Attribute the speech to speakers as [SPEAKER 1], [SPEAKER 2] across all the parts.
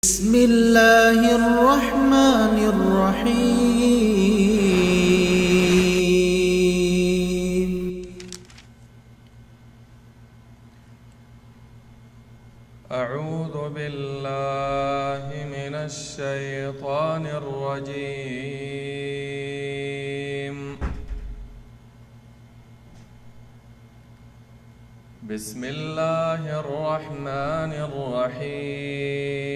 [SPEAKER 1] بسم الله الرحمن الرحيم.
[SPEAKER 2] أعوذ بالله من الشيطان الرجيم. بسم الله الرحمن الرحيم.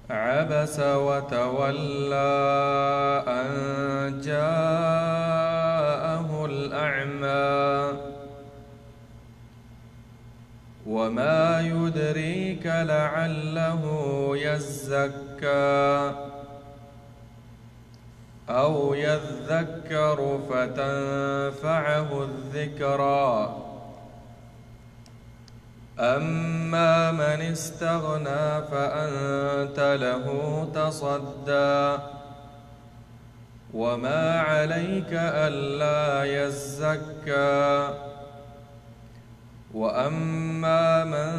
[SPEAKER 2] عبس وتولى أن جاءه الأعمى وما يدريك لعله يزكى أو يذكر فتنفعه الذكرى. أما من استغنى فأنت له تصدى وما عليك ألا يزكى. وأما من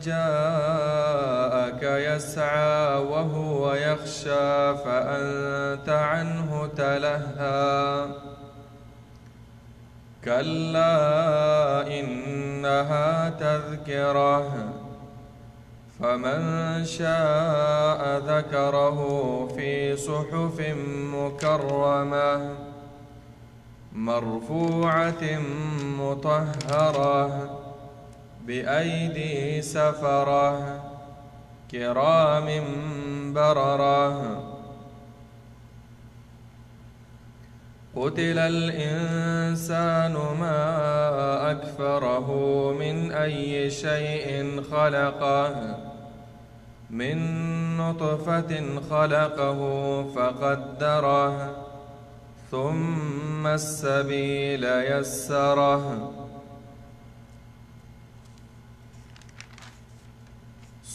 [SPEAKER 2] جاءك يسعى وهو يخشى فأنت عنه تلهى. كلا إنها تذكرة فمن شاء ذكره في صحف مكرمة مرفوعة مطهرة بأيدي سفرة كرام بررة. قتل الإنسان ما أكفره من أي شيء خلقه من نطفة خلقه فقدره ثم السبيل يسره.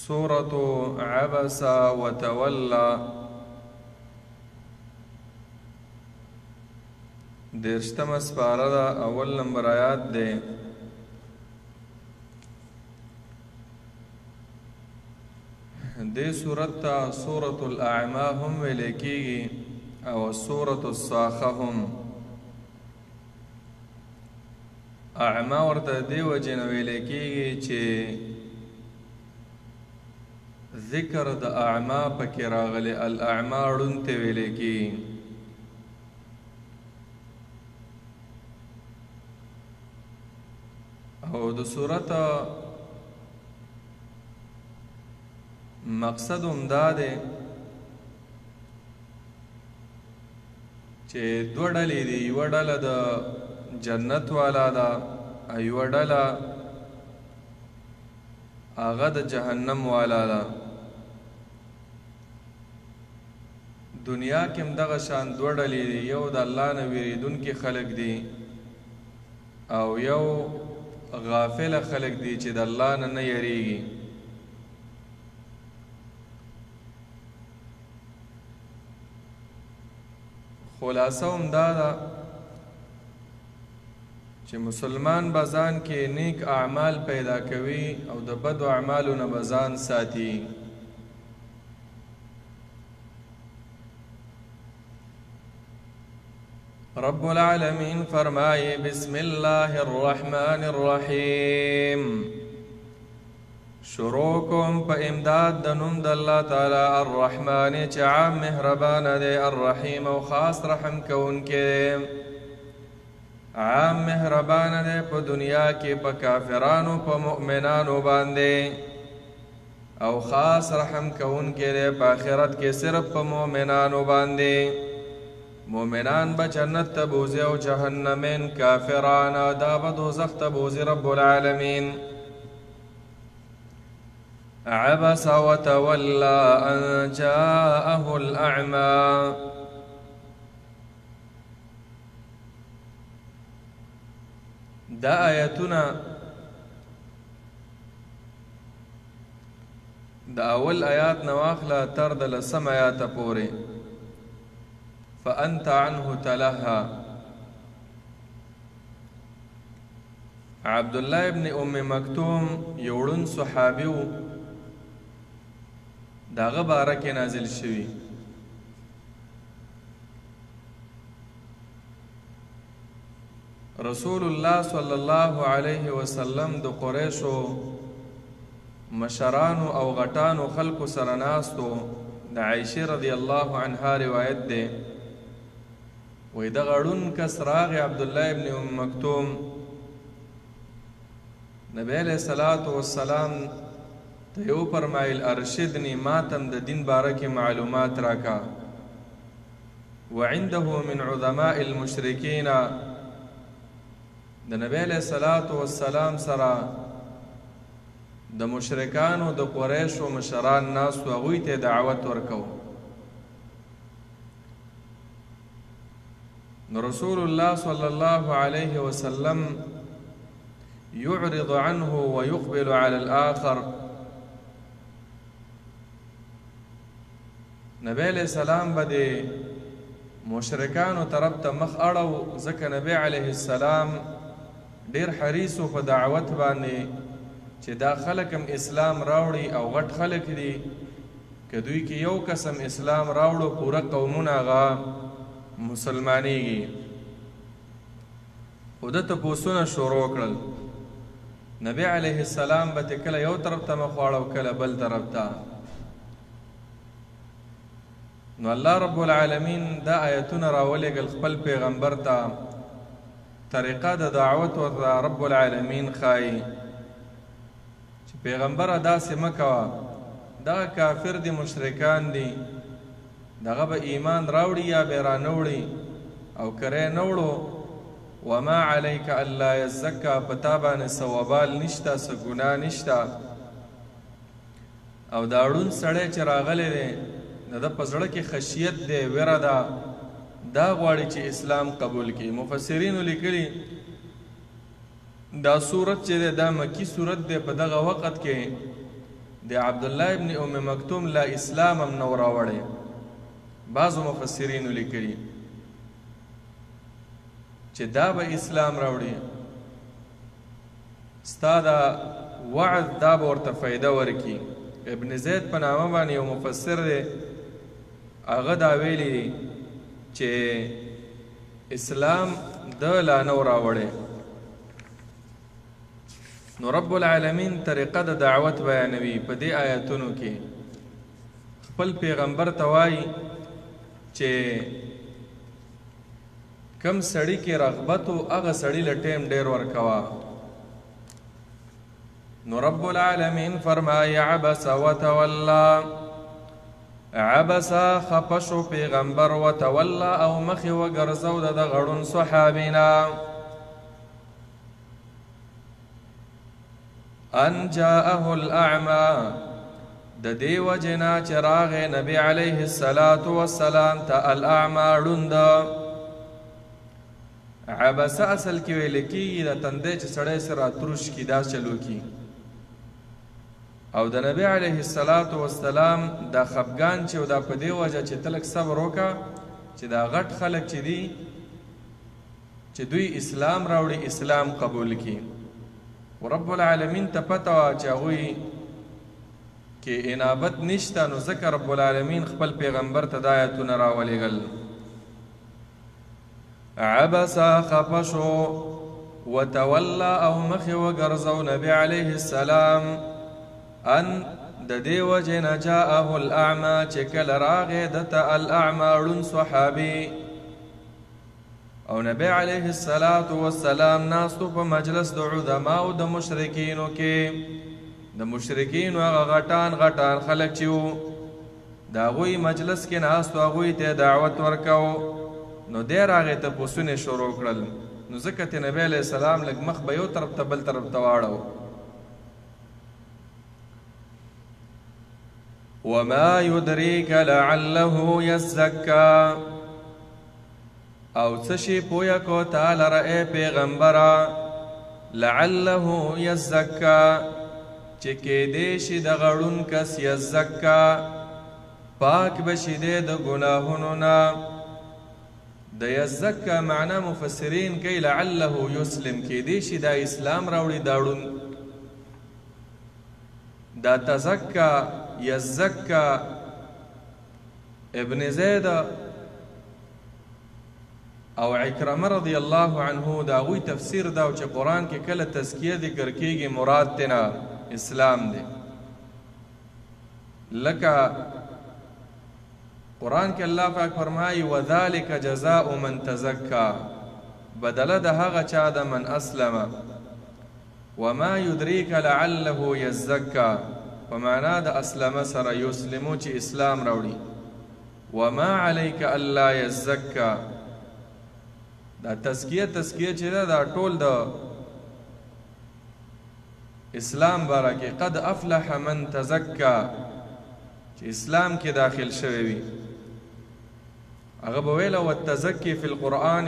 [SPEAKER 2] سورة عبس وتولى دیرشتمه سپاره ده، اول نمبر آیات دی. دې سورت ته سورة الأعمى هم ویلی کیږي او سورة الصاخة هم. اعما ورته دې وجې نه ویلی کیږي چې ذکر د اعما پکې راغلی، الاعما ړوند ته ویلی کیږي. او د سورت مقصد هم دا دی چې دوه ډلې دي، یوه ډله د جنت والا ده او یوه ډله هغه د جهنم والا ده. دنیا کې هم دغه شان دوه ډلې دي، یو د الله نه ویرېدونکي خلک دي او یو غافل خلک دي چې د الله نه نه یریږي. خلاصه هم دا ده چې مسلمان به ځان کې نیک اعمال پیدا کوي او د بدو اعمالو نه به ځان ساتي. رب العالمین فرمایي: بسم الله الرحمن الرحیم. شروع کوم په امداد د نوم د الله تعالی الرحمن چې عام مهربان دی، الرحیم او خاص رحم کوونکی دی. عام مهربان دی په دنیا کې په کافرانو په مؤمنانو باندې، او خاص رحم کوونکی دی په آخرت کې صرف په مؤمنانو باندې. مؤمنان به جنت ته بوځي او جهنمین کافران دا به دوزخ ته بوځي رب العالمین. عبس وتولى أن جاءه الأعمى. دا آیتونه د اول آیات نه واخله تر د لسم آیاته پورې. فأنت عنه تلهى، عبد الله ابن ام مکتوم یو ړوند صحابي و، د هغه باره کې نازل شوي. رسول الله صلی الله علیه وسلم د قریشو مشرانو او غټانو خلکو سره ناستو. د عایشې رضی الله عنها روایت دی، وایي دغه ړوند کس راغی عبدالله ابن ام مکتوم، نبی علیه الصلاة والسلام ته یې وفرمایل ارشدني، ماته هم د دین باره کې معلومات راکه. وعنده من عظماء المشرکین، د نبی علیه الصلاة والسلام سره د مشرکانو د قریشو مشران ناست وو، هغوی ته دعوت ورکو. نو رسول الله صلی الله علیه وسلم يعرض عنه ويقبل على الآخر. نبی علیہ السلام به د مشرکانو طرف ته مخ اړو، ځکه نبی علیه السلام ډیر حریص و په دعوت باندې چې دا خلک هم اسلام راوړي او غټ خلک دي، که دوی کې یو قسم اسلام راوړو پوره قومونه هغه مسلمانیږي. خو ده تپوسونه شروع کړل. نبی علیه السلام به ترې کله یو طرف ته مخ واړو کله بل طرف ته. نو الله رب العالمین دا آیتونه راولېږل خپل پیغمبر ته، طریقه د دعوت ورته رب العالمین ښایي چې پیغمبره داسې مه کوه، دغه کافر دي مشرکان دي، دغه به ایمان راوړي یا به رانه وړي، او که رې نه وړو وما علیک الا یزکا، په تا باندې څه وبال نشته، څه ګناه نشته. او دا ړوند سړی چې راغلی دی د ده په زړه کې خشیت دی، ویره ده، دا غواړي چې اسلام قبول کړي. مفسرینو لیکلي دا سورت چې دی دا مکی سورت دی، په دغه وخت کې د عبدالله ابن ام مکتوم لا اسلام هم نه و راوړی. بعضو مفسرینو لیکلي چې دا به اسلام راوړي، ستا دا وعظ دا به ورته فایده ورکړي. ابن زید په نامه باندې یو مفسر دی، هغه دا ویلي دي چې اسلام د لا نه و راوړی. نو رب العالمین طریقه د دعوت بیانوي په دې آیتونو کې. خپل پیغمبر ته وایي چې کم سړي کې رغبت و هغه سړي له ټیم ډېر ورکوه. نو رب العالمین فرمایي عبس وتولا، عبس خفه شو پیغمبر، وتولا او مخ یې وګرځاو د دغه ړوند صحابي نه. ان جاءه الاعمى، د دې وجې نه چې راغی نبی علیه الصلاة والسلام ته الاعمى ړوند. عبسه اصل کې ویل کېږي د تندی چې سړی سره تروش کړي دا چلو کړي. او د نبی علیه الصلاة والسلام دا خفګان چې دا په دې وجه چې ته لږ صبر وکړه چې دا غټ خلک چې دي چې دوی اسلام راوړي اسلام قبول کړي. رب العالمین ته پته وه چې هغوی کې انابت نشته، نو ځکه رب العالمین خپل پیغمبر ته دا آیتونه راولېږل. عبس خفه شو وتولا او مخ یې وګرځاو نبی علیه السلام ان د دې وجې نه جاءه الاعمى، چې کله راغی ده ته الاعمى ړوند صحابي. او نبی علیه الصلاة والسلام ناستو په مجلس د عظماو د مشرکینو کې، د مشرکینو هغه غټان غټان خلک چې وو د هغوی مجلس کې ناستو، هغوی ته دعوت ورکاو. نو دی راغی تپوسونه شروع کړل، نو ځکه ته نبی علیه السلام لږ مخ به یو طرف ته بل طرف ته واړو. وما يدريك لعله يزكى، او څه شي پویه کو تا لره ای پیغمبره لعله یزکا، چې کیدی شي دغه ړوند کس یزکا پاک به شي دی د ګناهونو نه. د یزکا معنا مفسرین کوي لعله یسلم، کېدای شي دا اسلام راوړي. دا ړوند دا تزکا یزکا ابن زید او عکرمه رضی الله عنه د هغوی تفسیر دا چې قرآن کې کله تزکیه ذکر کیږي مراد تینا اسلام دی. لکه قرآن کې الله پاک فرمایي وذلک جزاء من تزکا، بدله د هغه چا د من اسلم، وما یدریک لعله یزکا، په معنا د اسلم سره یسلمو چې اسلام راوړي. وما علیک الا یزکا، دا تزکیه تزکیه چې ده دا ټول د اسلام باره کې قد افلح من تزکا، چې اسلام کې داخل شوی وي. هغه به ویله والتزکی فی القرآن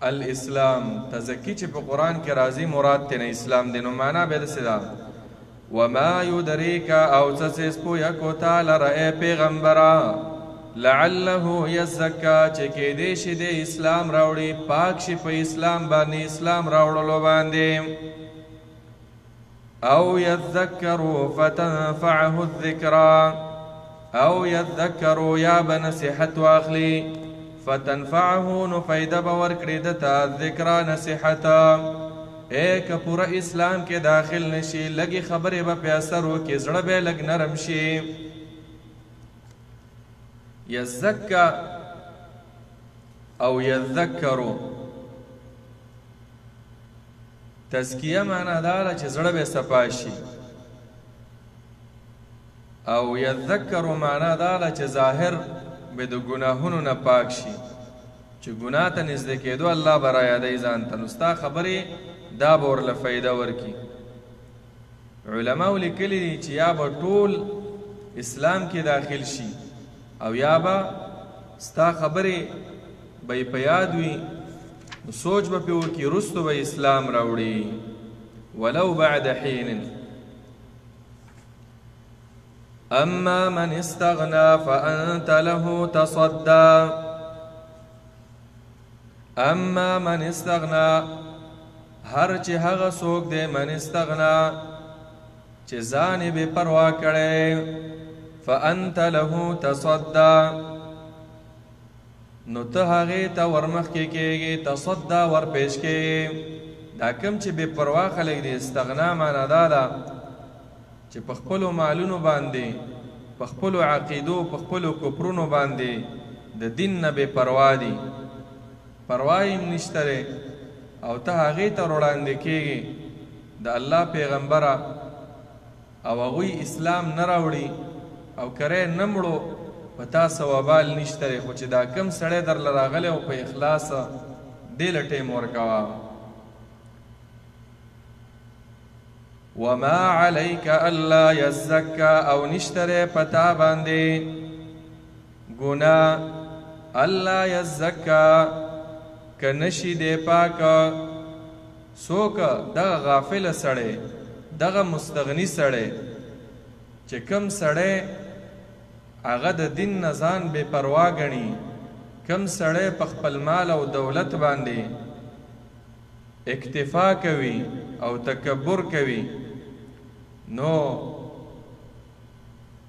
[SPEAKER 2] الاسلام، تزکی چې په قرآن کې راځي مراد ترې اسلام دی. نو معنا به داسې ده وما یدریک، او څه څیز پوهه کو تا لره ای پیغمبره، لعله یزکا، چې کېدی شي د اسلام راوړي، پاک شي په اسلام باندې، اسلام راوړلو باندې. او یذکر فتنفعه الذکرا، او یذکر یا به نصیحت واخلي، فتنفعه نو فایده به ورکړي ده ته الذکرا نصیحت. ای که پوره اسلام کې داخل نشي، لږې خبرې به پې اثر وکړي، زړه به یې لږ نرم شي. یزکا او یذکرو، تزکیه معنا دا ده چې زړه به صفا شي، او یذکرو معنا دا ده چې ظاهر به د ګناهونو نه پاک شي، چې ګناه ته نږدې کېدو الله به رایادوي ځان ته، نو ستا خبرې دا به ورله فایده ورکړي. علماو لیکلي دي چې یا به ټول اسلام کې داخل شي او یا به ستا خبرې به یې په یاد وي، نو سوچ به پې وکړي، وروستو به اسلام راوړي ولو بعد حین. اما من استغنا فانت له تصدى، اما من استغنا، هر چې هغه څوک دی من استغنا چې ځان یې بې پروا کړی، فانت له تصدى، نو ته هغې ته ورمخکې کېږې، تصدى ورپېش کېږې. دا کم چې بې پروا خلک دي، استغنا معنا دا ده چې په خپلو مالونو باندې، په خپلو عقیدو، په خپلو کفرونو باندې د دین نه بې پروا دي، پروا یې هم نشته دی، او ته هغې ته وړاندې کېږې د الله پیغمبره، او هغوی اسلام نه راوړي او کری نه مړو، په تا څه وبال نشته دی، خو چې دا کم سړی درله راغلی او په اخلاص دې له ټیم ورکوه. وما علیک الا یزکا، او نشته دی په تا باندې ګناه الا یزکا، که نشي دی پاک. څوک؟ دغه غافل سړی، دغه مستغني سړی، چې کم سړی هغه د دین نه ځان بې پروا ګڼي، کم سړی په خپل مال او دولت باندې اکتفا کوي او تکبر کوي، نو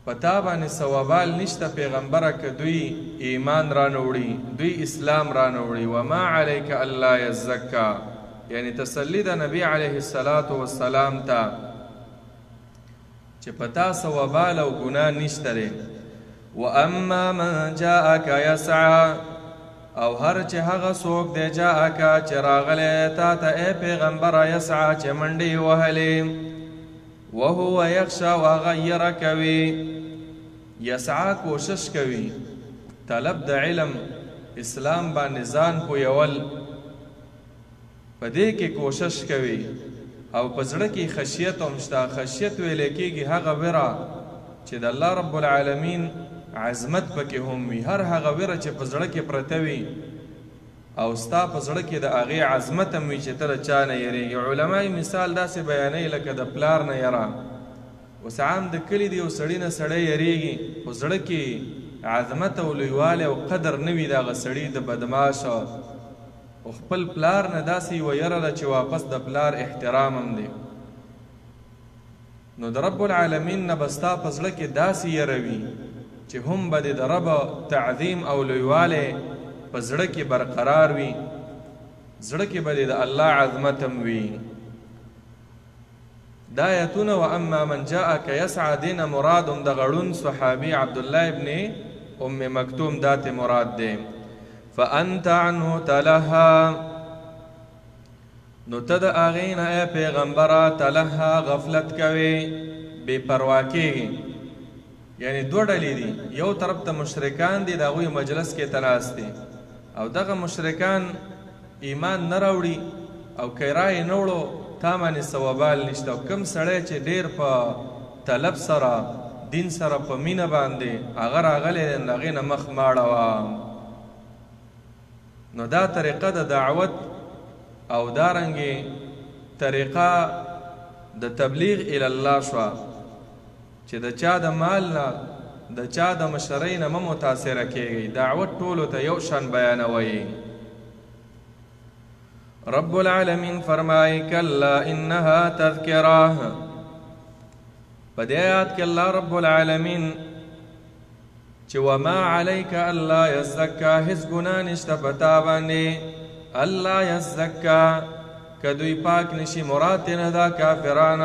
[SPEAKER 2] په تا باندې څه وبال نشته پیغمبره که دوی ایمان رانه وړي، دوی اسلام رانه وړي. وما علیک الا یزکا، یعنی تسلی د نبی علیه الصلاة والسلام ته چې په تا څه وبال او ګناه نشته دی. واما من جاءک یسعی، او هر چې هغه څوک دی جاءک چې راغلی تا ته ای پیغمبره، یسعی چې منډې وهلې، وهو یخشی او هغه یره کوي. یسعی کوشش کوي، طلب د علم اسلام باندې ځان پویول، په دې کې کوشش کوي، او په زړه کې خشیت هم شته. خشیت ویلی کېږي هغه ویره چې د الله رب العالمین عظمت پکې هم وي، هر هغه ویره چې په زړه کې پرته وي او ستا په زړه کې د هغې عظمت هم وي چې ته له چا نه یریږي. علما یې مثال داسې بیانوي لکه د پلار نه یره. اوس عام د کلي د یو سړي نه سړی یریږي، خو زړه کې عظمت او لویوالی او قدر نه وي د هغه سړي د بدماش او خپل پلار نه داسې یوه یره ده چې واپس د پلار احترام هم دی. نو د رب العالمین نه به ستا په زړه کې داسې یره وي چې هم به دې د رب تعظیم او لویوالی په زړه کې برقرار وي، زړه کې به دې د الله عظمت هم وي. دا آیتونه و اما من جاءک یسعی دې نه مراد هم دغه ړوند صحابي عبدالله ابن ام مکتوم دا ترې مراد دی. فانت عنه تلهی، نو ته د هغې نه ای پیغمبره تلهی غفلت کوې، بې پروا کېږې. یعنی دوه ډلې دي، یو طرف ته مشرکان دي، د هغوی مجلس کې ته ناست دي او دغه مشرکان ایمان نه راوړي او که را یې نه وړو تا باندې څه وبال نشته. او کوم سړی چې ډېر په طلب سره دین سره په مینه باندې هغه راغلی دی، نو د هغې نه مخ ماړوه. نو دا طریقه د دعوت او دارنګې طریقه د تبلیغ الی الله شوه چې د چا د مال نه د چا د مشرۍ نه مه متاثره کېږئ، دعوت ټولو ته یو شان بیانوئ. رب العالمین فرمایي کلا انها تذکره. په دې آیات کې الله رب العالمین چې وما علیک الا یزکا، هیڅ ګناه نشته په تا باندې الا یزکا، که دوی پاک نشي. مراد ترې نه دا کافران،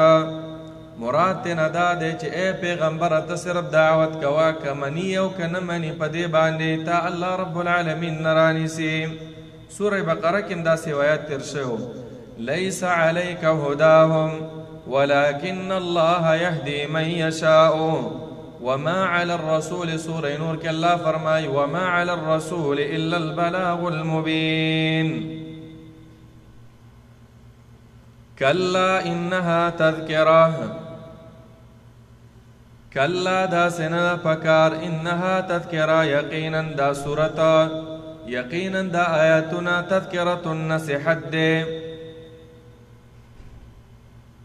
[SPEAKER 2] مراد ترې نه دا دی چې ای پیغمبره ته صرف دعوت کوه، که مني او که نه مني په دې باندې تا الله رب العالمین نه رانیسي. سورة بقره کې هم داسې روایت تېر شوی، لیس علیک هداهم ولكن الله يهدي من يشاء وما على الرسول. سورة نور کې الله فرمایي وما على الرسول إلا البلاغ المبين. کلا انها تذکره، کلا داسې نه ده پکار، انها تذکره یقینا دا سورت، یقینا دا آیاتونه تذکرة نصیحت دی.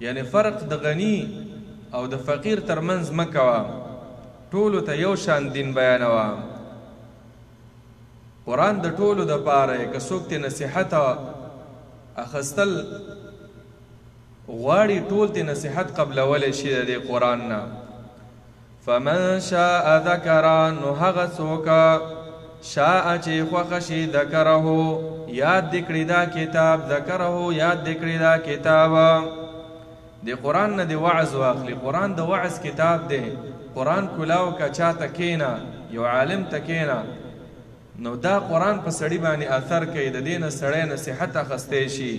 [SPEAKER 2] یعنی فرق د غنی او د فقیر تر منځ مه کوه، ټولو ته یو شان دین بیانوه. قرآن د ټولو د پاره، که څوک ترې نصیحت اخیستل غواړي ټول ترې نصیحت قبلولی شي د دې قرآن نه. فمن شاء ذکر، نو هغه څوک شاء چې خوښه شي ذکره، یاد دې کړي دا کتاب، ذکره یاد دې کړي دا کتاب. د قرآن نه دې وعظ واخلي، قرآن د وعظ کتاب دی. قرآن کلاو که چاته کښېنه، یو عالم ته کښېنه، نو دا قرآن په سړي باندې اثر کوي، د دې نه سړی نصیحت اخیستی شي،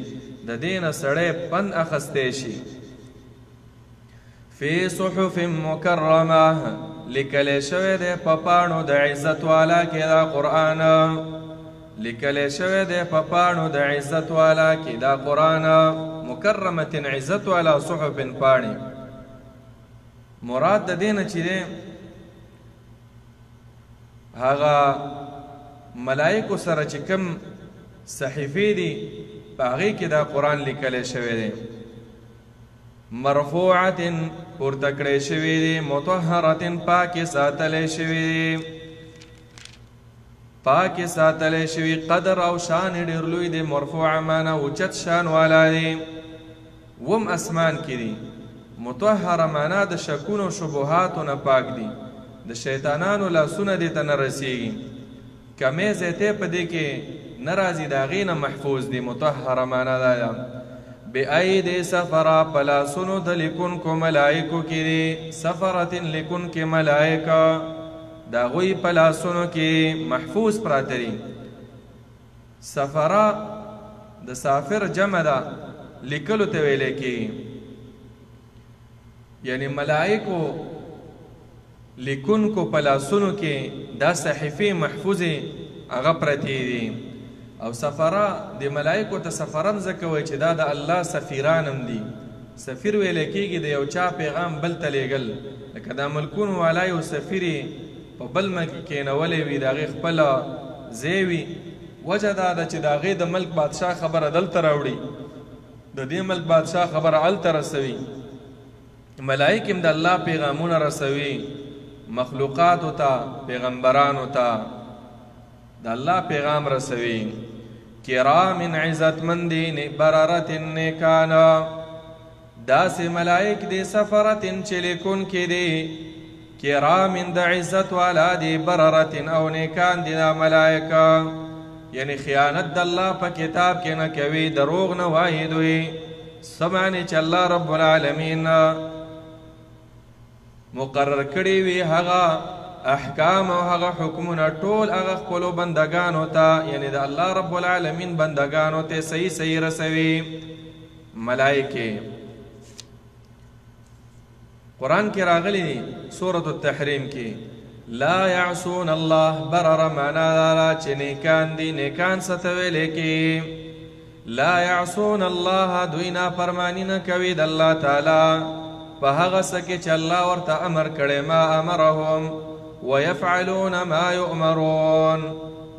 [SPEAKER 2] د دې نه سړی پند اخیستی شي. فی صحف مکرمه، لیکلی شوی دی په پاڼو د عزت والا کې دا قرآن، لیکلی شوی دی په پاڼو د عزت والا کې دا قرآن. مکرمة عزت والا، صحف پاڼې. مراد د دې نه چې دی هغه ملائکو سره چې کوم صحیفې دي په هغې کې دا قرآن لیکلی شوی دی. مرفوعة پورته کړی شوی دی، مطهرة پاکې ساتلی شوی دی، پاکې ساتلی شوی. قدر او شان یې ډېر لوی دی. مرفوعه معنا اوچت شان والا دی، وم اسمان کې دی. مطهره معنا د شکونو شبهاتو نه پاک دی، د شیطانانو لاسونه دې ته نه رسیږي، کمې زیاتې په دې کې نه راځي، د هغې نه محفوظ دی. مطهره معنا دا ده. بأیدي سفره، په لاسونو د لیکونکو ملایکو کې دي. سفرة لیکونکي ملایکه د هغوی په لاسونو کې محفوظ پراته دي. سفره د سافر جمع ده، لیکلو ته ویلی کېږي. یعنی ملائکو لیکونکو په لاسونو کې دا صحیفې محفوظې هغه پرتې دي. او سفره د ملائکو ته سفره هم ځکه وایي چې دا د الله سفیران هم دي. سفیر ویلی کېږي د یو چا پیغام بل ته لېږل، لکه دا ملکونو والا یو سفیر یې په بل ملک کې کېنولی وي، د هغې خپله ځای وي. وجه دا ده چې د هغې د ملک بادشاه خبره دلته راوړي، د دې ملک بادشاه خبره هلته رسوي. ملائک هم د الله پیغامونه رسوي، مخلوقاتو ته، پیغمبرانو ته د الله پیغام رسوي. کرام عزتمند دي، بررة نیکان، داسې ملائک دي، سفرة چې لیکونکي دي، کرام د عزت والا دي، بررة او نیکان دي دا ملائکه. یعنی خیانت د الله په کتاب کې نه کوي، دروغ نه وایي دوی. څه معنی چې الله رب العالمین مقرر کړي وي هغه احکام او هغه حکمونه ټول هغه خپلو بندګانو ته، یعنی د الله رب العالمین بندګانو ته صحیح صحیح رسوي ملائکې. قرآن کې راغلي دي سورة التحریم کې لا يعصون الله برر، معنا دا چې نیکان دي. نیکان څه ته ویلی کېږي؟ لا يعصون الله، دوی نافرماني نه کوي د الله تعالی په هغه څه کې چې الله ورته امر کړی، ما امرهم ويفعلون ما يؤمرون،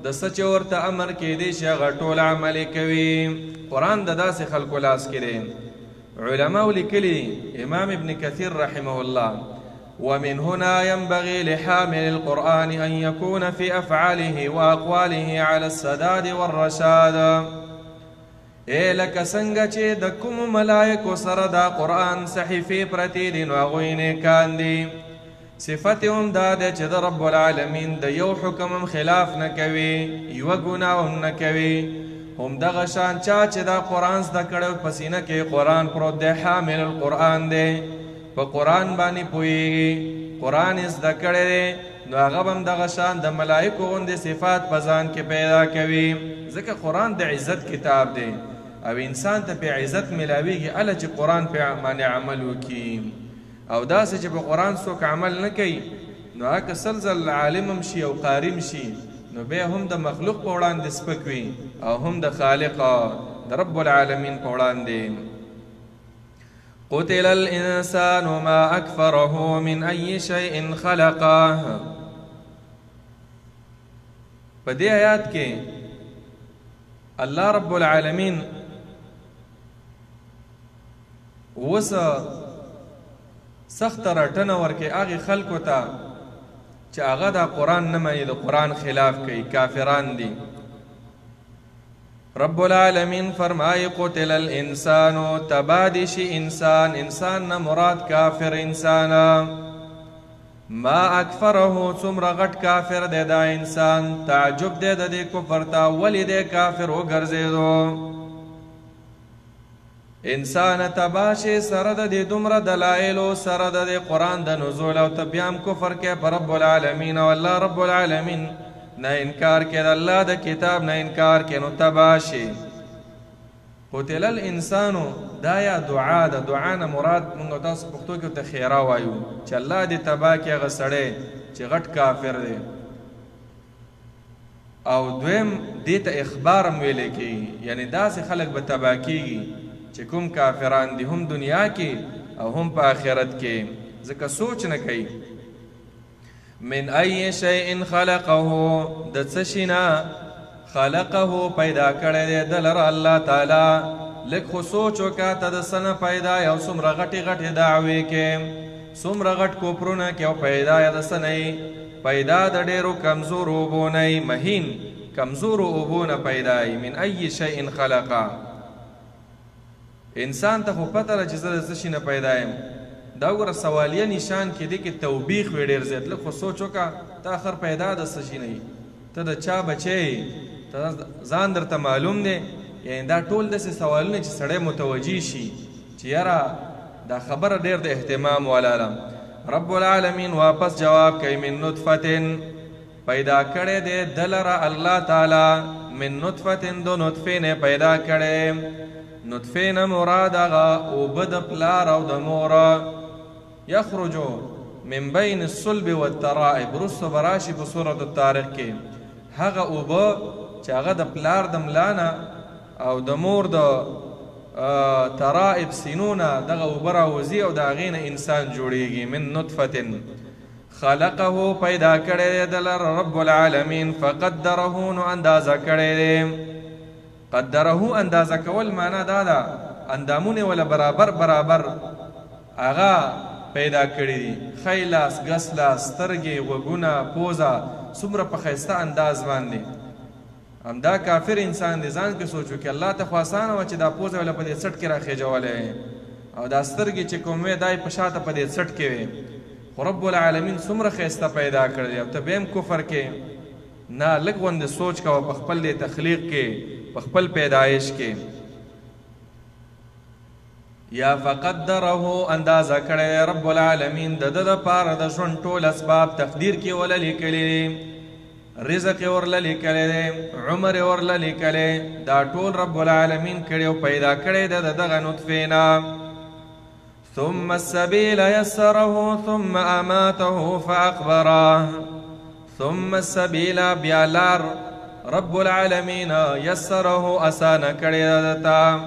[SPEAKER 2] د څه چې ورته امر کېدی شي هغه ټول عمل کوي. قرآن د داسې خلکو لاس کې دی. علماء لیکلي، امام ابن کثیر رحمه الله، ومن هنا ينبغي لحامل القرآن أن يكون في أفعاله وأقواله على السداد والرشاد. ای لکه څنګه چې د کومو ملایکو سره دا قرآن صحیفې پرتې دي نو هغوی نیکان دي. صفت هم دا دی چې د رب العالمین د یو حکم هم خلاف نه کوي، یوه ګناه هم نه کوي. هم دغه شان چا چې دا قرآن زده کړی په سینه کې قرآن پروت دی، حامل القرآن دی، په قرآن باندې پوهېږي، قرآن یې زده کړی دی، نو هغه به هم دغه شان د ملایکو غوندې صفات په ځان کې پیدا کوي. ځکه قرآن د عزت کتاب دی او انسان ته په عزت ملاویږي هله چې قرآن په باندې عمل وکړي. او داسې چې په قرآن څوک عمل نه کوي نو هغه که سل ځل عالم هم شي او قاري هم شي نو بیا هم د مخلوق په وړاندې سپک وي او هم د خالق د رب العالمین په وړاندې. قتل الإنسان ما أكفره من أي شيء خلقه. په دې آیات کې الله رب العالمین اوس سخته رټنه ورکوي هغې خلکو ته چې هغه دا قرآن نه مني، د قرآن خلاف کوي، کافران دي. رب العالمین فرمایي قتل الانسان، تباه دې شي انسان. انسان نه مراد کافر انسان. ما اکفره، څومره غټ کافر دی دا انسان، تعجب دی د دې کفر ته، ولې دی کافر وګرځېدو؟ انسان تباه شي سره د دې دومره دلایلو، سره د دې قرآن د نزول، او ته بیا هم کفر کوې په رب العالمین، او الله رب العالمین نه انکار کوې، د الله د کتاب نه انکار کوې، نو تباه شي. قتل الانسان، دا یا دعا ده. دعا نه مراد موږ تاسو پښتو کې ورته خیره وایو، چې الله دې تباه کړي هغه سړی چې غټ کافر دی. او دویم دې ته اخبار هم ویلی کېږي، یعنې داسې خلک به تباه کېږي چې کوم کافران دي، هم دنیا کې او هم په آخرت کې، ځکه سوچ نه کوي. من ای شیء خلقه، د څه شي نه خلقه پیدا کړی دی دلره الله تعالی. لږ خو سوچ وکړه ته د څه نه پیدا یې او څومره غټې غټې دعوې کې، څومره غټ کوپرونه کې او پیدا یې د څه نه یې؟ پیدا د ډېرو کمزورو اوبو نه یې، مهین کمزورو اوبو نه پیدا یې. من ای شیء خلقه، انسان ته خو پته ده چې زه د څه شي نه پیدا یم. دا وګوره سوالیه نشان کې دې کې توبیخ وي ډېر زیات. لږ خو سوچ وکړه ته اخر پیدا د څه شي نه یې، ته د چا بچی یې، ته ځان درته معلوم دی. یعنې دا ټول داسې سوالونه چې سړی متوجه شي چې یاره دا خبره ډېر د اهتمام والا ده. رب العالمین واپس جواب کوي من نطفة، پیدا کړی دی دلره الله تعالی. من نطفة، د نطفې نه پیدا کړی. نطفې نه مراد هغه اوبه د پلار او د مور. یخرج من بین الصلب والترائب، وروسته به راشي په سورة الطارق کې هغه اوبه چې هغه د پلار د ملا نه او د مور د ترائب سینو نه دغه اوبه راوځي او د هغې نه انسان جوړیږي. من نطفة خلقه، پیدا کړی دی دلره رب العالمین. فقدره، نو اندازه کړی دی. قدره اندازه کول معنا دا ده اندامونه ولا برابر برابر هغه پیدا کړي دي، ښی لاس، ګس لاس، سترګې، غوږونه، پوزه، څومره په ښایسته انداز باندې. همدا کافر انسان دی ځان کې سوچ وکړي، الله ته خو اسانه وه چې دا پوزه وله په دې څټ کې راخېژولی او دا سترګې چې کوم وې دا یې په شاته په دې څټ کې وې، خو رب العالمین څومره ښایسته پیدا کړی او ته بیا هم کفر کې نه، لږ غوندې سوچ کوه په خپل دې تخلیق کې، په خپل پیدایش کې. یا فقدره اندازه کړی رب العالمین د ده دپاره د ژوند ټول اسباب تقدیر کې ورله لیکلي دي، رزق یې ورله لیکلی دی، عمر یې ورله لیکلی، دا ټول رب العالمین کړی او پیدا کړی دی د دغه نطفې نه. ثم السبیل یسره ثم اماته فاقبره. ثم السبیل بیا لار رب العالمین یسره اسانه کړې ده ده ته.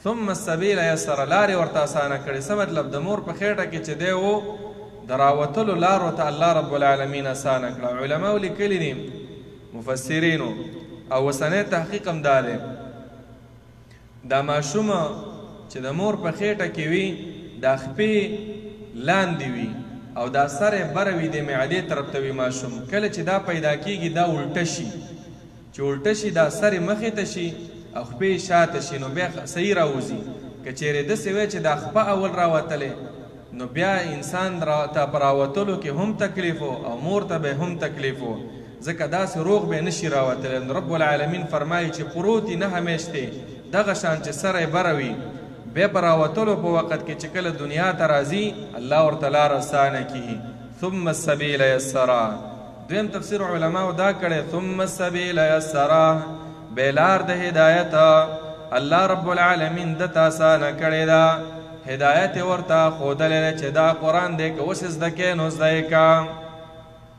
[SPEAKER 2] ثم السبیل یسره، لارې ورته اسانه کړې. څه مطلب؟ د مور په خېټه کې چې دی و د راوتلو لار ورته الله رب العالمین اسانه کړه. علماو لیکلي دي، مفسرینو، او اوسنی تحقیق هم دا دی، دا ماشوم چې د مور په خېټه کې وي دا خپې لاندې وي او دا سر یې بره وي، د معدې طرف ته وي ماشوم. کله چې دا پیدا کېږي دا الټه شي، چې الټه شي دا سر یې مخې ته شي او خپې یې شاته شي، نو بیا صحیح راوځي. که چېرې داسې وی چې دا خپه اول راوتلې، نو بیا انسان ته په راوتلو کې هم تکلیف او مور ته به هم تکلیف و، ځکه داسې روغ به نشي راوتلی. نو رب العالمین فرمایي چې پروت یې نهه میاشتې دغه شان چې سر یې بره وي، بیا په راوتلو په وخت کې چې کله دنیا ته راځي الله ورته لار اسانه کړي. ثم السبیل یسرا. دویم تفسیر علماو دا کړی، ثم السبیل یسرا، بیا لار د هدایت الله رب العالمین ده ته اسانه کړې ده، هدایت یې ورته ښودلی دی چې دا قرآن دی، که اوس یې زده کړې نو زده یې کړه.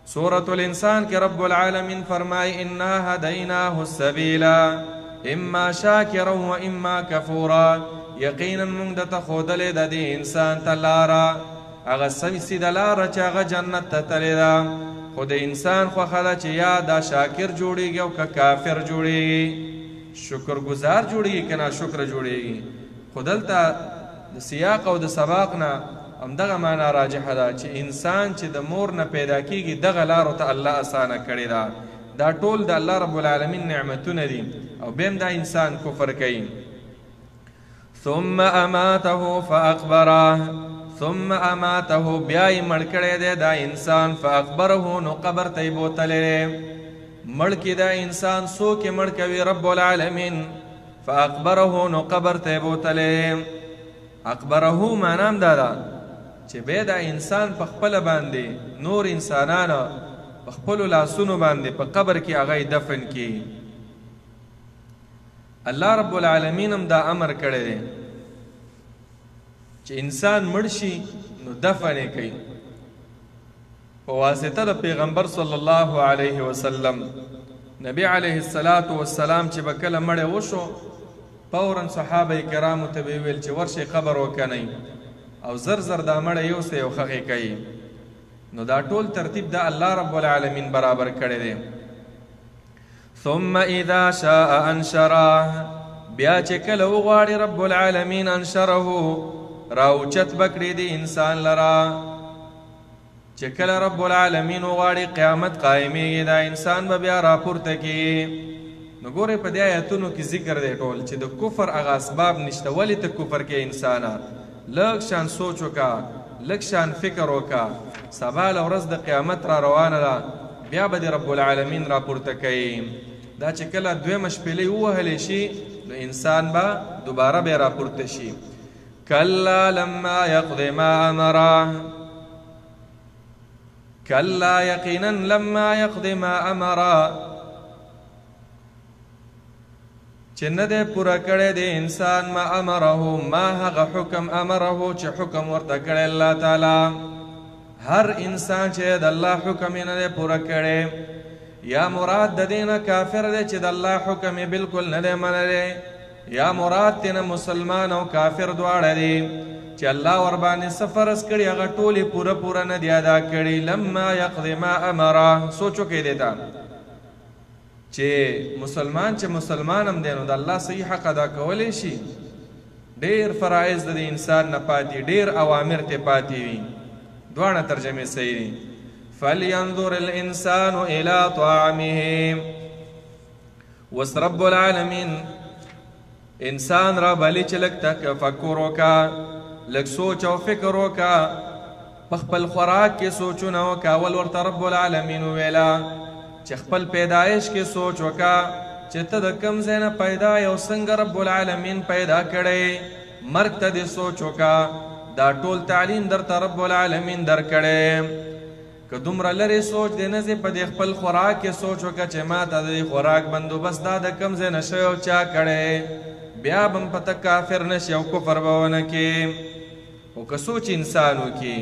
[SPEAKER 2] سورة الانسان کې رب العالمین فرمایي انا هدیناه السبیل اما شاکرا و اما کفورا. یقینا موږ ده ته ښودلې ده دې انسان ته لاره، هغه سمې سیده لاره چې هغه جنت ته تللې ده. خو د انسان خوښه ده چې یا دا شاکر جوړیږي او که کافر جوړیږي، شکرګزار جوړیږي که ناشکر جوړیږي. خو دلته د سیاق او د سباق نه همدغه معنا راجحه ده چې انسان چې د مور نه پیدا کیږي دغه لارو ته الله اسانه کړې ده. دا ټول د الله رب العالمین نعمتونه دي او بیا هم دا انسان کفر کوي. ثم اماته فاقبره. ثم اماته بیا یې مړ کړی دی دا انسان، فاقبره نو قبر ته یې بوتلی دی. مړ کړي دا انسان، څوک یې مړ کوي؟ رب العالمین. فاقبره نو قبر ته یې بوتلی دی. اقبره معنا هم دا ده چې بیا دا انسان په خپله باندې نور انسانان په خپلو لاسونو باندې په قبر کې هغه یې دفن کړي. الله رب العالمین هم دا امر کړی دی چې انسان مړ شي نو دفن یې کوي په واسطه د پیغمبر صلی الله علیه وسلم. نبی علیه الصلاة والسلام چې به کله مړی وشو فوراً صحابه کرامو ته به یې وویل چې ورشئ قبر وکنئ او زر زر دا مړی یوسئ او ښخ یې کوي. نو دا ټول ترتیب دا الله رب العالمین برابر کړی دی. ثم اذا شاء انشره. بیا چې کله وغواړي رب العالمین انشره راوچت به کړي دي انسان لره. چې کله رب العالمین وغواړي قیامت قایمیږي، دا انسان به بیا راپورته کړي. نو ګورئ په دې آیتونو کې ذکر دی ټول چې د کفر هغه اسباب نشته. ولې ته کفر کې انسانه؟ لږ شان سوچ وکړه، لږ شان فکر وکړه، سبا له ورځ د قیامت را روانه ده، بیا به دې رب العالمین راپورته کوي. دا چې کله دویمه شپېلۍ ووهلی شي نو انسان به دوباره بیا راپورته شي. کلا لما یقض ما امره. کلا یقینا لما یقض ما امره، چې نه دی پوره کړی دی انسان ما امره، ما هغه حکم امره چې حکم ورته کړی الله تعالی. هر انسان چې د الله حکم یې نه دی پوره کړی، یا مراد د دې نه کافر دی چې د الله حکم یې بالکل نه دی منلی، یا مراد ترې نه مسلمان او کافر دواړه دي چې الله ورباندې څه فرض کړي هغه ټول یې پوره پوره نه دی ادا کړي. لما یقضي ما امره. سوچ وکړئ دې ته چې مسلمان چې مسلمان هم دی نو د الله صحیح حق ادا کولی شي. ډیر فرائض د انسان نه پاتې، ډیر اوامر ته پاتې وي. دواړه ترجمې صحیح دي. فلینظر الانسان الی طعامه. وس رب العالمین انسان را بلی چې لږ تفکر وکا، لږ سوچ او فکر وکا، په خپل خوراک کې سوچونه وکا. اول ورته رب العالمین وویله چې خپل پیدایش کې سوچ وکا چې ته د کوم ځای نه پیدا یې او څنګه رب العالمین پیدا کړی. مرګ ته دې سوچ وکا، دا ټول تعلیم درته رب العالمین درکړی. که دومره لرې سوچ دې نه ځې، په دې خپل خوراک کې سوچ وکړه چې ما ته د دې خوراک بندوبست دا د کوم ځای نه شوی او چا کړی، بیا به هم په ته کافر نه شي او کفر به ونه کړې. خو که سوچ انسان وکړي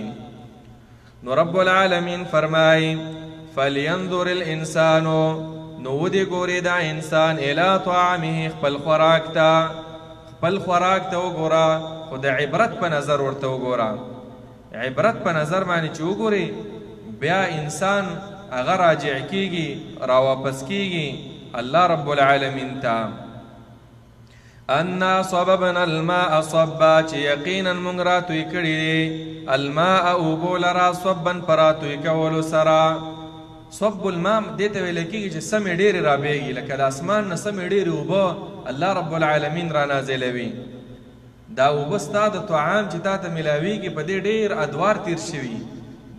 [SPEAKER 2] نو رب العالمین فرمایي فلینظر الانسان، نو ودې ګوري دا انسان الی طعامه، خپل خوراک ته. خپل خوراک ته وګوره، خو د عبرت په نظر ورته وګوره. عبرت په نظر باندې چې وګوري بیا انسان هغه راجع کیږي، را واپس کیږي الله رب العالمین ته. انا صببنا الماء صبا، چې یقینا مونږ راتوی کړي دي الماء اوبو لره صبا په راتوی کولو سره. صب الماء دې ته ویل کېږي چې سمې ډېرې رابېږي، لکه د اسمان نه سمې ډېرې اوبه الله رب العالمین را نازلوي. دا اوبه ستا د طعام چې تا ته میلاویږي په دې ډېر ادوار تیر شوي.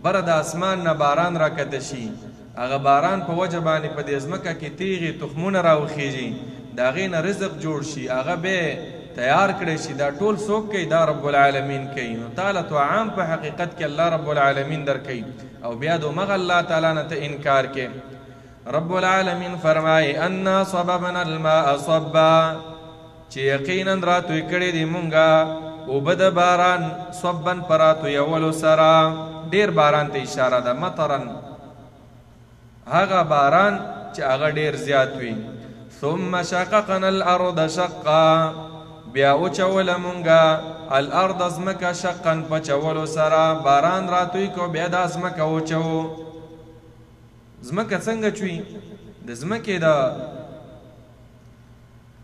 [SPEAKER 2] بره د اسمان نه باران راکته شي، هغه باران په وجه باندې په دې ځمکه کې تیغې تخمونه راوخیږي، د هغې نه رزق جوړ شي، هغه به تیار کړی شي. دا ټول څوک کوي؟ دا رب العالمین کوي. نو تاله طعام په حقیقت کې الله رب العالمین درکوي او بیا د همغه الله تعالی نه ته انکار کوې. رب العالمین فرمایي انا صببنا الماء صبا، چې یقینا راتوی کړي دي مونږه اوبه د باران صبا په راتویولو سره. ډیر باران ته اشاره ده، مطرا هغه باران چې هغه ډیر زیات وي. ثم شققنا الارض شقا، بیا وچوله مونږه الارض ځمکه شقا په چولو سره. باران راتوی کو بیا دا ځمکه وچوو. ځمکه څنګه چوي؟ د ځمکې د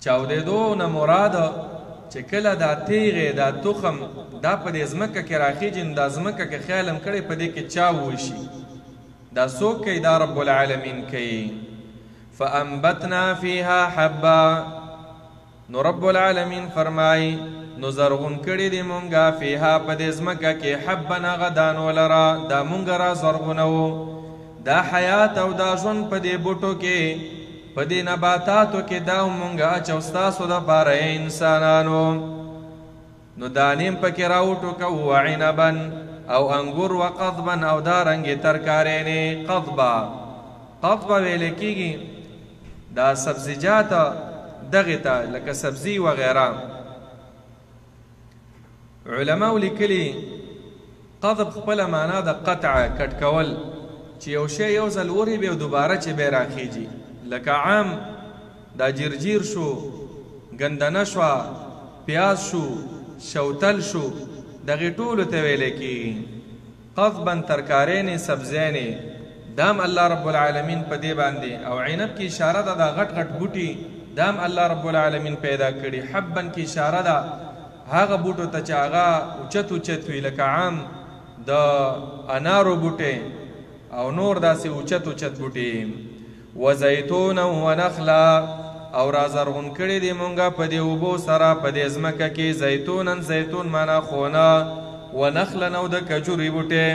[SPEAKER 2] چاودېدو نه مراد چې کله دا تیغې دا تخم دا په دې ځمکه کې راخیږي، نو دا ځمکه کې خیال هم کړی په دې کې چاو وشي. دا څوک کوي؟ دا رب العالمین کوي. فأنبتنا فيها حبا، نو رب العالمین فرمایي نو زرغون کړي دي مونږه فیها په دې ځمکه کې حبا هغه دانو لره، دا مونږ را زرغونوو. دا حیات او دا ژوند په دې بوټو کې په دې نباتاتو کې دا مونږه اچو ستاسو دپاره انسانانو. نو دانې هم پکې راوټوکو، وعنبا او انګور، وقضبا او دا رنګې ترکارینې. قضبا، قضبا ویل کېږي دا سبزیجات دغې ته لکه سبزی وغیره. علماو لیکلي قضب خپله معنا د قطع کټ کول، چې یو شی یو ځل ورېبي او دوباره چې بیا راخیږي. لکه عام دا جرجیر شو، ګندنه شوه، پیاز شو، شوتل شو، دغې ټولو ته ویلی کېږي قضبا ترکارینې سبزیانې. دام الله رب العالمین په دې باندې او عنب کې اشاره ده دا غټ غټ بوټي دام الله رب العالمین پیدا کړي. حبا کې اشاره ده هغه بوټو ته چې هغه اوچت اوچت وي، لکه عام د انارو بوټی او نور داسې اوچت اوچت بوټي. وزیتونا ونخلا، او را زرغون کړي دي مونږه په دې اوبو سره په دې ځمکه کې زیتونا، زیتون معنا خونه، ونخلا او د کجوري بوټی،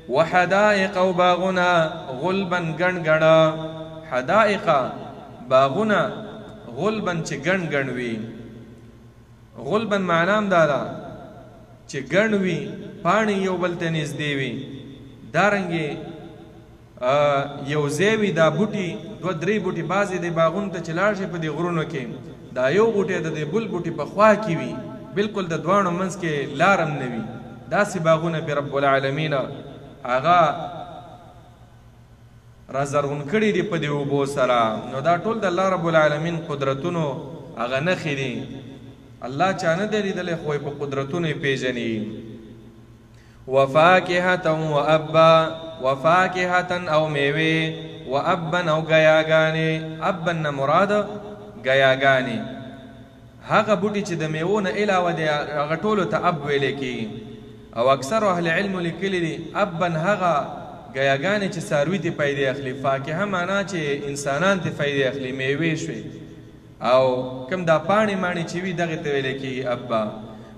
[SPEAKER 2] وحدائق او باغونه، غلبا ګڼ ګڼه. حدائق باغونه، غلبا چې ګڼ ګڼ وي. غلبا معنا هم دا ده چې ګڼ وي، پاڼې یو بل ته نږدې وي. دارنګې یو ځای وي دا بوټي دوه درې بوټي، بعضې دې باغونو ته چې لاړ شي په دې غرونو کې دا یو بوټی د دې بل بوټي په خوا کې وي، بالکل د دواړو منځ کې لار هم نه وي. داسې باغونه پې رب العالمین هغه را زرغون کړي دي په دې اوبو سره. نو دا ټول د الله رب العالمین قدرتونو هغه نښې دي. الله چا نه دی لیدلی خو یې په قدرتونو یې پېژني. وفاکهة وأبا، وفاکهة او میوې، وأبا او ګیاګانې. ابا نه مراد ګیاګانې، هغه بوټي چې د میوو نه علاوه دی هغه ټولو ته اب ویلی کېږي. او اکثر اهل علم لیکلي دي ابا هغه ګیاګانې چې څاروي ترې فایدې اخلي، فاکهه معنا چې انسانان ترې فایدې اخلي، میوې شوې او کوم دا پاڼې ماڼې چې وي دغې ته ویلی کېږي ابا.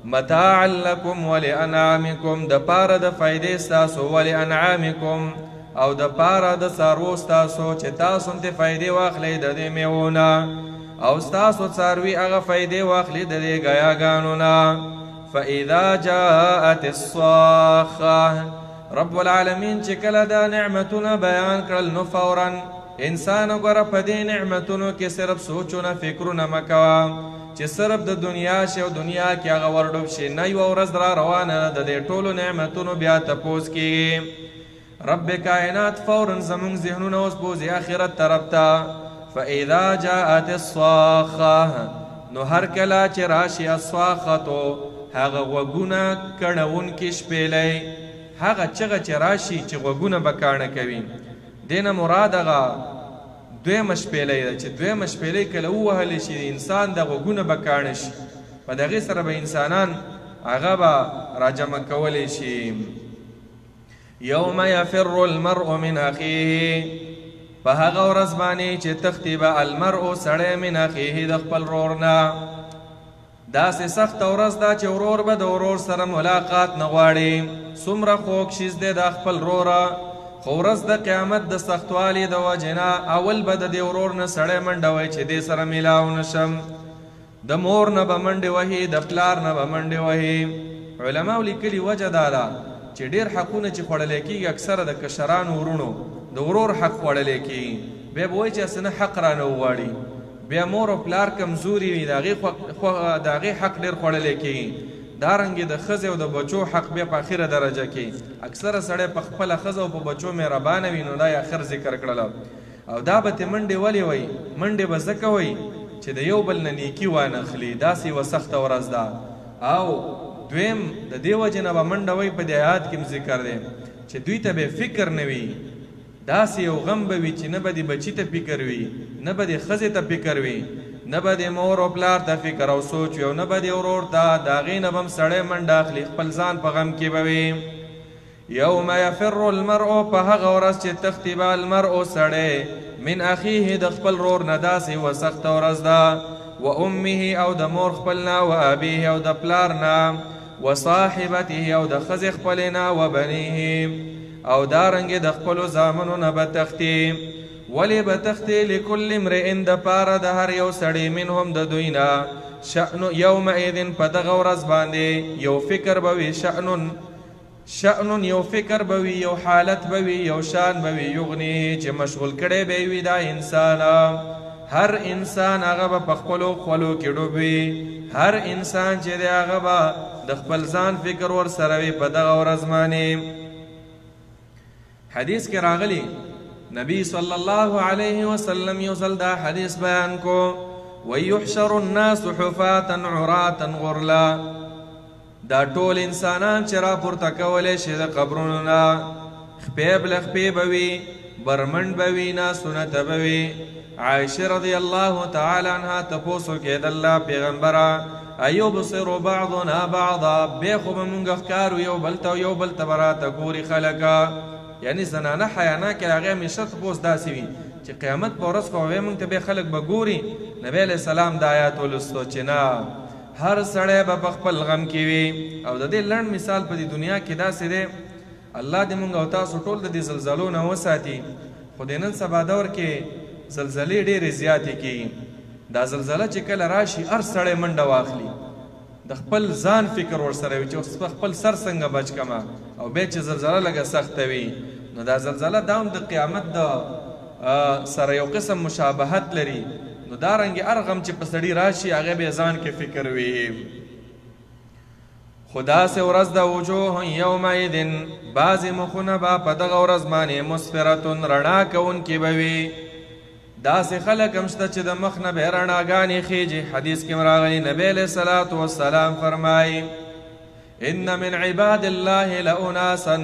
[SPEAKER 2] متاعا لکم ولانعامکم، د پاره د فایدې ستاسو، ولانعامکم او د پاره د څاروو ستاسو چې تاسو هم ترې فایدې واخلئ د دې میوو نه، او ستاسو څاروي هغه فایدې واخلي د دې ګیاګانو نه. فإذا جاءت الصاخة، رب العالمین چې کله دا نعمتونه بیان کړل نو فورا انسان وګوره په دې نعمتونو کې صرف سوچونه فکرونه مه کوه چې صرف د دنیا شي او دنیا کې هغه ورډوب شي، نه یوه ورځ را روانه ده د دې ټولو نعمتونو بیا تپوس کېږي. رب کائنات فورا زمونږ ذهنونه اوس بوځي آخرت طرف ته. فإذا جاءت الصاخة، نو هر کله چې راشي الصاخة هغه غوږونه کڼوونکې شپېلۍ، هغه چغه چې راشي چې غوږونه به کاڼه کوي، دې نه مراد هغه دویمه شپېلۍ ده چې دویمه شپېلۍ کله ووهلی شي انسان د غوږونه به کاڼه شي، په دغې سره به انسانان هغه به راجمع کولی شي. یوم یفر المرء من اخیه، په هغه ورځ باندې چې تښتي به المرء سړی من اخیه د خپل ورور نه. داسې سخته ورځ ده چې ورور به د ورور سره ملاقات نه غواړي. څومره خوږ شیز دی دا خپل وروره، خو ورځ د قیامت د سختوالي د وجې نه اول به د دې ورور نه سړی منډه وهي چې دې سره میلاو نه شم، د مور نه به منډې وهي، د پلار نه به منډې وهي. علماو لیکلي وجه دا ده چې ډېر حقونه چې خوړلی کېږي اکثره د کشرانو وروڼو د ورور حق خوړلی کېږي، بیا به وایي چې هسې نه حق رانه وغواړي. بیا مور او پلار کمزوري وي د هغې حق ډېر خوړلی کېږي. دارنګې د ښځې او د بچو حق بیا په اخره درجه کې اکثره سړی په خپله ښځه او په بچو مهربانه وي، نو دا یې اخر ذکر کړله. او دا به ترې منډې ولې وایي؟ منډې به ځکه وایي چې د یو بل نه نیکي وانخلي، داسې یوه سخته ورځ ده. او دویم د دې وجې نه به منډه وایي، په دې آیات کې هم ذکر دی چې دوی ته به فکر نه وي، داسې یو غم به وي چې نه به د بچي ته فکر وي، نه به د ښځې ته فکر وي، نه به د مور او پلار ته فکر او سوچ وي، او نه به د ورور ته. د هغې نه به هم سړی منډه اخلي، خپل ځان په غم کې به وي. یوم یفر المرء، په هغه ورځ چې تښتي به المرء سړی من اخیه د خپل ورور نه، داسې یوه سخته ورځ ده. و امه او د مور خپل نه، و ابیه او د پلار نه، و صاحبته او د ښځې خپلې نه، و بنیه او دارنګې د خپلو زامنو نه به تښتي. ولې به تښتي؟ لکل امرئ د پاره د هر یو سړي منهم د دوی نه شأن یومئذ، په دغه ورځ باندې یو فکر به وي، شأن یو فکر به وي، یو حالت به وي، یو شان به وي، یغنیه چې مشغول کړی به وي دا انسان. هر انسان هغه به په خپلو خولو کې ډوب وي، هر انسان چې دی هغه به د خپل ځان فکر ورسره وي په دغه ورځ باندې. حدیث کې راغلی نبی صلی الله علیه وسلم یو ځل دا حدیث بیان کو، ویحشر الناس حفاة عراة غرلا، دا ټول انسانان چې راپورته کولی شي د قبرونو نه، خپې بله خپې به وي، برمنډ به وي، ناسونه به وي. عائشة رضی الله تعالی عنها تپوس وکړي د الله پیغمبره، ایبصر بعضنا بعضا، بیا خو به مونږ ښکارو یو بل ته، یو بل ته به راته ګوري خلک. یعنی زنانه حیاناکې هغې همیشه تپوس داسې وي چې قیامت په ورځ خو به مونږ ته بیا خلک به ګوري. نبی علیه السلام دا آیات ولوستو چې نه، هر سړی به په خپل غم کې وي. او د دې لنډ مثال په دې دنیا کې داسې دی، الله دې مونږ او تاسو ټول د دې زلزلو نه وساتي، خو د نن سبا دور کې زلزلې ډېرې زیاتې کېږي. دا زلزله چې کله راشي هر سړی منډه واخلي، د خپل ځان فکر ورسره وي چې اوس په خپل سر څنګه بچ کمه. او بیا چې زلزله لږه سخته وي نو دا زلزله دا هم د قیامت د سره یو قسم مشابهت لري، نو دا رنګې هر غم چې په سړي راشي هغه بیا ځان کې فکر وي. خو داسې ورځ ده وجوه یومئذ، بعضې مخونه به په دغه ورځ باندې مسفرتون رڼا کوونکې به وي. داسې خلک هم شته چې د مخ نه به رڼاګانې خېږي. حدیث کې هم راغلي نبی علیه الصلاة والسلام فرمایي ان من عباد الله لاناسا،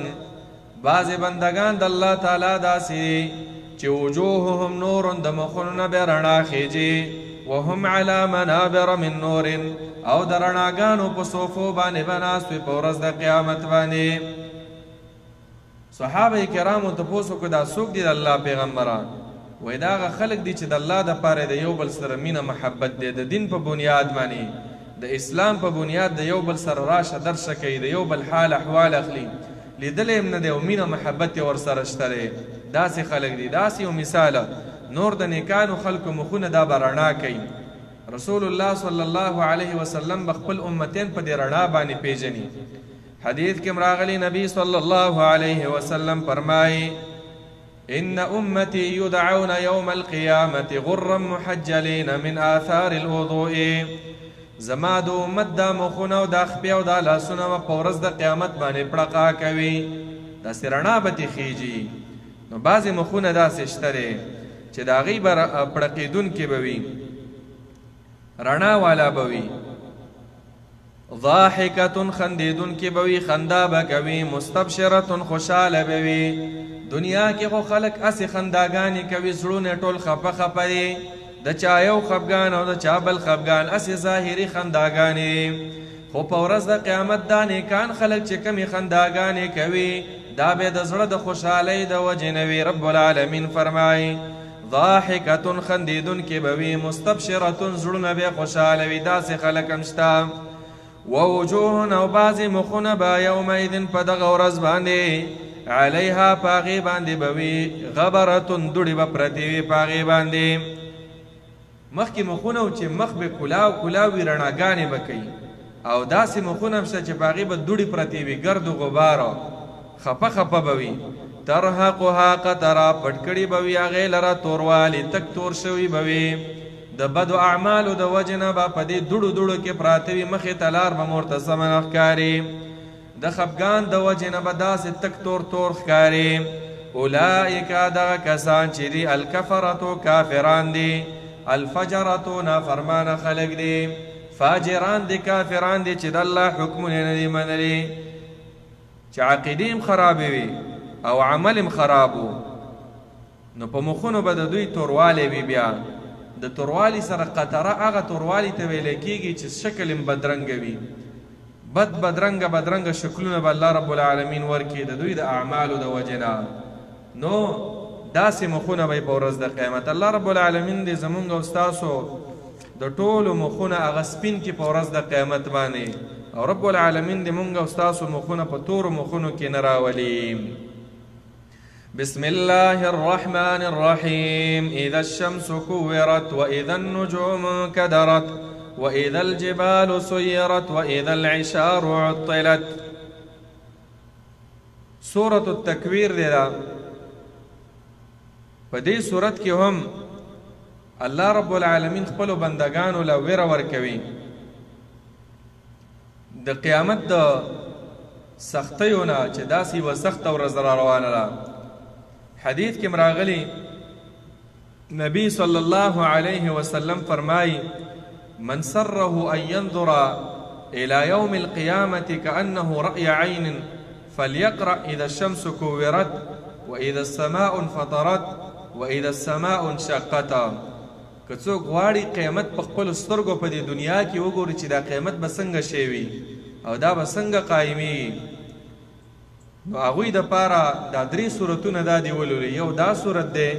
[SPEAKER 2] بعضې بندګان د الله تعالی داسې دي چې وجوههم نور، د مخونو نه به رڼا خېږي، وهم علی منابر من نور، او د رڼاګانو په صوفو باندې به ناست وي په ورځ د قیامت باندې. صحابه کرامو تپوس وکړو دا څوک دي د الله پیغمبران؟ وایي دا هغه خلک دي چې د الله دپاره د یو بل سره مینه محبت دی، د دین په بنیاد باندې، د اسلام په بنیاد د یو بل سره راشه درشه کوي، د یو بل حال احوال اخلي، لیدلی هم نه دی او مینه محبت یې ورسره شته دی. داسې خلک دي. داسې یو مثال نور د نیکانو خلکو مخونه دا به رڼا کوي. رسول الله صلی الله علیه وسلم به خپل امتین په دې رڼا باندې پیژني. حدیث کې راغلی نبی صلی الله علیه وسلم فرمایي ان امتي يدعون يوم القيامة غرا محجلين من آثار الوضوء. زما د امت دا مخونه او دا خپې او دا لاسونه به په ورځ د قیامت باندې پړقا کوي، داسې رڼا به ترې خیژي. نو بعضې مخونه داسې شته دی چې د هغوی به پړقېدونکي به وي، رڼا والا به وي. ضاحکة خندېدونکي به وي، خندا به کوي. مستبشرة خوشحاله به وي. دنیا کې خو خلک هسې خنداګانې کوي، زړونه ټول خفه خفه دي، د چا یو خفګان او د چا بل خفګان، هسې ظاهري خنداګانې. خو په ورځ د قیامت دا نیکان خلک چې کومې خنداګانې کوي دا به د زړه د خوشحالۍ د وجې نه وي. رب العالمین فرمایي ضاحکة خندېدونکې به وي، مستبشرة زړونه به خوشحاله وي. داسې خلک هم شته. ووجوه او بعضې مخونه به یومئذ په دغه ورځ باندې علیها په هغې باندې به وي غبرة، دوړې به پرتې وي په هغې باندې. مخکې مخونه و چې مخ به کلاو کلاو وي، رڼاګانې به کوي، او داسې مخونه هم شته چې په هغې به دوړې پرتې وي، ګرد و غبار، خفه خفه به وي. ترهقها قتره، پټ کړي به وي هغې لره توروالي، تک تور شوي به وي. د بدو اعمالو د وجې نه به په دې دوړو دوړو کې پراته وي، مخې ته لار به ورته سمه نه ښکاري. د خفګان د وجې نه به داسې تک تور تور ښکاري. اولئک دغه کسان چې دي الکفرتو کافران دي، الفجرتو نافرمانه خلک دي، فاجران دي، کافران دي چې د الله حکمونه نه دي منلي، چې عقیدې هم خرابې وي او عمل هم خراب و، نو په مخونو به د دوی توروالی وي. بیا د توروالي سره قطره هغه توروالي ته ویل کېږي چې شکل هم بدرنګه وي، بد بدرنګه بدرنګه شکلونه به الله رب العالمین ورکړي د دوی د اعمالو د وجې نه. نو داسې مخونه به یې په ورځ د قیامت. الله رب العالمین دې زمونږ او ستاسو د ټولو مخونه هغه سپین کړي په ورځ د قیامت باندې، او رب العالمین دې مونږ او ستاسو مخونه په تورو مخونو کې نه راولي. بسم الله الرحمن الرحيم. إذا الشمس كورت وإذا النجوم انكدرت وإذا الجبال سيرت وإذا العشار عطلت. سورة التکویر دی دا. په دې سورت کې هم الله رب العالمین خپلو بندګانو له ویره ورکوي د قیامت د سختیو نه، چې داسې یوه سخته ورځ را روانه ده. حدیث کې راغلی نبی صلی الله علیه وسلم فرمایي من سره ان ينظر الى يوم القيامة كأنه رأي عين فليقرأ إذا الشمس كورت وإذا السماء انفطرت وإذا السماء انشقت. که څوک غواړي قیامت په خپلو سترګو په دې دنیا کې وګوري چې دا قیامت به څنګه شی وي او دا به څنګه قایمیږي، نو هغوی دپاره دا درې سورتونه دا دي ولولي. یو دا سورت دی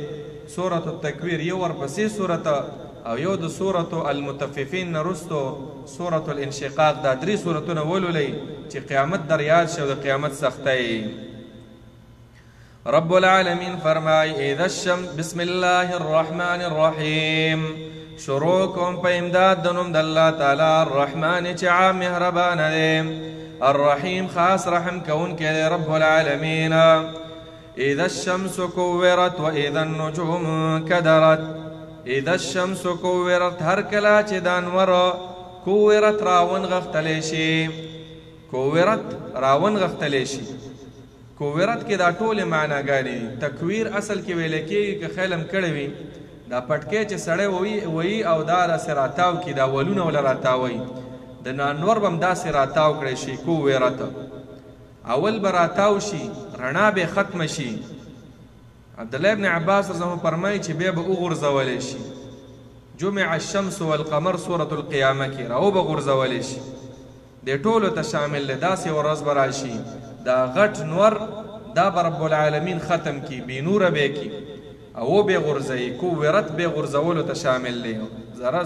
[SPEAKER 2] سورة التکویر، یو ورپسې سورت، او یو د سورة المطففین نه وروسته سورة الانشقاق. دا درې سورتونه ولولئ چې قیامت در یاد شي او د قیامت سختۍ. رب العالمین فرمای اذا الشمس. بسم الله الرحمن الرحیم. شروع کوم په امداد د نوم د الله تعالی الرحمن چې عام مهربان دی، الرحیم خاص رحم کوونکی دی رب العالمین. اذا الشمس كورت واذا النجوم انكدرت. اذا الشمس كورت، هر کله چې دا نور كورت راونغښتلی شي، كورت راونغښتلی شي. کوورت کې دا ټولې معناګانې دي. تکویر اصل کې ویل کېږي که خیال هم کړی وي، دا پټکی چې سړی وایي او دا داسې راتاو کړي، دا ولونه وله راتاوي، د نانور به هم داسې راتاو کړی شي. کوورت اول به راتاو شي، رڼا به ختمه شي. عبدالله ابن عباس رضی الله عنه فرمایي چې بیا به وغورځولی شي. جمع الشمس والقمر سورة القیامه کې راوبه غورځولی شي. دې ټولو ته شامل دی. داسې یوه ورځ به راشي دا غټ نور دا به رب العالمین ختم کړي، بې نوره به یې کړي او وبه یې غورځوي. کوورت به یې غورځولو ته شامل دی، ذره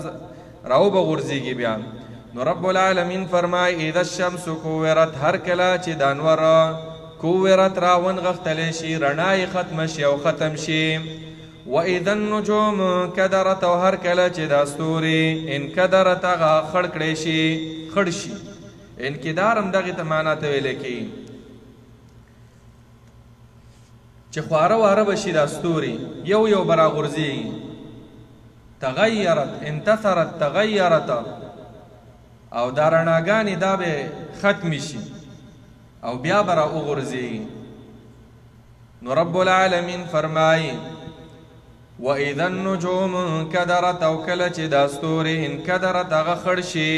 [SPEAKER 2] راوبه غورځېږي بیا. نو رب العالمین فرمایي اذا الشمس کوورت، هر کله چې دا نور کوورت راونغښتلی شي، رڼا یې ختمه شي او ختم شي. واذا النجوم کدرت، او هر کله چې دا ستوري انکدرت هغه خړ کړی شي، خړ شي. انکدار هم دغې ته معنا ته ویلی کېږي چې خواره واره به شي دا ستوري، یو یو به راغورځېږي. تغیرت، انتثرت، تغیرت، او دا رڼاګانې دا به ختمې شي او بیا به راوغورځېږي. نو رب العالمین فرمایي وَإِذَا النُّجُومُ انكدرت، او کله چې دا ستوري انکدرت هغه خړ شي.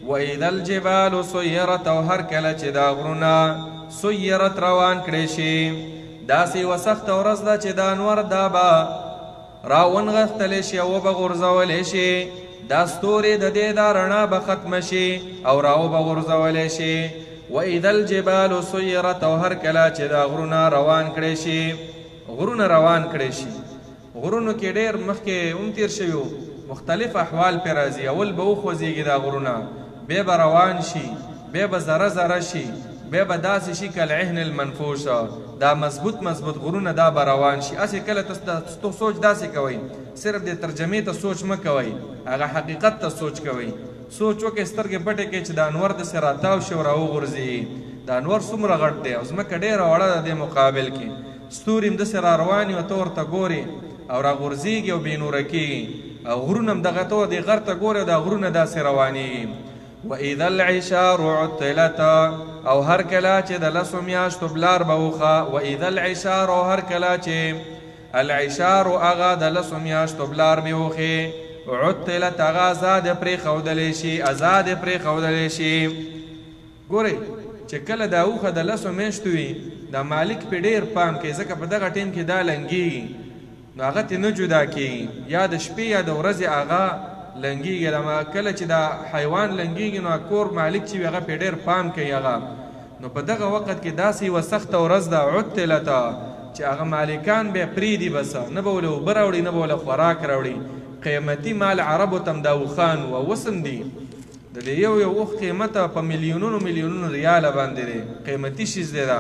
[SPEAKER 2] وَإِذَا الْجِبَالُ سُيِّرَتْ، او هر کله چې دا غرونه سُيِّرَت روان کړی شي. داسې یوه سخته ورځ ده چې دا نور دا به راونغښتلی شي او وبه غورځولی شي. دا ستوري د دې دا رڼا به ختمه شي او راوبه غورځولی شي. وَإِذَا الْجِبَالُ سُيِّرَتْ، او هر کله چې دا غرونه روان کړی شي، غرونه روان کړی شي. غرونو کې ډېر مخکې هم تېر شوي وو، مختلف احوال پرې راځي. اول به وخوځېږي دا غرونه، بیا به روان شي، بیا به ذره ذره شي، بیا به داسې شي کالعهن المنفوش. دا مضبوط مضبوط غرونه دا به روان شي. هسې کله ته سوچ داسې کوئ، صرف دې ترجمې ته سوچ مه کوئ، هغه حقیقت ته سوچ کوئ. سوچ وکړئ، سترګې پټې کړئ چې دا انور داسې راتاو شي او راوغورځېږي. دا انور څومره غټ دی او ځمکه ډېره وړه ده دې مقابل کې. ستوري هم داسې را روان وي او ته ورته ګورې او راغورځېږي او بې نوره کېږي. او غرونه هم دغه ته دې غر ته ګورې او دا غرونه داسې روانېږي. وَإِذَا الْعِشَارُ عُطِّلَتْ، او هر کله چې د لسو میاشتو بلار به وخه. وَإِذَا الْعِشَارُ، او هر کله چې العشار هغه د لسو میاشتو بلار به وخې، عُطِّلَتْ هغه ازاد پرېښودلی شي، ازاد پرېښودلی شي. ګورئ چې کله دا اوښه د لسو میاشتو وي، دا مالک پې ډېر پام کوي، ځکه په دغه ټایم کې دا لنګېږي، نو هغه ترې نه جدا کېږي، یا د شپې یا د ورځې هغه لنګېږي. کله چې دا حیوان لنګېږي نو کور مالک چې وي هغه پې ډېر پام کوي هغه. نو په دغه وخت کې داسې یوه سخته ورځ ده عطلته، چې هغه مالکان به پرېږدي، بس نه به له اوبه راوړي، نه به له خوراک راوړي. قیمتي مال عربو ته هم دا اوښان وو او اوس هم دي. د دې یو یو اوښ قیمت په میلیونونو میلیونونو ریاله باندې دی، قیمتي شیز دی دا.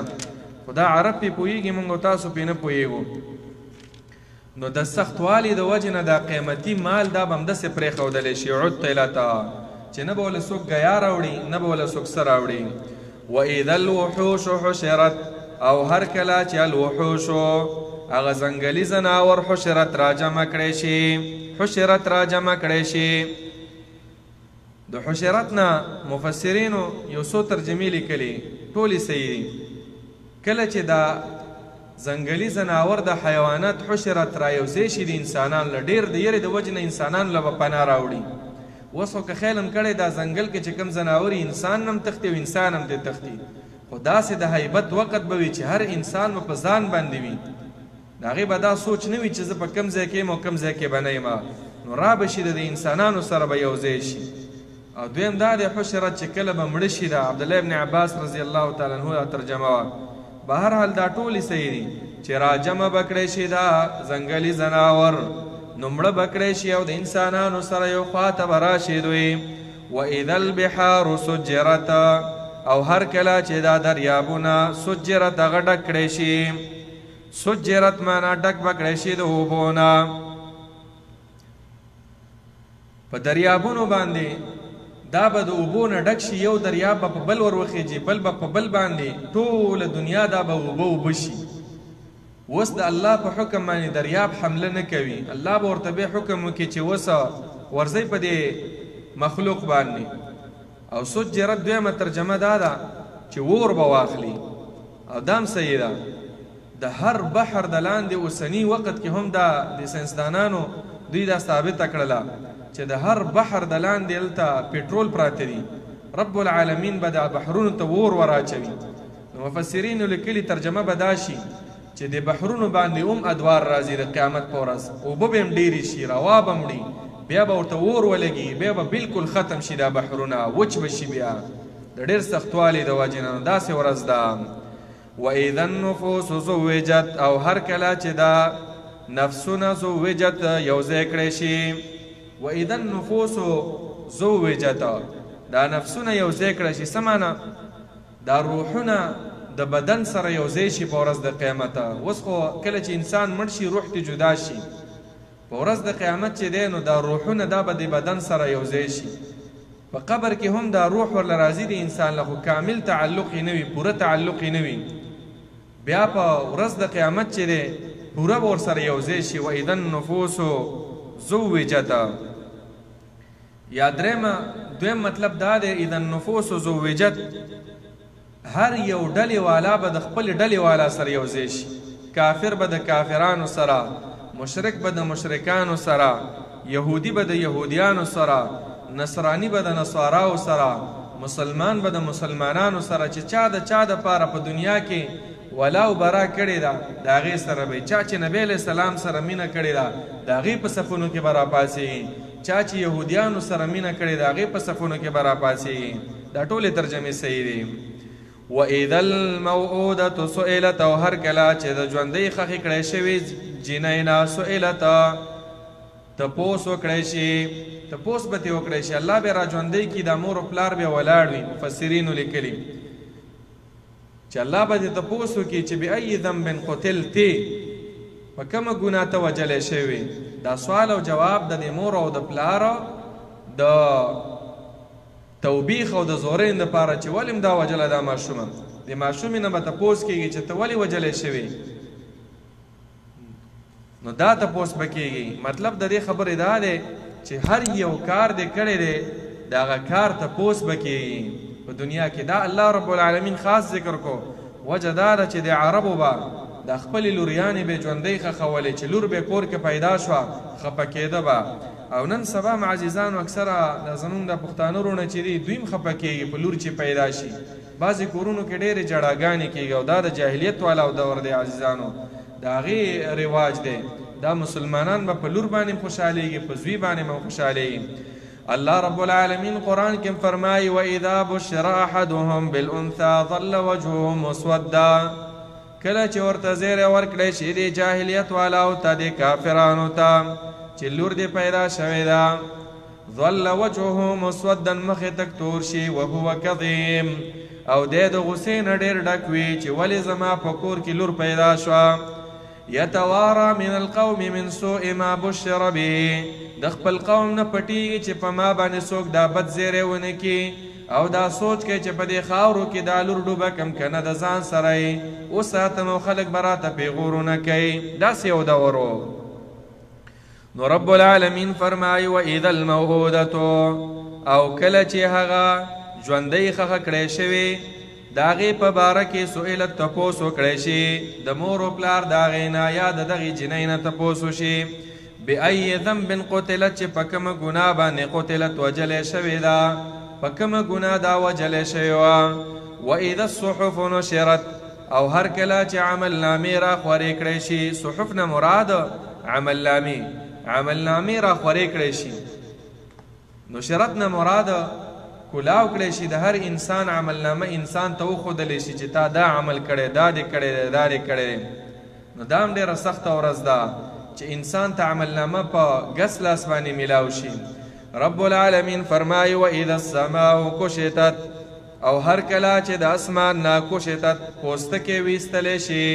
[SPEAKER 2] خو دا عرب پې پوهېږي، موږ او تاسو پې نه پوهېږو. نو د سختوالي د وجې نه دا قیمتي مال دا به همداسې پرېښودلی شي عطلته، چې نه به له څوک ګیا راوړي، نه به له څوک څه راوړي. وَإِذَا الْوُحُوشُ حُشِرَتْ، او هر کله چې الوحوشو هغه ځنګلي ځناور حشرت راجمع کړی شي، حشرت راجمع کړی شي. د حشرت نه مفسرینو یو څو ترجمې لیکلي، ټولې صحیح دي. کله چې دا ځنګلي ځناور د حیوانات حشرت را یوځای شي د انسانانو له ډېر د یرې د وجې نه انسانانو له به پناه راوړي. اوس خو که خیال هم کړی دا ځنګل کې چې کوم ځناور انسان هم تښتي او انسان هم ترې تښتي، خو داسې د هیبت وخت به وي چې هر انسان به په ځان باندې وي، د هغې به دا سوچ نه وي چې زه په کوم ځای کې یم او کوم ځای کې به نه یم. نو را به شي د دې انسانانو سره به یو ځای شي. او دویم دا دی حشرت چې کله به مړه شي، دا عبدالله ابن عباس رضی الله تعالی عنه دا ترجمه وه. بهرحال دا ټولې صحیح دي چې راجمع به کړی شي دا ځنګلي ځناور، نو مړه به کړی شي او د انسانانو سره یو خوا ته به راشي دوی. وَإِذَا الْبِحَارُ سُجِّرَتْ، او هر کله چې دا دریابونه سجرت هغه ډک کړی شي. سجرت معنا ډک به کړی شي د اوبو نه. په دریابونو باندې دا به د اوبو نه ډک شي، یو دریاب به په بل ور وخېږي، بل به په بل باندې، ټوله دنیا دا به اوبه اوبه شي. اوس د الله په حکم باندې دریاب حمله نه کوي، الله به ورته بیا حکم وکړي چې اوس ورځئ په دې مخلوق باندې. او سجرت دویمه ترجمه دا ده چې اور به واخلي، او دا هم صحیح ده. د هر بحر د لاندې اوسني وخت کې هم دا د ساینسدانانو دوی دا ثابته کړله چې د هر بحر د لاندې هلته پټرول پراته دي، رب العالمین به د بحرونو ته اور وراچوي. نو مفسرینو لیکلي ترجمه به دا شي چې د بحرونو باندې هم ادوار راځي د قیامت په ورځ، اوبه به هم ډېرې شي، روا به هم وړي، بیا به ورته اور ولګي، بیا به بالکل ختم شي دا بحرونه، وچ به شي بیا د ډېر سختوالي د وجې نه. نو داسې ورځ ده. وإذا النفوس زوجت، او هر کله چې دا نفسونه زوجت یو ځای کړی شي. وإذا النفوس زوجت، دا نفسونه یو ځای کړی شي، څه معنا؟ دا روحونه د بدن سره یو ځای شي په ورځ د قیامت. اوس خو کله چې انسان مړ شي روح ته جدا شي، په ورځ د قیامت چې دی نو دا روحونه دا به د بدن سره یو ځای شي. په قبر کې هم دا روح ورله راځي د انسان له، خو کامل تعلق یې نه وي، پوره تعلق یې نه وي. بیا په ورځ د قیامت چې دی پوره به ورسره یو ځای شي. وإذا النفوس زوجت. یا درېیمه دویم مطلب دا دی، اذا النفوس زوجت، هر یو ډلې والا به د خپلې ډلې والا سره یو ځای شي. کافر به د کافرانو سره، مشرک به د مشرکانو سره، یهودي به د یهودیانو سره، نصرانی به د نصاراو سره، مسلمان به د مسلمانانو سره، چې چا د چا دپاره په دنیا کې ولا او برا کړې ده د هغې سره به، چا چې نبی علیه السلام سره مینه کړې ده د هغې په صفونو کې به راپاڅېږي، چا چې یهودیانو سره مینه کړې ده هغې په صفونو کې به راپاڅېږي. دا ټولې ترجمې صحیح دي. وإذا الموءودة سئلت، او هر کله چې د ژوندۍ ښخې کړی شوې جینۍ نه سئلت تپوس وکړی شي، تپوس به ترې وکړی شي، الله به را ژوندۍ کړي، دا مور او پلار به ولاړ وي. مفسرینو لیکلي چې الله به دې تپوس وکړي چې بأي ذنب قتلتې، په کومه ګناه ته وژلی شوې. دا سوال او جواب د دې مور او د پلار د توبیخ او د زورین دپاره چې ولې دا وژله دا ماشومه، د ماشومې نه به تپوس کېږي چې ته ولې وژلی شوې، نو دا تپوس به کېږي. مطلب د دې خبرې دا دی چې هر یو کار دې کړی دی د هغه کار تپوس به کېږي په دنیا کې. دا الله رب العالمین خاص ذکر کو، وجه دا ده چې د عربو به د خپلې لوریانې به ژوندۍ ښخولې، چې لور به کور کې پیدا شوه خفه کېده به. او نن سبا هم عزیزانو اکثره دا زمونږ د پښتانه وروڼه چې دي دوی هم خفه کېږي په لور چې پیدا شي. بعضې کورونو کې ډېرې جړاګانې کېږي، او دا د جاهلیت والاو دور دی عزیزانو، د هغې رواج دی. دا مسلمانان به په لور باندې هم خوشحالېږي، په زوی باندې هم خوشحالېږي. الله رب العالمین قرآن کې فرمایي وإذا بشر أحدهم بالأنثى ظل وجهه مسودا، کله چې ورته زیری ورکړی شي د جاهلیت والاو ته، د کافرانو ته چې لور دې پیدا شوې ده، ظل وجهه مسودا، مخ یې تک تور شي، وهو کظیم، او دی د غصې نه ډېر ډک وي چې ولې زما په کور کې لور پیدا شوه. یتوارا من القوم من سوء ما بشر به، د خپل قوم نه پټېږي چې په ما باندې څوک دا بد زیری ونه کړي، او دا سوچ کوي چې په دې خاورو کې دا لور ډوبه کم که نه د ځان سره یې وساتم او خلک به راته پیغورونه کوي. داسې یو دور و. نو رب العالمین فرمایي وإذا الموءودة، او کله چې هغه ژوندۍ ښخه کړی شوې د هغې په باره کې سئلت تپوس وکړی شي، د مور او پلار د هغې نه یا د دغې جینۍ نه تپوس وشي، بأي ذنب قتلت، چې په کومه ګناه باندې قتلت وژلی شوې ده، په کومه ګناه دا وژلی شوې وه. وإذا الصحف نشرت، او هر کله چې عمل نامې را خورې کړی شي، صحف نه مراد عمل نامې، عمل نامې را خورې کړی شي. نشرت نه مراد کلاو کړی شي، د هر انسان عمل نامه انسان ته وښودلی شي چې تا دا عمل کړی، دا دې کړی دی، دا دې کړی دی. نو دا هم ډېره سخته ورځ ده چې انسان ته عمل نامه په ګس لاس باندې میلاو شي. رب العالمین فرمایي وإذا السماء کشطت، او هر کله چې د اسمان نه کشطت پوستکی ویستلی شي.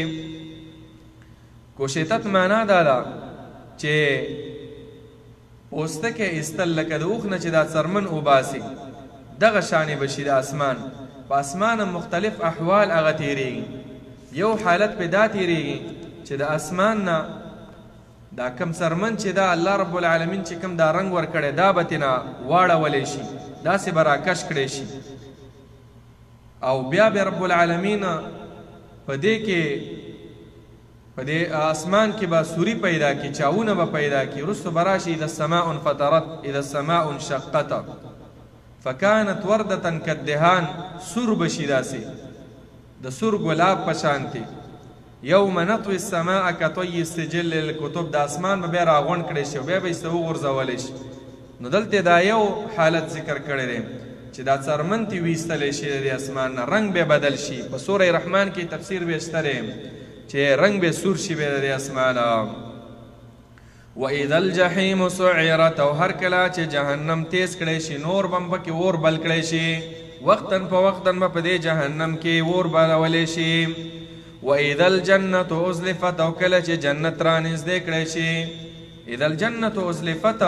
[SPEAKER 2] کشطت معنا دا ده چې پوستکی ایستل لکه د اوښ نه چې دا څرمن وباسي، دغه شانې به شي د اسمان. په اسمان مختلف احوال هغه تېرېږي. یو حالت پې دا تېرېږي چې د اسمان نه دا کم څرمن چې دا الله رب العالمین چې کم دا رنګ ورکړی دا به ترې نه واړولی شي، داسې به راکش کړی شي، او بیا به رب العالمین په دې کې په دې اسمان کې به سوري پیدا کړي، چاونه به پیدا کړي. وروسته به راشي اذا السماء انفطرت، اذا السماء انشقت فكانت وردة كالدهان، سور به شي داسې د سور ګلاب په شانتې. یوم نطوي السماء كطي السجل للكتب، د اسمان به بیا راغونډ کړی شي او بیا به یې څه وغورځولی شي. نو دلته دا یو حالت ذکر کړی دی چې دا څرمن تی ویستلی شي د اسمان نه، رنګ به بدل شي. په سوره رحمان کې تفسیر به شته دی چې رنګ به سور شي به د اسمان. وَإِذَا الْجَحِيمُ سُعِّرَتْ، او هر کله چې جهنم تیز کړی شي، نور بم پکې اور بل کړی شي، وقتاً فوقتاً به په دې جهنم کې اور بلولی شي. وَإِذَا الْجَنَّةُ أُزْلِفَتْ، او کله چې جنت رانږدې کړی شي. إِذَا الْجَنَّةُ أُزْلِفَتْ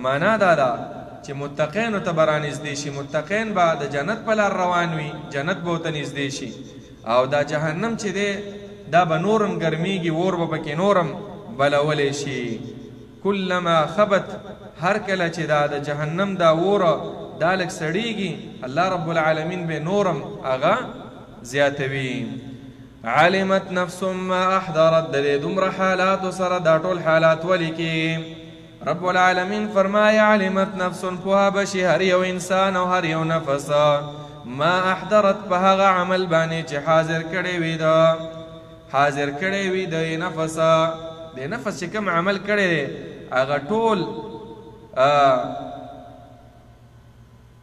[SPEAKER 2] معنا دا ده چې متقینو ته به رانږدې شي، متقین به د جنت په لار روان وي، جنت به ورته نږدې شي. او دا جهنم چې دی دا به نورم ګرمیږي، اور به پکې نورم بلولی شي. کلما خبت، هر کله چې دا د جهنم دا اور دا لږ سړیږي، الله رب العالمین به نورم هغه زیاتوي. علمت نفس ما احضرت، د دې دومره حالاتو سره دا ټول حالات ولیکي. رب العالمین فرمایي علمت نفس، پوهه به شي هر یو انسان او هر یو نفس ما احضرت، په هغه عمل باندې چې حاضر کړی وي، ده حاضر کړی وي د نفس، د نفس چې کوم عمل کړی دی هغه ټول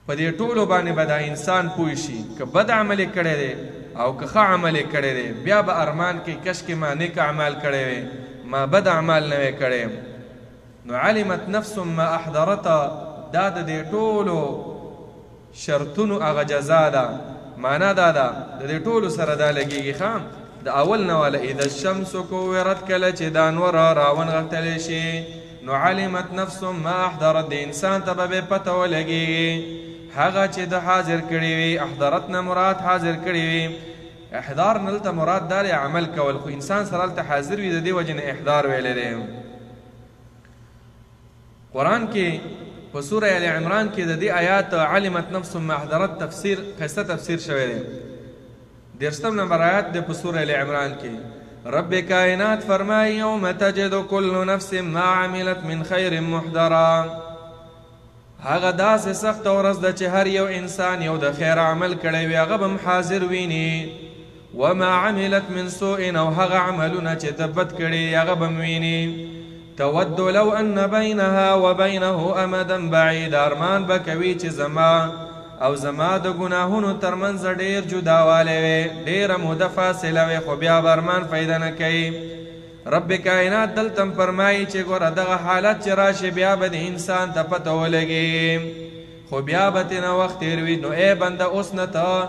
[SPEAKER 2] په دې ټولو باندې به دا انسان پوه شي. که بد عمل یې کړی دی او که ښه عمل یې کړی دی، بیا به ارمان کوي کشکې ما نیک اعمال کړی وی، ما بد اعمال نه وی کړی. نو علمت نفس ما احضرت، دا د دې ټولو شرطونو هغه جزا ده. معنا دا ده د دې ټولو سره دا لګېږي. ښه د اول نه واله اذا الشمس کورت، کله چې دا نور راونغښتلی شي، نو علمت نفس ما احضرت، د انسان ته به بیا پته ولګېږي هغه چې د حاضر کړی وي. احضرت نه مراد حاضر کړی وي، احضار نه دلته مراد دا دی عمل کول، خو انسان سره هلته حاضر وي، د دې وجې نه احضار ویلی دی. قرآن کې په سوره آل عمران کې د دې آیات علمت نفس ما احضرت تفسیر ښایسته تفسیر شوی دی. 30 نمبر آیات دی په سوره آل عمران کې. رب کائنات فرمایي یوم تجد کل نفس ما عملت من خیر محضرا، هغه داسې سخته ورځ ده چې هر یو انسان یو د خیر عمل کړی وي هغه به هم حاضر ویني. وما عملت من سوء، او هغه عملونه چې ده بد کړي هغه به هم ویني. تود لو ان بینها وبینه امدا بعیدا، ارمان به کوي چې زما او زما د ګناهونو ترمنځ ډېر جداوالی وي، ډېره موده فاصله وي، خو بیا به ارمان فایده نه کوي. رب کائنات دلته هم فرمایي چې ګوره دغه حالت چې راشي بیا به د انسان ته پته ولګي، خو بیا به ترېنه وخت تېر وي. نو ای بنده اوس نه ته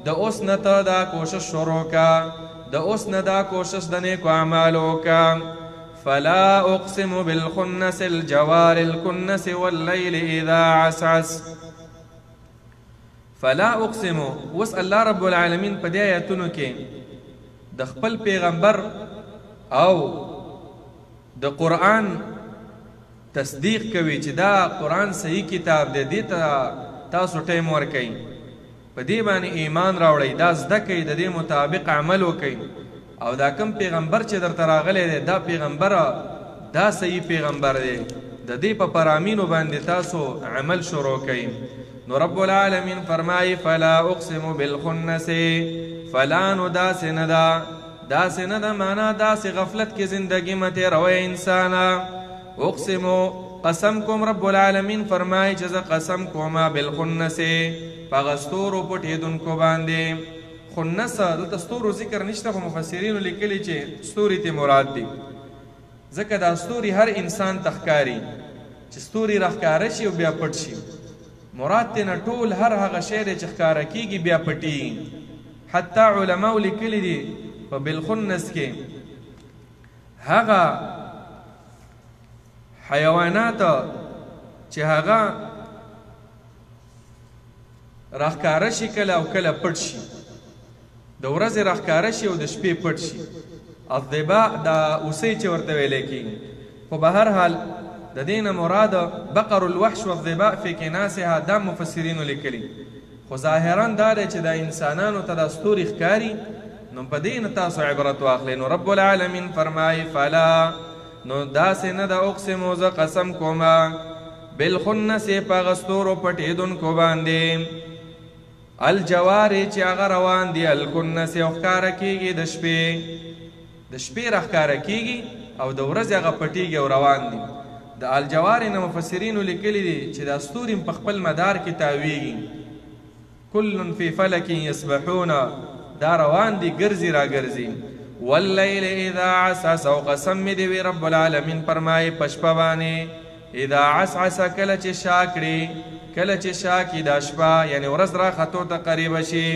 [SPEAKER 2] د اوس نه ته دا کوشش شروع کا، د اوس نه دا کوشش د نیکو اعمالو وکړه. فلا اقسم بالخنس الجوار الكنس والليل اذا عسعس. فلا اقسم، اوس الله رب العالمین په دې آیتونو کې د خپل پیغمبر او د قرآن تصدیق کوي چې دا قرآن صحیح کتاب دی، دې ته تاسو ټایم ورکئ، په دې باندې ایمان راوړئ، دا زده کړئ، د دې مطابق عمل وکئ. او دا کوم پیغمبر چې درته راغلی دی دا پیغمبر دا صحیح پیغمبر دی، د دې په فرامینو باندې تاسو عمل شروع کړئ. نو رب العالمین فرمایي فلا اقسم بالخنس، فلا نو داسې نه ده، داسې نه ده معنا داسې غفلت کې زندګي مه تېروئ انسانه. اقسم قسم کوم، رب العالمین فرمایي چې زه قسم کوم بالخنس، په هغه ستورو پټېدونکو باندې. خنس دلته ستورو ذکر نشته، خو مفسرینو لیکلي چې ستوري ته مراد دي، ځکه دا ستوري هر انسان ته ښکاري چې ستوري راښکاره شي او بیا پټ شي. مراد ترې نه ټول هر هغه شی دی چې ښکاره کېږي بیا پټېږي. حتی علماو لیکلي دي په بالخنس کې هغه حیوانات چې هغه راښکاره شي کله او کله پټ شي، د ورځې راښکاره شي او د شپې پټ شي. الضباع دا اوسۍ چې ورته ویلی کېږي، خو به هر حال د دې نه مراد بقر الوحش والضباع فی کناسها، دا مفسرینو لیکلي. خو ظاهرا دا دی چې دا انسانانو ته دا ستوري ښکاري، نو په دې نه تاسو عبرت واخلئ. نو رب العالمین فرمایي فلا، نو داسې نه ده اقسمو زه قسم کومه بالخنس په هغه ستورو پټېدونکو باندې، الجوارې چې هغه روان دي، الکنس او ښکاره کېږي د شپې، د شپې راښکاره کېږي او د ورځې هغه پټېږي او روان دي. د الجوار نه مفسرینو لیکلي دي چې دا ستوري په خپل مدار کې تاویږي. کل فی فلک یسبحون، دا روان دي، ګرځي را ګرځي. واللیل اذا عسعس، او قسم مې دې وي رب العالمین فرمایي په شپه باندې، اذا عسعس کله چې شا کړي، کله چې شا کړي دا شپه، یعنې ورځ را ختو ته قریبه شي.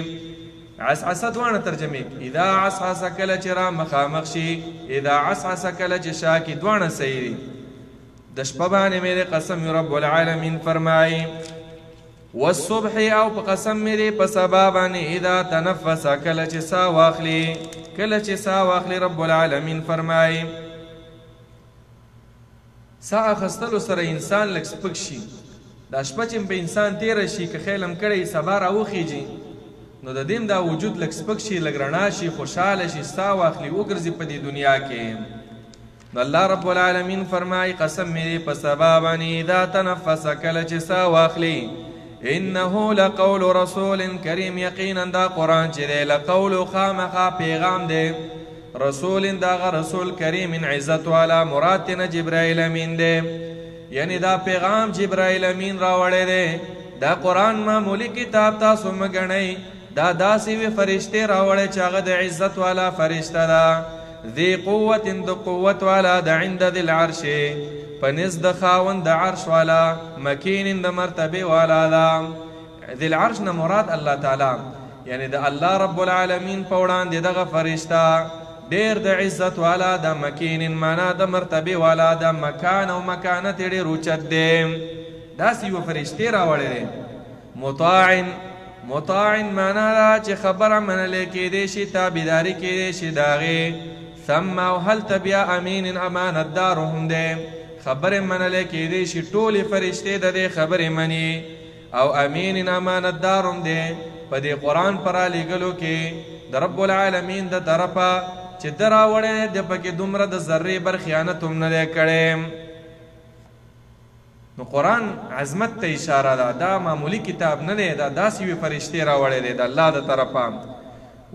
[SPEAKER 2] عسعس دواړه ترجمې، اذا عسعس کله چې را مخامخ شي، اذا عسعس کله چې شا کړي، دواړه صحیح دي. د شپه باندې مې دې قسم رب العالمین فرمایي. والصبح، او په قسم مې دې په سبا باندې، اذا تنفس کله چې سا واخلي، کله چې سا واخلي رب العالمین فرمایي. سا اخیستلو سره انسان لږ سپک شي. دا شپه چې په انسان تېره شي، که خیل هم کړی سبا راوخیږي، نو د دې دا وجود لږ سپک شي، لږ رڼا شي، خوشحاله شي، سا واخلي، وګرځي په دې دنیا کې. نو الله رب العالمین فرمایي قسم مې دې په سبا باندې، اذا تنفس کله چې سا واخلي، انه لقول رسول کریم، یقینا دا قرآن چې دی لقول خامخا پیغام دی، رسول دغه رسول کریم عزت والا، مراد ترېنه جبرائیل امین دی. یعنی دا پیغام جبرائیل امین راوړی دی. دا قرآن معمولی کتاب تاسو مه ګڼئ، دا داسې وي فرشتې راوړی چې هغه د عزت والا فرشته ده، ذی قوت د قوت والا، د عند ذی العرش په نزد د خاوند د عرش والا، مکین د مرتبې والا ده. ذی العرش نه مراد الله تعالی، یعنی د الله رب العالمین په وړاندې دغه فرشته ډېر د عزت والا ده، مکین معنا د مرتبې والا ده، مکان او مکانت یې ډېر اوچت دی. داسې یوه فرشتې راوړی دی. مطاع، مطاع معنا دا چې خبره منلې کېدی شي، تابعداري کېدی شي د هغې. ثم او هلته بیا امین امانتدار هم دی، خبرې منلې کېدی شي، ټولې فرشتې د دې خبرې مني. او امین امانتدار هم دی. په دې قرآن پر رالیږلو کې د رب العالمین د طرفه چې ده راوړی دی، پکې دومره د ذرې بر خیانت هم نه دی کړی. نو قرآن عظمت ته اشاره ده، دا معمولی کتاب نه دی، دا داسې یوې فرشتې راوړی دی د الله د طرفه.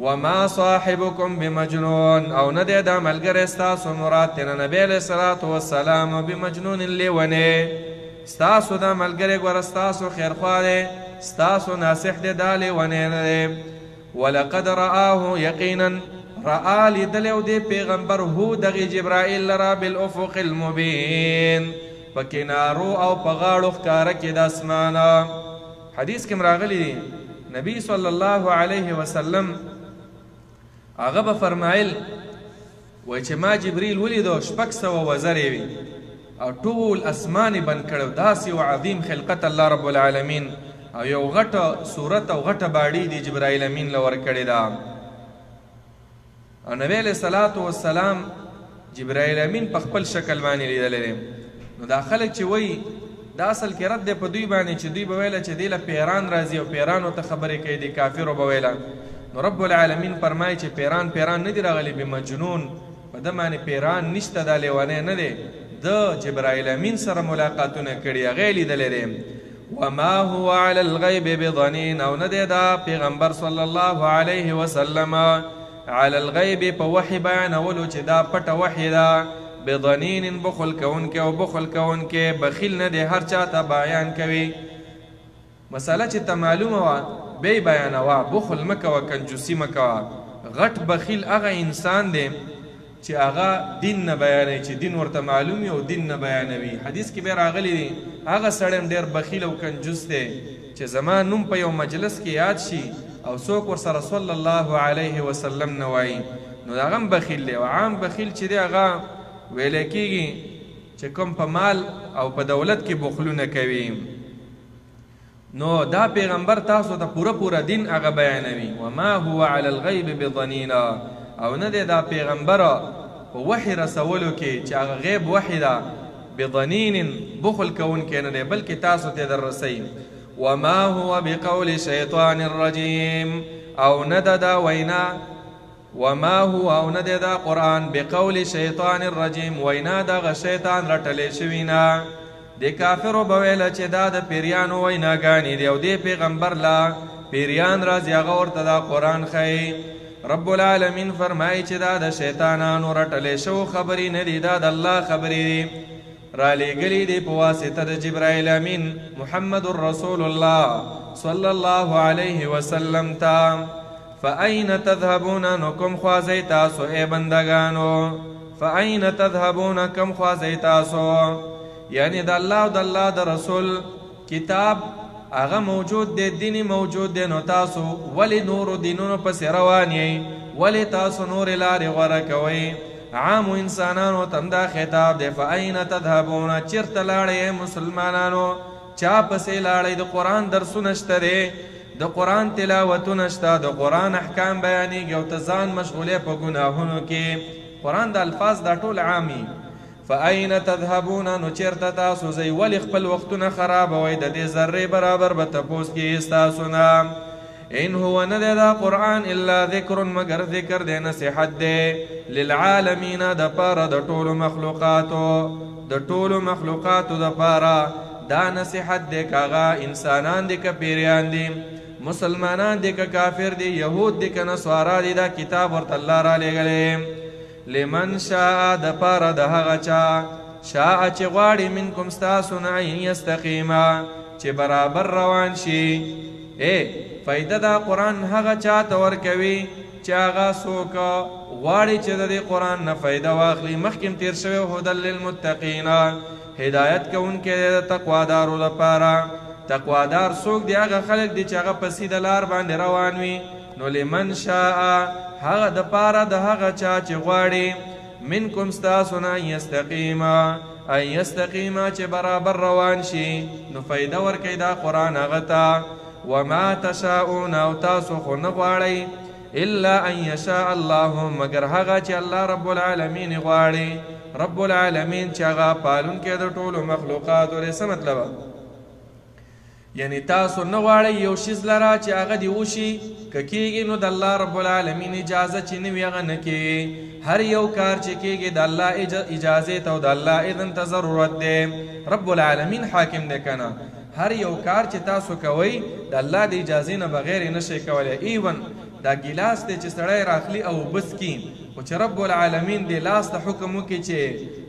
[SPEAKER 2] وما صاحبكم بمجنون، او نه دی دا ملګری ستاسو، مراد ترېنه نبی علیه الصلاة والسلام، بمجنون لیونی. ستاسو دا ملګری ګوره ستاسو خیرخواه دی، ستاسو ناصح دی، دا لیونی نه دی. ولقد رآه، یقینا رآ لیدلی او دی پیغمبر هو دغې جبرائیل لره بالافق المبین، په کنارو او په غاړو ښکاره کې د اسمانه. حدیث کې هم راغلي دي نبی صلی الله علیه وسلم هغه به فرمایل، وایي چې ما جبریل ولیدو 600 وزرې وي او ټول اسمان یې بند کړی، داسې یو عظیم خلقت الله رب العالمین، او یو غټه صورت او غټه باډي دی جبرائیل امین له ورکړې ده. او نبی علیه الصلاة والسلام جبرائیل امین په خپل شکل باندې لیدلی دی. نو دا خلک چې وایي دا اصل کې رد دی په دوی باندې، چې دوی به ویله چې دې له پیران راځي او پیرانو ته خبرې کوي، دې کافرو به ویله. نو رب العالمین فرمایي چې پیران پیران نه دي راغلي، بمجنون، په ده باندې پیران نشته، دا لیونی نه دی، ده جبرائیل امین سره ملاقاتونه کړي، هغه یې لیدلی دی. وما هو علی الغیب بضنین، او نه دی دا پیغمبر صلی الله علیه وسلم علی الغیب په وحی بیانولو چې دا پټه وحی ده، بضنین بخل کوونکی او بخل کوونکی، بخیل نه دی، هر چا ته بیان کوي. مسله چې ته معلومه وه بیا یې بیانوه، بخل مه کوه، کنجوسي مه کوه. غټ بخیل هغه انسان دی چې هغه دین نه بیانوي، چې دین ورته معلوم وي او دین نه بیانوي. حدیث کې بیا راغلی دی هغه سړی هم ډېر بخیل او کنجوس دی چې زما نوم په یو مجلس کې یاد شي او څوک ورسره صلی الله علیه وسلم نه وایي، نو هغه هم بخیل دی. او عام بخیل چې دی هغه ویلی کېږي چې کوم په مال او په دولت کې بخلونه کوي. نو دا پیغمبر تاسو ته پوره پوره دین هغه بیانوي. وما هو علی الغیب بضنین، او نه دی دا پیغمبر په وحی رسولو کې چې هغه غیب وحی ده، بضنین بخل کوونکی نه دی، بلکې تاسو ته در رسوي. وما هو بقول شیطان الرجیم، او نه ده دا وینا، وما هو او نه دی دا قرآن بقول شیطان الرجیم، وینا دغه شیطان رټلی شوي نه. دې کافرو به ویله چې دا د پیریانو ویناګانې دي، او دې پیغمبر لا پیریان راځي هغه ورته دا قرآن ښیي. رب العالمین فرمایي چې دا د شیطانانو رټلی شوو خبرې نه دي، دا د الله خبرې دي. را لېږلی دی په واسطه د جبرائیل امین محمد رسول الله صلی الله علیه وسلم ته. فأین تذهبون، نو کوم خوا ځئ تاسو ای بندګانو؟ فأین تذهبون، کوم خوا ځئ تاسو؟ یعنی د الله او د الله د رسول کتاب هغه موجود دی، دین موجود دی، نو تاسو ولې نورو دینونو پسې روان یئ؟ ولې تاسو نورې لارې غوره کوئ؟ عامو انسانانو ته هم دا خطاب دی. فأین تذهبون، چېرته لاړئ مسلمانانو؟ چا پسې لاړئ؟ د قرآن درسونه شته دی، د قرآن تلاوتونه شته، د قرآن احکام بیانېږي، او ته ځان مشغولې په ګناهونو کې. قرآن د الفاظ دا ټول عامي. فأین تذهبون، نو چېرته تاسو ځئ؟ ولې خپل وختونه خرابوئ؟ د دې ذرې برابر به تپوس کېږي ستاسو نه. ان هو، نه دی دا قرآن الا ذکر، مګر ذکر دی، نصیحت دی، للعالمین، د پاره د ټولو مخلوقاتو، د ټولو مخلوقاتو د پاره دا نصیحت دی، که هغه انسانان دي که پیریان دي، مسلمانان دي که کافر دي، یهود دي که نصارا دي، دا کتاب ورته الله رالیږلی. لمن شاء، د پاره د هغه چا، شاء چې غواړي، منکم ستاسو نه، ان یستقیما، چې برابر روان شي. ای فایده دا قرآن هغه چا ته ورکوي چې هغه څوک غواړي چې د دې قرآن نه فایده واخلي. مخکې هم تېر شوی، هدی للمتقین، هدایت کوونکی دی د تقوادارو لپاره. تقوادار څوک دی؟ هغه خلک دي چې هغه په سیده لار باندې روان وي. نو لمن شاء، هغه د پاره د هغه چا چې غواړي، منکم ستاسو نه، یستقیما، ان یستقیما، چې برابر روان شي، نو فایده ورکوي دا قرآن هغه ته. وما تشاءون، او تاسو خو نه غواړئ، الا ان یشاء الله، مګر هغه چې الله رب العالمین غواړي. رب العالمین چې هغه پالونکی د ټولو مخلوقاتو دی. څه مطلب؟ یعنی تاسو نه غواړئ یو شیز لره چې هغه دې وشي، که کېږي نو د الله رب العالمین اجازه چې نه وي هغه نه کېږي. هر یو کار چې کېږي د الله اجازې ته او د الله اذن ته ضرورت دی. رب العالمین حاکم دی که نه؟ هر یو کار چې تاسو کوئ د الله د اجازې نه بغیر یې نشئ کولی. ایون دا ګیلاس دی چې سړی راخلي او اوبه څکي، خو چې رب العالمین دې لاس ته حکم وکړي چې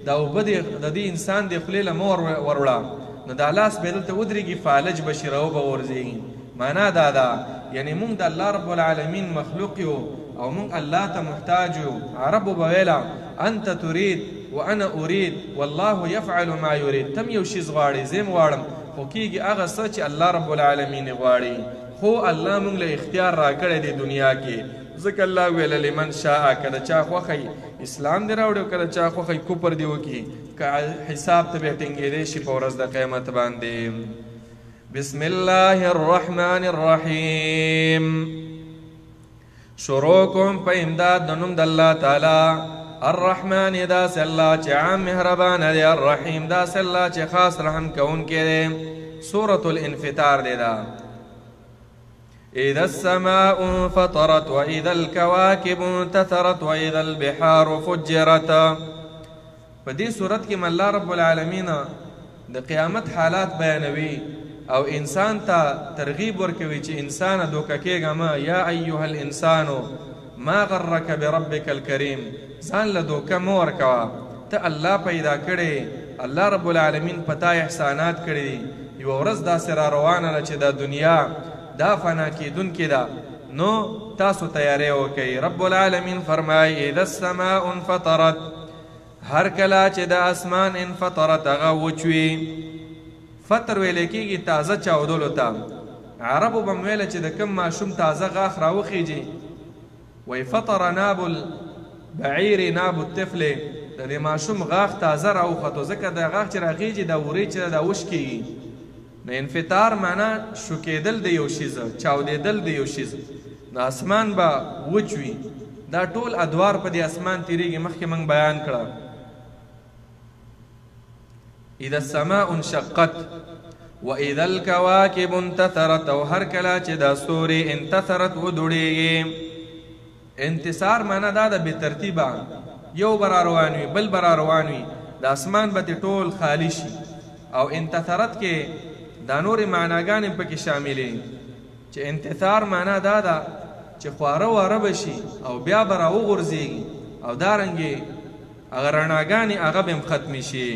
[SPEAKER 2] دا اوبه دې د دې انسان د خولې له مه وروړه، نو دا لاس به دلته ودرېږي، فالج به شي، راوبه غورځېږي. معنا دا ده یعنی مونږ د الله رب العالمین مخلوق یو او مونږ الله ته محتاج یو. عربو به ویله انت ترید وانا ارید والله یفعل ما یرید. تم یو شیز غواړې، زه هم غواړم، خو کېږي هغه څه چې الله رب العالمین غواړي. خو الله مونږ له اختیار راکړی دی دنیا کې، ځکه الله ویله لمن شاء، که د چا خوښه اسلام دې راوړي او که د چا خوښه کفر دې وکړي، که حساب ته به ټینګېدی شي په ورځ د قیامت باندې. بسم الله الرحمن الرحیم. شروع کوم په امداد د نوم د الله تعالی، الرحمن داسې الله چې عام مهربان دی، الرحیم داسې الله چې خاص رحم کوونکی دی. سورة الانفطار دی دا. إذا السماء انفطرت وإذا الكواكب انتثرت وإذا البحار فجرت. په دې صورت کې الله رب العالمین د قیامت حالات بیانوي او انسان ته ترغیب ورکوي چې انسان دوکه کېږه مه. یا ایها الانسان ما غرک بربک الکریم، ځان له دوکه مه ورکوه، ته الله پیدا کړی، الله رب العالمین په تا احسانات کړي دي. یوه ورځ داسې را روانه ده چې دا دنیا دا فنا کېدونکې ده، نو تاسو تیاری وکئ. رب العالمین فرمایي اذا السماء انفطرت، هر کله چې د اسمان انفطرت هغه وچوي. فطر ویل کېږي تازه چاودلو ته. عربو به ویله چې د کوم ماشوم تازه غاښ راوخیږي، وایي فطر ناب البعیر ناب الطفل، د دې ماشوم غاښ تازه راوختو، ځکه د غاښ چې راخیږي دا ورې چې دا وشکېږي. نو انفطار معنا شوکېدل د یو شیز، چاودېدل د یو شیز. نو اسمان به وچ وي، دا ټول ادوار په دې اسمان تېرېږي، مخکې موږ بیان کړه. اذا السماء انشقت واذا الكواكب انتثرت، او هر کله چې دا ستوري انتثرت ودوړېږي. انتصار معنا دا ده بې ترتیبه، یو به را روان وي بل به را روان وي، د اسمان به ترې ټول خالي شي. او انتثرت کې دا نورې معناګانې پکې شاملې، چې انتثار معنا دا ده چې خواره واره به شي او بیا به راوغورځېږي، او دارنګې هغه رڼاګانې هغه به هم ختمې شي.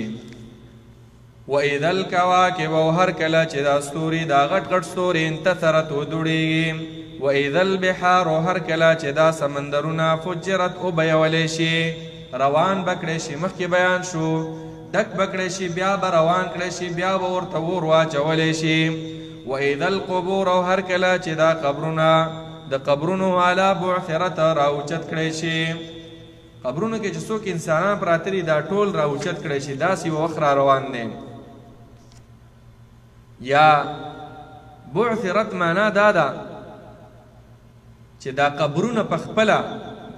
[SPEAKER 2] وإذا الكواكب او هر کله چې دا ستوري، دا غټ غټ ستوري، انتثرت ودوړېږي. وإذا البحار هر کله چې دا سمندرونه فجرت وبیولی شي، روان به کړی شي، مخکې بیان شو، ډک به کړی شي، بیا به روان کړی شي، بیا به ورته اور واچولی شي. وإذا القبور او هر کله چې دا قبرونه، د قبرونو والا بعثرت راوچت کړی شي، قبرونو کې چې څوک انسانان پراته دي دا ټول راوچت کړی شي، داسې یو وخت را روان دی. یا بعثرت معنا دا ده چې دا قبرونه په خپله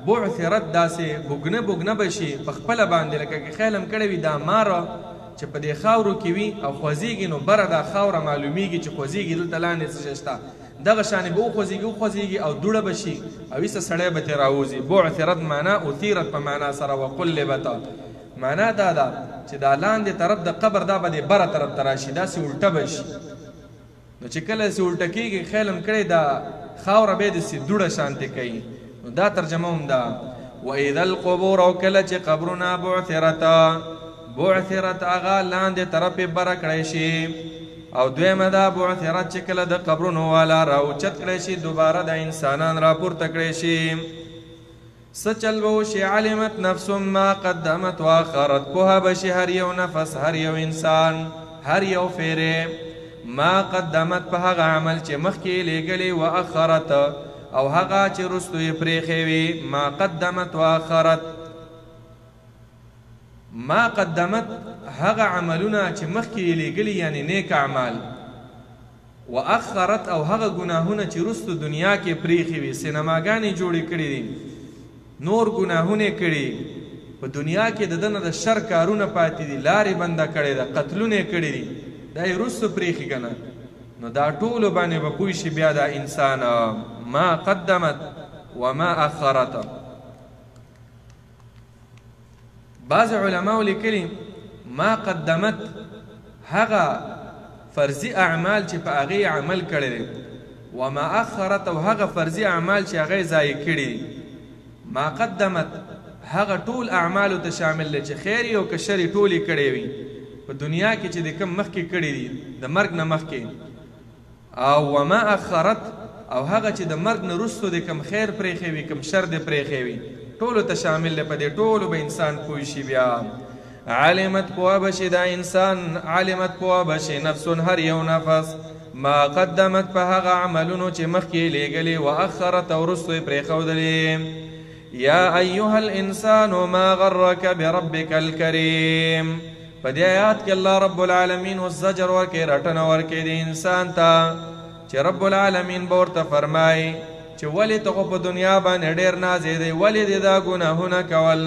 [SPEAKER 2] بعثرت داسې بوږنه بوږنه به شي په خپله باندې، لکه که خیال هم کړی وي دا مار چې په دې خاورو کې وي او خوځېږي، نو بره دا خاوره معلومیږي چې خوځېږي، دلته لاندې څه شی شته، دغه شانې به وخوځېږي وخوځېږي او دوړه به شي او ایسه سړی به ترې راوځي. بعثرت معنا اثیرت په معنا سره، وقلبت معنا دا ده چې دا لاندې طرف د قبر دا به دې بره طرف ته راشي، داسې الټه به شي. نو چې کله داسې الټه کېږي، خیال هم کړی دا خاوره به داسې دوړه شانتې کوي، نو دا ترجمه هم ده. وإذا القبور او کله چې قبرونه بعثرت، بعثرت هغه لاندې طرف یې بره کړی شي. او دویمه دا بعثرت چې کله د قبرونو والا راوچت کړی شي، دوباره د انسانان راپورته کړی شي. څه چل به وشي؟ علمت نفس ما قدمت واخرت، پوهه به شي هر یو نفس، هر یو انسان، هر یو فیرې، ما قدمت په هغه عمل چې مخکې یې لېږلی، واخرت او هغه چې وروستو یې پرېښی وي. ما قدمت واخرت، ما قدمت هغه عملونه چې مخکې یې لېږلي، یعنې نیک اعمال، واخرت او هغه ګناهونه چې وروستو دنیا کې پرېښي وي، سینماګانې جوړې کړي دي، نور ګناهونه یې کړي، په دنیا کې د ده نه د شر کارونه پاتې دي، لارې بنده کړې ده، قتلونه یې کړي دي، دا یې وروستو پرېښي که نه، نو دا ټولو باندې به پوه شي بیا دا انسان. ما قدمت وما اخرت. بعض علماو لیکلي ما قدمت هغه فرضي اعمال چې په هغې عمل کړی دی، وما اخرت او هغه فرضي اعمال چې هغې ضایع کړي دي. ما قدمت هغه ټول اعمالو ته شامل دی چې خیر یې او که شر یې ټول یې کړی وي په دنیا کې چې د کوم مخکې کړي دي د مرګ نه مخکې، او وما اخرت او هغه چې د مرګ نه وروسته د کوم خیر پرېښی وي، کوم شر دې پرېښی وي، ټولو ته شامل دی. په دې ټولو به انسان پوه شي. بیا علمت پوه به شي دا انسان، علمت پوه به شي نفس هر یو نفس ما قدمت په هغه عملونو چې مخکې یې لېږلي، واخرت او وروستو یې پرېښودلې. یا ایها الانسان ما غرک بربک الکریم. په دې آیات کې الله رب العالمین اوس زجر ورکوي، رټنه ورکوي د انسان ته، چې رب العالمین به ورته فرمایي چې ولې ته خو په دنیا باندې ډېر نازېدی، ولې دې دا ګناهونه کول؟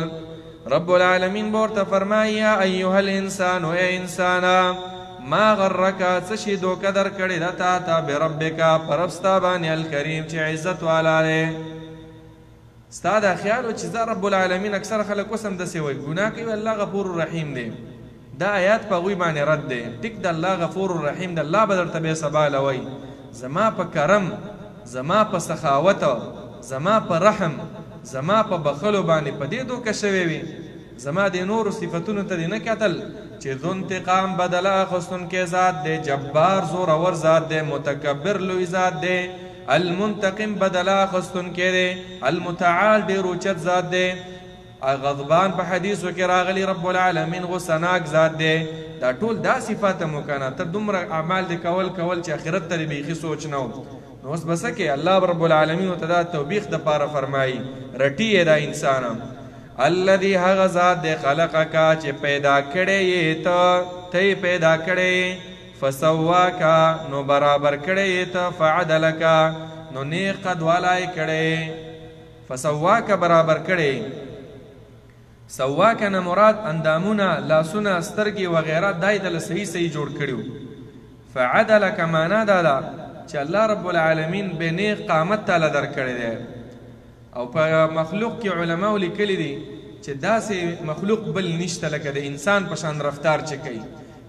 [SPEAKER 2] رب العالمین به ورته فرمایي یا ایها الانسان، ای انسانه، ما غرک، څه شي دوکه درکړې ده تا ته، بربک، په رب ستا باندې، الکریم چې عزت والا دی. ستا دا خیال و چې زه رب العالمین، اکثره خلک اوس هم داسې وایي، ګناه کوي الله غفور الرحیم دی. دا آیات په هغوی باندې رد دی. ټیک د الله غفور الرحیم دی، الله به درته بیا سبا له وایي زما په کرم، زما په سخاوت، زما په رحم، زما په بخلو باندې په دې دوکه شوی وي، زما د نورو صفتونو ته دې نه کتل چې ذو انتقام بدله اخیستونکی ذات دی، جبار زورور ذات دی، متکبر لوی ذات دی، المنتقم بدله اخیستونکی دی، المتعال ډېر اوچت ذات دی، غضبان په حدیثو کې راغلی رب العالمین غصناک ذات دی. دا ټول دا صفات مو کنه، ته دومره اعمال دې کول کول چې آخرت ته دې بیخي سوچ نه و. نو اوس به څه کوې؟ الله رب العالمین ورته دا توبیخ دپاره فرمایي، رټي یې دا انسان. الذي هغه ذات دی خلقک چې پیدا کړی یې ته، ته یې پیدا کړی، فسواک نو برابر کړی یې ته، فعدلک نو نیغ قد والا یې کړی. فسواک برابر کړی، سواک نه مراد اندامونه، لاسونه، سترګې وغیره، دا یې دله صحیح صحیح جوړ کړي وو. فعدلک معنا دا ده چې الله رب العالمین به نیغ قامت تاله درکړی دی. او په مخلوق کې علماو لیکلي دي چې داسې مخلوق بل نشته لکه د انسان په شان رفتار چې کوي،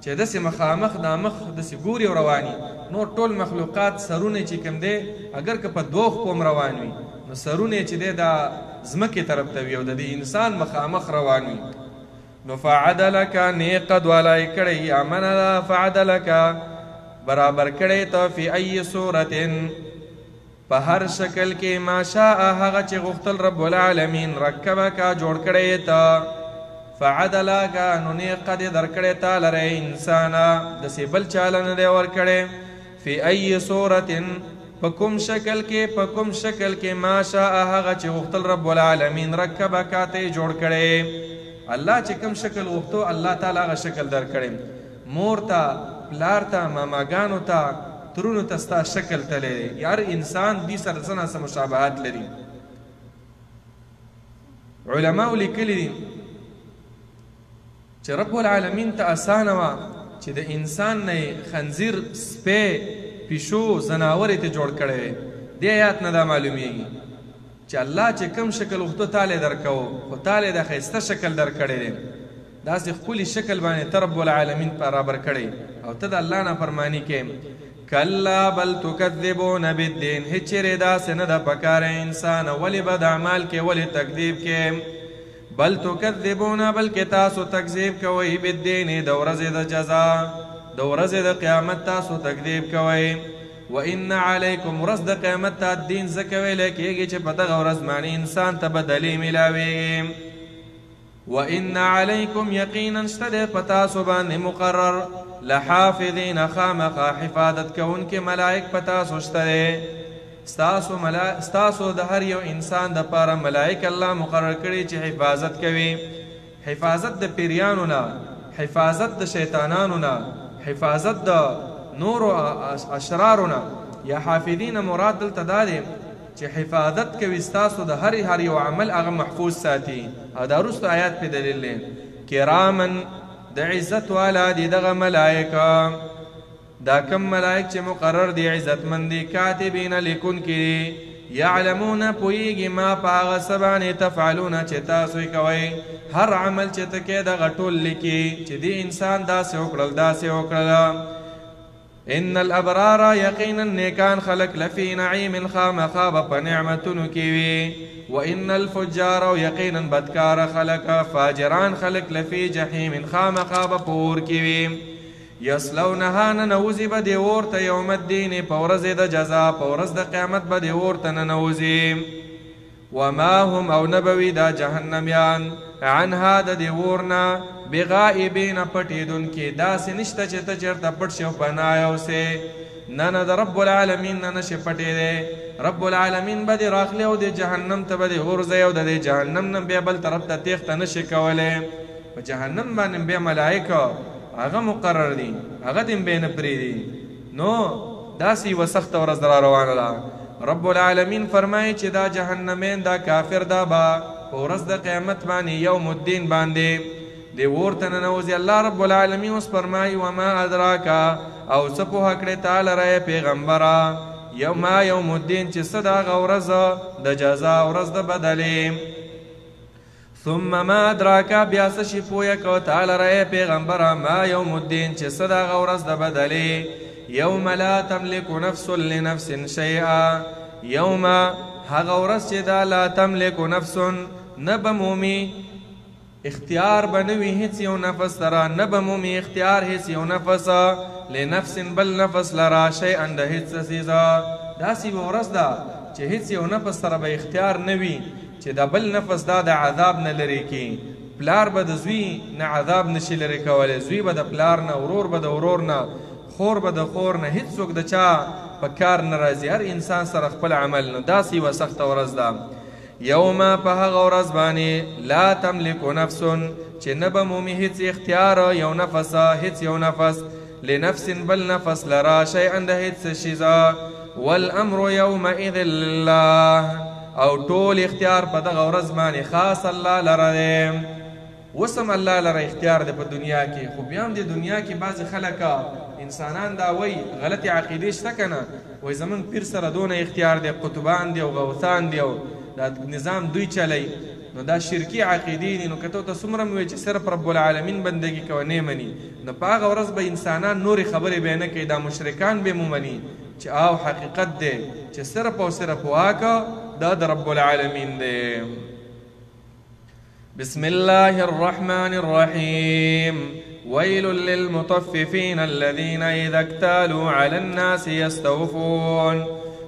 [SPEAKER 2] چې داسې مخامخ دا مخ داسې ګوري او رواني. نور ټول مخلوقات سرونه چې کوم دی اګر که په دوو خپو هم روان وي، نو سرونه چې دی دا ځمکې طرف ته وي او د دې انسان مخامخ روان وي. نو فعدلک نیک قد والا یې کړی، یا منه ده فعدلک برابر کړی ته فی ای صورت، په هر شکل کې، ما شاء هغه چې غوښتل رب العالمین، رکبک جوړ کړی ته، فعدلک نو نیک قد یې درکړی تا لره انسانه، داسې بل چاله نه دی ورکړی. فی ای صورت، په کوم شکل کې، په کوم شکل کې، ما شاء هغه چې غوښتل رب العالمین، رکبک ته یې جوړ کړی. الله چې کوم شکل غوښتو الله تعالی هغه شکل درکړی. مور ته، پلار ته، ماماګانو ته، ترونو ته ستا شکل تللی دی. هر انسان دې سره څه ناڅه مشابهت لري. علماو لیکلي دي چې رب العالمین ته اسانه وه چې د انسان نه یې خنزیر، سپی، پیشو، ځناور یې ته جوړ کړی وی. دې آیات نه دا معلومیږي چې الله چې کوم شکل غوښتو تاله یې درکوو، خو تاله یې د ښایسته شکل درکړی دی. داسې ښکلي شکل باندې ته رب العالمین برابر کړی او ته د الله نافرماني کې. کلا بل تکذبون بالدین، هیڅ چیرې داسې نه ده پکار انسان، ولې بد اعمال کې، ولې تکذیب کې؟ بل تکذبون، بلکې تاسو تکذیب کوئ، بالدین د ورځې د جزا، د ورځې د قیامت تاسو تکذیب کوئ. وان علیکم، ورځ د قیامت ته دین ځکه ویلی کېږي چې په دغه ورځ باندې انسان ته به دلیل میلاویږي. وان علیکم، یقینا شته دی په تاسو باندې مقرر، لحافظین خامخا حفاظت کوونکي ملائک په تاسو شته دی. ستاسو د هر یو انسان د پاره ملائک الله مقرر کړي چې حفاظت کوي. حفاظت د پیریانو نه، حفاظت د شیطانانو نه، حفاظت د نورو اشرارو نه. یا حافظین مراد دلته دا دی چې حفاظت کوي ستاسو د هر هر یو عمل هغه محفوظ ساتي. او دا وروسته آیات په دلیل دی. کرامن د عزت والا دي دغه ملائکه، دا کم ملائک چې مقرر دي عزتمند دي، کاتبین لیکونکي دي، یعلمون پوهېږي ما په هغه څه باندې تفعلون چې تاسو یې کوئ. هر عمل چې ته کوې دغه ټول لیکي چې دې انسان داسې وکړل، داسې وکړل. ان الابرار یقینا نیکان خلق لفی نعیم خامخا به په نعمتونو کې وي. وان الفجار یقینا بدکار خلق، فاجران خلق لفی جحیم خامخا به په اور کې وي. یصلونها ننوځي به دې اور ته یوم الدین، په ورځې د جزا، په ورځ د قیامت به دې اور ته ننوځي. وما هم او نه به وي دا جهنمیان عنها د دې اور نه بغائبین پټېدونکي. داسې نشته چې ته چېرته پټ شې او پناه یوسې. نه نه، د رب العالمین نه نشې پټېدی. رب العالمین به دې راخلي او د جهنم ته به دې غورځوي او د دې جهنم نه بیا بل طرف ته تېښته نشې کولی. په جهنم باندې بیا ملایکه هغه مقرر دي، هغه دې بیا نه پرېږدي. نو داسې یوه سخته ورځ را روانه ده. رب العالمین فرمایي چې دا جهنمین، دا کافر، دا به په ورځ د قیامت باندې یوم الدین باندې دې اور ته ننوځي. الله رب العالمین اوس فرمایي وما ادراکا، او څه پوهه کړې تا لره پیغمبره یوما یوم الدین، چې څه د هغه ورځ د جزا، ورځ د بدلې. ثم ما ادراکا، بیا څه شي پوهه کو تا لره پیغمبره ما یوم الدین، چې څه د هغه ورځ د بدلې. یوم لا تملک نفس لنفس شیئا، یوم هغه ورځ چې دا لا تملک نفس، نه به مومي اختیار به نه وي هیڅ یو نفس لره، نه به مومي اختیار هیڅ یو نفس لنفس بل نفس لره شیئا د هیڅ څیز. داسې یوه ورځ ده چې هیڅ یو نفس سره به اختیار نه وي چې د بل نفس دا د عذاب نه لرې کړي. پلار به د زوی نه عذاب نشي لرې کولی، زوی به د پلار نه، ورور به د ورور نه، خور به د خور نه، هیڅوک د چا په کار نه راځي، هر انسان سره خپل عمل. نو داسې یوه سخته ورځ ده. یوم په هغه ورځ باندې لا تملک نفس، چې نه به مومي هیڅ اختیار یو نفس، هیڅ یو نفس لنفس بل نفس لرا شیئا د هیڅ شیزه. والامر یومئذ لله، او ټول اختیار په دغه ورځ باندې خاص الله لره دی. اوس هم الله لره اختیار دی په دنیا کې، خو بیا هم د دنیا کې بعضې خلک انسانان دا وایي، غلطې عقیدې شته که نه، وایي زمونږ پیر سره دونه اختیار دی، قطبان دی او غوثان دی او دا نظام دوی چلی. نو دا شرکي عقیدې دي. نو که ته ورته څومره هم ووایې چې صرف رب العالمین بندګي کوه، نه مني. نو په هغه ورځ به انسانان نورې خبرې به نه کوي، دا مشرکان به مو مني چې او حقیقت دی چې صرف او صرف واک دا د رب العالمین دی. بسم الله الرحمن الرحیم. ويل للمطففين الذين إذا اكتالوا على الناس يستوفون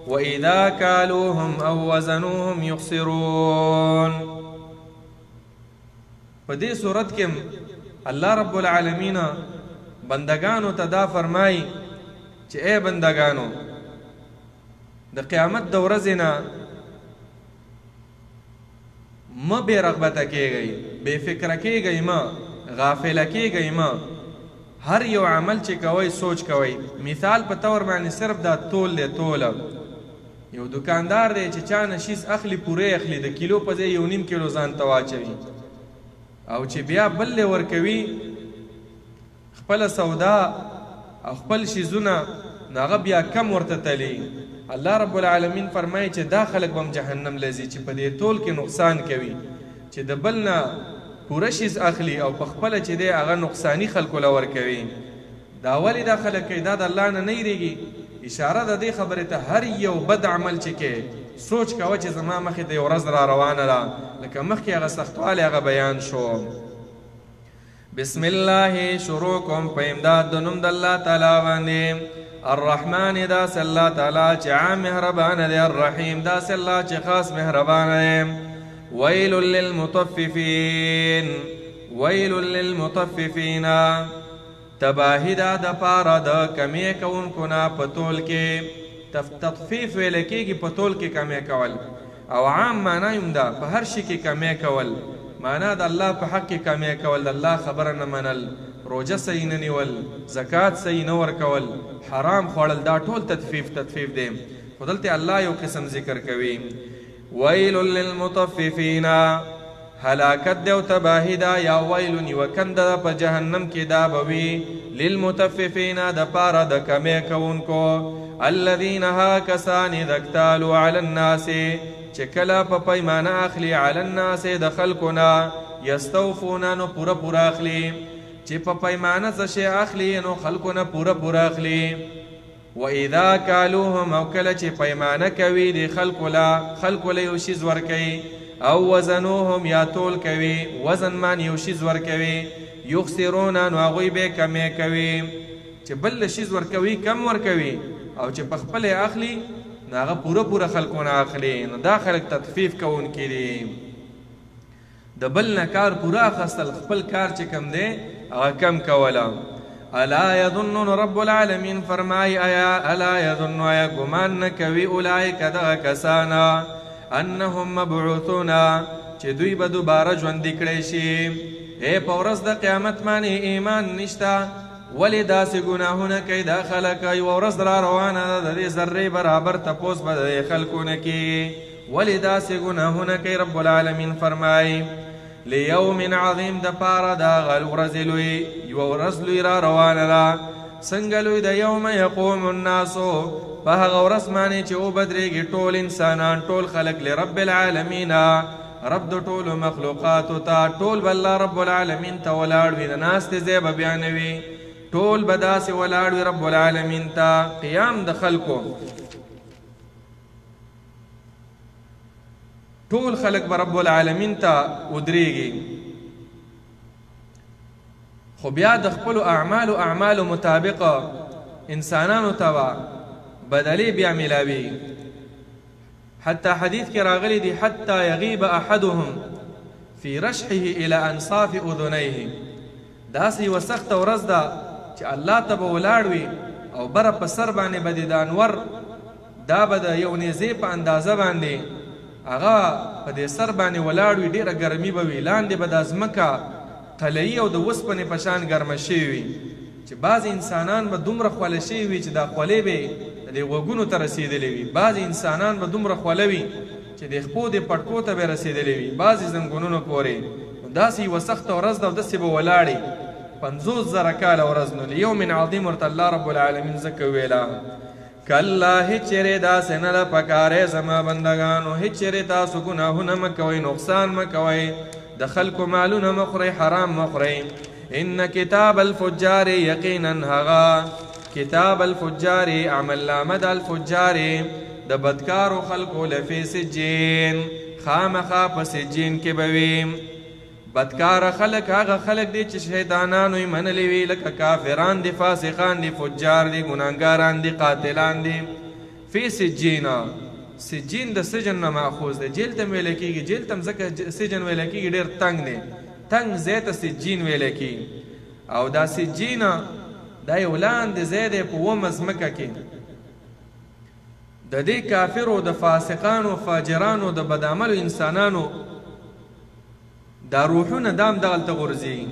[SPEAKER 2] وإذا كالوهم أو وزنوهم يخسرون. په دې صورت کې الله رب العالمین بندگانو ته دا فرمایي چې ای بندگانو، د قیامت د ورځې نه مه بې رغبته کېږئ، بې فکره کېږئ مه، غافله کېږئ مه. هر یو عمل چې کوئ سوچ کوئ. مثال په طور باندې صرف دا تول دی، توله یو دکاندار دی چې چا نه شیز اخلي پوره اخلي، د کیلو په ځای یو نیم کیلو ځان ته واچوي، او چې بیا بل له ورکوي خپله سودا او خپل شیزونه، نو هغه بیا کم ورته تلي. الله رب العالمین فرمایي چې دا خلک به هم جهنم له ځي چې په دې تول کې نقصان کوي، چې د بل نه پوره شیز اخلي او په خپله چې دی هغه نقصاني خلکو له ورکوي. دا ولې دا خلک کوي؟ دا د الله نه نه یریږي. اشاره د دې خبرې ته، هر یو بد عمل چې کوې سوچ کوه چې زما مخې ته یو ورځ را روانه ده، لکه مخکې هغه سختوالی هغه بیان شو. بسم الله، شروع کوم په امداد د نوم د الله تعالی باندې. الرحمن داسې الله تعالی چې عام مهربان دی، الرحیم داسې الله چې خاص مهربان دی. ویل للمطففین، ویل للمطففین، تباهي ده د پاره د کمی کوونکو نه په تول کې. تطفیف ویل کېږي په تول کې کمی کول، او عام معنا هم ده په هر شي کې کمی کول. معنا د الله په حق کې کمی کول، د الله خبره نه منل، روژه صحیح نه نیول، زکات صحیح نه ورکول، حرام خوړل، دا ټول تطفیف دی. خو دلته الله یو قسم ذکر کوي، ویل للمطففین، هلاکت دی او تباهي ده، یا ویل یوه کنده ده په جهنم کې، دا به وي للمطففین د پاره د کمی کوونکو. الذین ها کسان اذا اکتالوا علی الناس، چې کله په پیمانه اخلي، علی الناس د خلکو نه، یستوفون نو پوره پوره اخلي. چې په پیمانه څه شی اخلي نو خلکو نه پوره پوره اخلي. واذا کالوهم، او کله چې پیمانه کوي د خلکو له، خلکو له یو شیز ورکوي، او وزنوهم یا تول کوي، وزن مان یو شیز ورکوي، یخسرون نو هغوی به کمی کوي. چې بل له شیز ورکوي کم ورکوي، او چې په خپله یې اخلي نو هغه پوره پوره خلکو نه اخلي. نو دا خلک تطفیف کوونکي دي، د بل نه کار پوره اخیستل، خپل کار چې کم دی هغه کم کوله. الا یظن، رب العالمین فرمای، ایا الا یظن، ایا ګمان نه کوي اولئک دغه کسان، انهم مبعوثون، چې دوی به دوباره ژوندي کړی شي. ای په ورځ د قیامت باندې ایمان نشته، ولې داسې ګناهونه کوي دا خلک؟ یوه ورځ را روانه ده، د دې ذرې برابر تپوس به د دې خلکو نه کېږي، ولې داسې ګناهونه کوي؟ رب العالمین فرمایي لیوم عظیم، د پاره د هغه ورځې لوی، یوه ورځ لوی را روانه ده. څنګه لوی ده؟ یوم یقوم الناس، په هغه ورځ باندې چې وبدرېږي ټول انسانان، ټول خلک، لرب العالمین، رب د ټولو مخلوقاتو ته. ټول به الله رب العالمین ته ولاړ وي، د ناستې ځای به بیا نه وي، ټول به داسې ولاړ وي رب العالمین ته. قیام د خلکو، ټول خلک به رب العالمین ته ودرېږي، خو بیا د خپلو اعمالو مطابق انسانانو ته به بدلې بیا میلاویږي. حتی حدیث کې راغلی دی، حتی یغیب احدهم فی رشحه الی انصاف اذنیه. داسې یوه سخته ورځ ده چې الله ته به ولاړ وي او بره په سر باندې به د انور دا به د یو نیزې په اندازه باندې هغه په دې سر باندې ولاړ وي، ډېره ګرمي به وي، لاندې به دا ځمکه قلعي او د وسپنې په شان ګرمه شوې وي، چې بعضې انسانان به دومره خوله شوي وي چې دا خولې به د دې غوږونو ته رسېدلې وي، بعضې انسانان به دومره خوله وي چې د خپو د پټکو ته به رسېدلې وي، بعضې زنګونونو پورې. نو داسې یوه سخته ورځ ده او داسې به ولاړې 50,000 کاله ورځ. نو لیوم عظیم ورته الله رب العالمین ځکه وویله، کلا، هېڅ چېرې داسې نه ده پکار ای زما بندګانو، هېڅ چېرې تاسو ګناهونه مه کوئ، نقصان مه کوئ، د خلکو مالونه مه خورئ، حرام مه خورئ. ان کتاب الفجار، یقینا هغه کتاب الفجار، عملنامه د الفجار، د بدکارو خلکو، لفی سجین، خامخا په سجین کې به وي. بدکار خلق هغه خلق دي چې شیطانانو یې منلي وي، لکه کافران دي، فاسقان دي، فجار دي، ګناهګاران دي، قاتلان دي. فی سجین، سجین د سجن نه ماخوذ دی، جیل ته ویل کېږي، جیل ته ځکه سجن ویل کېږي ډېر تنګ دی، تنګ ځای ته سجین ویل کېږي. او دا سجین دا یو لاندې ځای دی په اوومه ځمکه کې. د دې کافرو، د فاسقانو، فاجرانو، د بدعملو انسانانو دا روحونه دام دغلته غورځېږي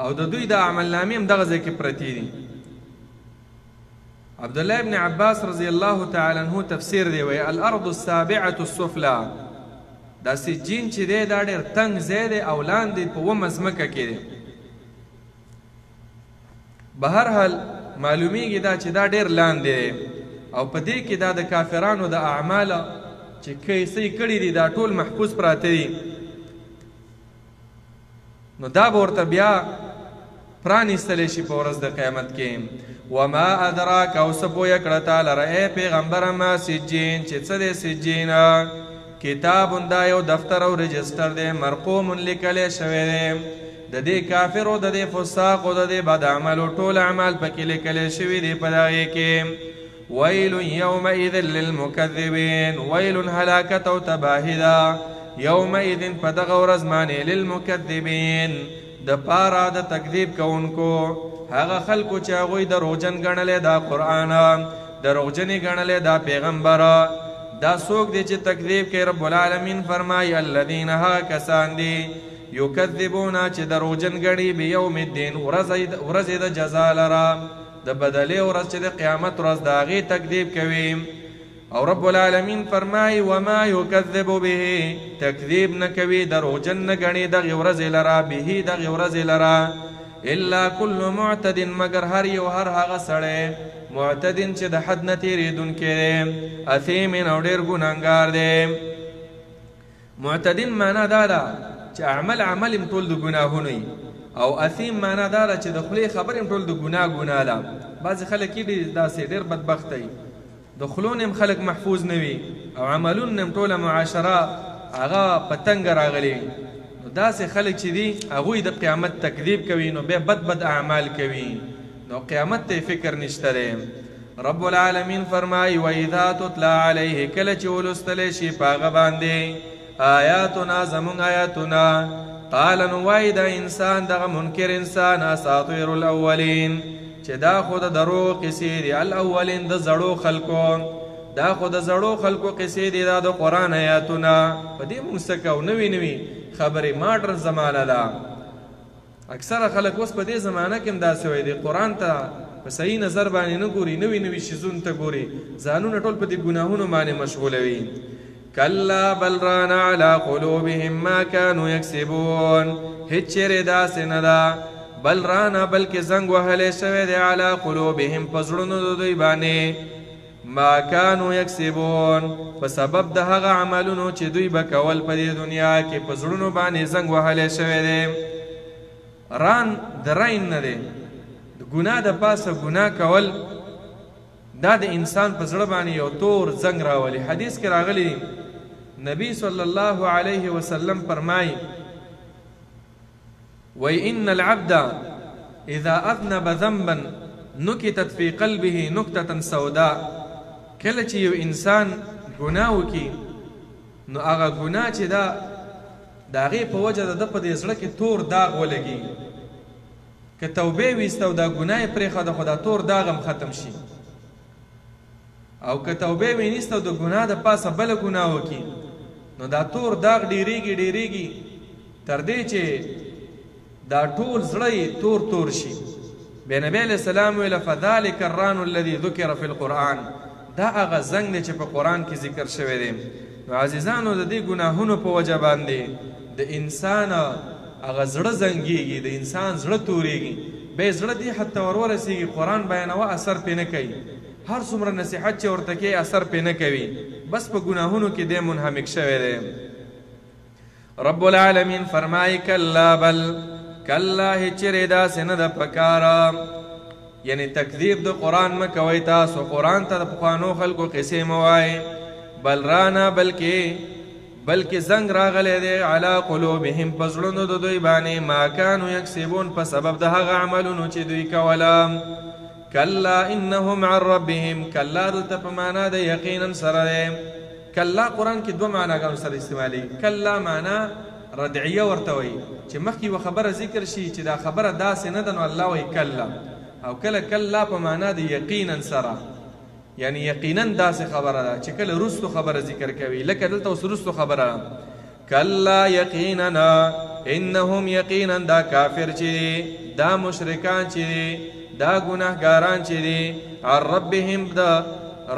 [SPEAKER 2] او د دوی د عملنامې هم دغه ځای کې پرتې دي. عبدالله ابن عباس رضی الله تعالی عنه تفسیر دی، وایي الارض السابعة السفلى، دا سجین چې دی دا ډېر تنګ ځای دی او لاندې په اوومه ځمکه کې دی. بهرحال معلومیږي دا چې دا ډېر لاندې دی او په دې کې دا د کافرانو د اعمال چې کیسې کړي دي دا ټول محفوظ پراته دي. نو دا به ورته بیا پرانیستلی شي په ورځ د قیامت کې. وما ادراک، او څه پوهه کړه تا لره ای پیغمبره ما سجین، چې څه دی سجین؟ کتاب، دا یو دفتر او رجسټر دی، مرقوم لیکلی شوی دی. د دې کافرو، د دې فساقو، د دې بدعملو ټول اعمال پکې لیکلی شوي دي په دغې کې. ویل یومئذ للمکذبین، ویل هلاکت او تباهي ده یومئذ په دغه ورځ باندې للمکذبین، د پاره د تکذیب کوونکو، هغه خلکو چې هغوی دروغجن ګڼلی دا قرآن، دروغجن یې ګڼلی دا پیغمبر. دا څوک دی چې تکذیب کوي؟ رب العالمین فرمایي الذین، هغه کسان دي یکذبون چې دروغجن ګڼي بیوم الدین، ورځې د جزا لره، د بدلې ورځ چې د قیامت ورځ، د هغې تکذیب کوي. او رب العالمین فرمایي وما یکذب به، تکذیب نه کوي، دروغجن نه ګڼي دغې ورځې لره، به دغې ورځې لره، الا کل معتد، مګر هر یو هر هغه سړی معتد چې د حد نه تېرېدونکی دی، اثیم او ډېر ګناهګار دی. معتدین معنا دا ده چې عمل عمل هم ټول د ګناهونو وي، او اثیم معنا دا ده چې د خولې خبرې هم ټول د ګناه ګناه ده. بعضې خلک یې ډېر داسې ډېر بدبخته وي، د خولو نه هم خلک محفوظ نه وي او عملونو نه هم ټوله معاشره هغه په تنګه راغلې وي. نو داسې خلک چې دي هغوی د قیامت تکذیب کوي، نو بیا بد بد اعمال کوي، نو قیامت ته فکر نشته دی. رب العالمین فرمایي واذا تتلی علیه، کله چې ولوستلی شي په هغه باندې آیاتنا، زمونږ آیاتونه، قال، نو وایي دا انسان، دغه منکر انسان، اساطیر الاولین، چې دا خو د درو قصې دي، الاولین د زړو خلکو، دا خو د زړو خلکو قصې دي، دا د قرآن آیاتونه په دې مونږ څه کوو؟ نوې نوې خبرې، ماډرن زمانه ده. اکثره خلک اوس په دې زمانه کې هم داسې وایي، د قرآن ته په صحیح نظر باندې نه ګوري، نوي نوي شیزونو ته ګوري، ځانونه ټول په دې ګناهونو باندې مشغولوي. کلا بل ران علی قلوبهم ما كانوا یکسبون، هیڅ چیرې داسې نه ده، بل رانا بلکې زنګ وهلی شوی دی علی قلوبهم، په زړونو د دوی باندې، ما كانوا یکسبون، په سبب د هغه عملونو چې دوی به کول په دې دنیا کې، په زړونو باندې زنګ وهلی شوی دی. ران د رین نه دی، د ګناه د پاسه ګناه کول دا د انسان په زړه باندې یو تور زنګ راولي. حدیث کې راغلی نبی صلی الله علیه وسلم فرمایي وی ان العبد اذا اذنب ذنبا نکتت فی قلبه نکتة سوداء، کله چې یو انسان ګناه وکړي نو هغه ګناه چې ده د هغې په وجه د ده په دې زړه کې تور داغ ولګي، که توبه یې ویسته او دا ګناه یې پرېښوده خو دا تور داغ هم ختم شي، او که توبه یې وینیسته او د ګناه د پاسه بله ګناه وکړي نو دا تور داغ ډېرېږي ډېرېږي تر دې چې دا ټول زړه یې تور تور شي. بیا نبی علیه السلام ویله فذلک الران الذي ذکر فی القرآن، دا هغه زنګ دی چې په قرآن کې ذکر شوی دی. نو عزیزانو د دې ګناهونو په وجه باندې د انسان هغه زړه زنګېږي، د انسان زړه تورېږي، بیا زړه دې حد ته ورورسېږي قرآن بیانوه اثر پرې نه کوي، هر څومره نصیحت چې ورته کوي اثر پرې نه کوي، بس په ګناهونو کې دی منهمک شوی دی. رب العالمین فرمایي کلا بل، کلا هیچرې داسې نه ده پکاره، یعنی تکذیب د قرآن مه کوئ، تاسو قرآن ته د پخوانو خلکو قصې مه وایئ، بل رانا بلکې بلکې زنګ راغلی دی علی قلوبهم په زړونو د دوی باندې، ما کانو یکسبون په سبب د هغه عملونو چې دوی کوله. کلا انهم عن ربهم، کلا دلته په معنا د یقینا سره دی. کلا قرآن کې دوه معناګانو سره استعمالېږي. کلا معنا ردعیه ورته وایي چې مخکې یوه خبره ذکر شي چې دا خبره داسې نه ده نو الله وایي کلا، او کله کلا په معنا د یقینا سره، یعنی یقینا داسې خبره ده چې کله وروستو خبره ذکر کوي، لکه دلته اوس وروستو خبره. کلا یقینا انهم یقینا دا کافر چې دي، دا مشرکان چې دي، دا ګناهګاران چې دي، عن ربهم د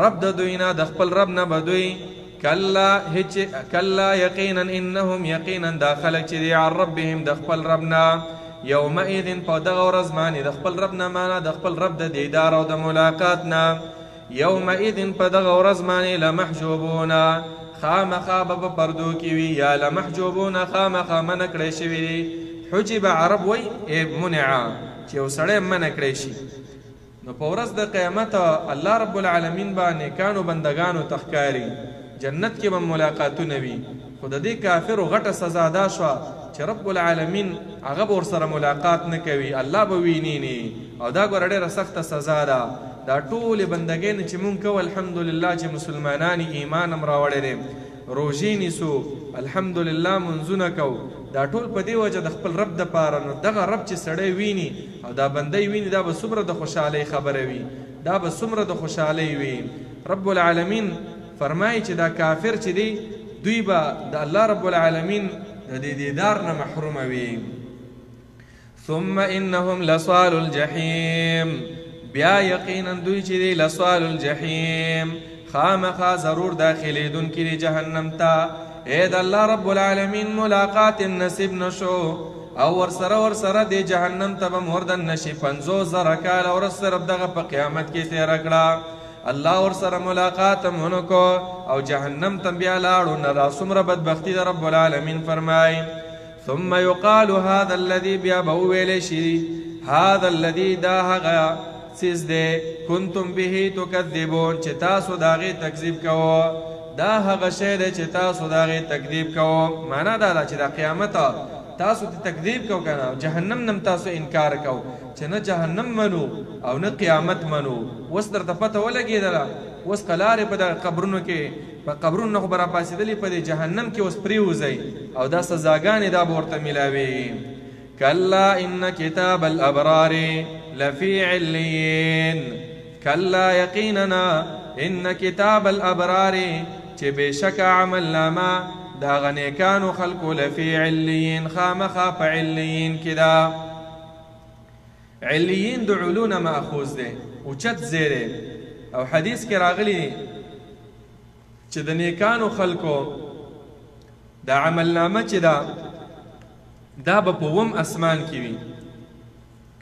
[SPEAKER 2] رب د دوی نه، د خپل رب نه به دوی کلا هیڅ، کلا یقینا انهم یقینا دا خلک چې دي عن ربهم د خپل رب نه، یومئذ په دغه ورځ باندې د خپل رب نه معنا د خپل رب د دیدار او د ملاقات نه، یومئذ په دغه ورځ باندې لمحجوبون خامخا به په پردو کې وي، یا لمحجوبون خامخا منع کړی شوي دي. حجب عرب وایي ای منع، چې یو سړی منع کړی شي. نو په ورځ د قیامت الله رب العالمین به نیکانو بندګانو ته ښکاري، جنت کې به ملاقاتونه وي، خو د دې کافرو غټه سزا دا شوه چې رب العالمین هغه به ورسره ملاقات نه کوي، الله به ویني نه، او دا ګوره ډېره سخته سزا ده. دا ټولې بندګۍ نه چې مونږ کوو الحمدلله چې مسلمانان ایمان هم راوړی دی، روژې نیسو الحمدلله، منځونه کوو، دا ټول په دې وجه د خپل رب دپاره. نو دغه رب چې سړی ویني او دا بنده ویني، دا به څومره د خوشحالۍ خبره وي، دا به څومره د خوشحالۍ وي. رب العالمین فرمایي چې دا کافر چې دی دوی به د الله رب العالمین د دې دیدار نه محرومه وي. ثم انهم لصال الجحیم، بیا یقینا دوی چې دی لصال الجحیم خامخا ضرور داخلېدونکي دي جهنم ته. ای د الله رب العالمین ملاقات نصیب نشو او ورسره ورسره دې جهنم ته به هم وردننه شي. 50,000 کاله ورځ صرف دغه په قیامت کې تېره کړه، الله ورسره ملاقات هم ونه کړو او جهنم ته بیا لاړو. نه دا څومره بدبختي ده. رب العالمین فرمایي ثم يقال هذا الذي، بیا به وویلی شي هذا الذي، دا هغه څیز دی کنتم به تکذبون چې تاسو د هغې تکذیب کوو، دا هغه شی دی چې تاسو د هغې تکذیب کوو. معنا دا ده چې دا قیامت تاسو ته تکذیب کوو که نه، جهنم نم تاسو انکار کوو چې نه جهنم منو او نه قیامت منو. اوس درته پته ولګېدله، اوس که لارې په دغه قبرونو کې، په قبرونو نه خو به راپاڅېدلې، په دې جهنم کې اوس پرېوځئ او دا سزاګانې دا به ورته میلاوېږي. کلا ان کتاب الابرار لفی علیین، کلا یقینا ان کتاب الابرار چې بېشکه عمل نامه د هغه نیکانو خلکو لفی علیین خامخا په علیین کې ده. علیین د علو نه مأخوذ دی، اوچت ځای دی. او حدیث کې راغلي چې د نیکانو خلکو د عمل نامه چې ده دا به په اووم اسمان کې وي.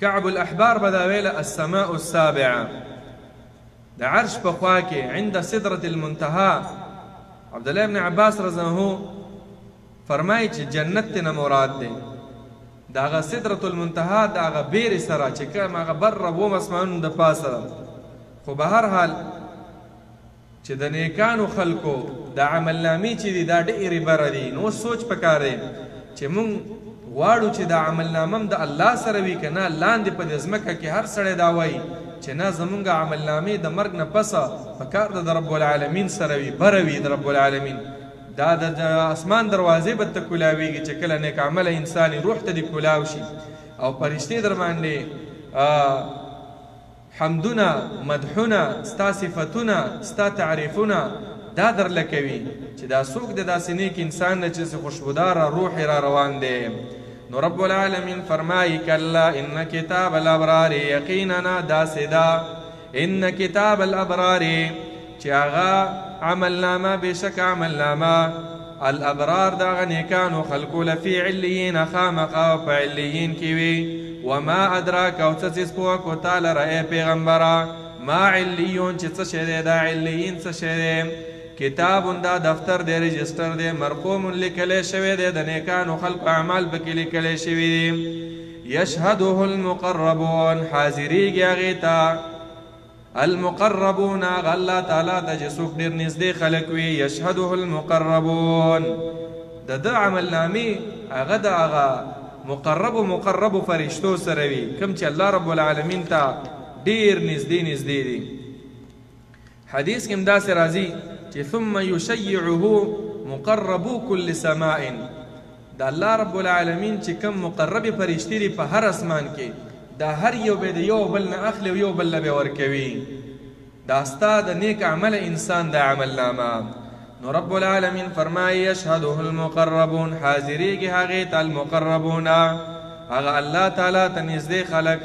[SPEAKER 2] کعب الاحبار به دا ویله السماء السابعه، د عرش په خوا کې عند سدرة المنتهى. عبدالله ابن عباس رضی الله عنه فرمایي چې جنت ته نه مراد دی د هغه سدرة المنتهى، د هغه بیرې سره چې کوم هغه بر اووم اسمانونو د پاسه ده. خو به هر حال چې د نیکانو خلکو د عمل نامې چې دي دا ډېرې بره دي. نو اوس سوچ پکار دی چې مونږ غواړو چې دا عمل نامه هم د الله سره وي که نه. لاندې په دې ځمکه کې هر سړی دا وایي چې نه، زمونږ عمل نامې د مرګ نه پسه په کار ده د رب العالمین سره وي، بره وي د رب العالمین. دا د اسمان دروازې به ته کولاویږي چې کله نیک عمله انسان روح ته دې کولاو شي او فرشتې در باندې حمدونه، مدحونه، ستا صفتونه، ستا تعریفونه دا درله کوي چې دا څوک دی داسې نیک انسان دی چې خوشبوداره روح یې را روان دی. نو رب العالمین فرمایي کلا ان کتاب الابرار یقینا داسې ده ان کتاب الابرار چې هغه عمل نامه، بېشکه عمل نامه الابرار د هغه نیکانو خلکو لفي علیین خامخا په علیین کې وي. وما ادراک، او څه څیز پوه کو تا لره ای پیغمبره ما علیون چې څه شی دی، دا علیین څه شی دی؟ کتاب دا دفتر دی، رجسټر دی، مرقوم لیکلی شوی دی، د نیکانو خلکو اعمال پکې لیکلی شوي دي. یشهده المقربون، حاضرېږي هغې ته المقربون، هغه الله تعالی ته چې څوک ډېر نږدې خلک وي، یشهده المقربون، د ده عملنامې هغه د هغه مقربو مقربو فرشتو سره وي، کوم چې الله رب العالمین ته ډېر نږدې نږدې دي. حدیث کې هم داسې راځي چې ثم یشیعه مقربو کل سماء، د الله رب العالمین چې کوم مقربې فرشتې دي په هر اسمان کې، دا هر یو به د یو بل نه اخلي او یو بل له به ورکوي. دا ستا د نیک عمل انسان د عمل نامه. نو رب العالمین فرمایي یشهده المقربون، حاضرېږي هغې ته المقربون، هغه الله تعالی ته نږدې خلک.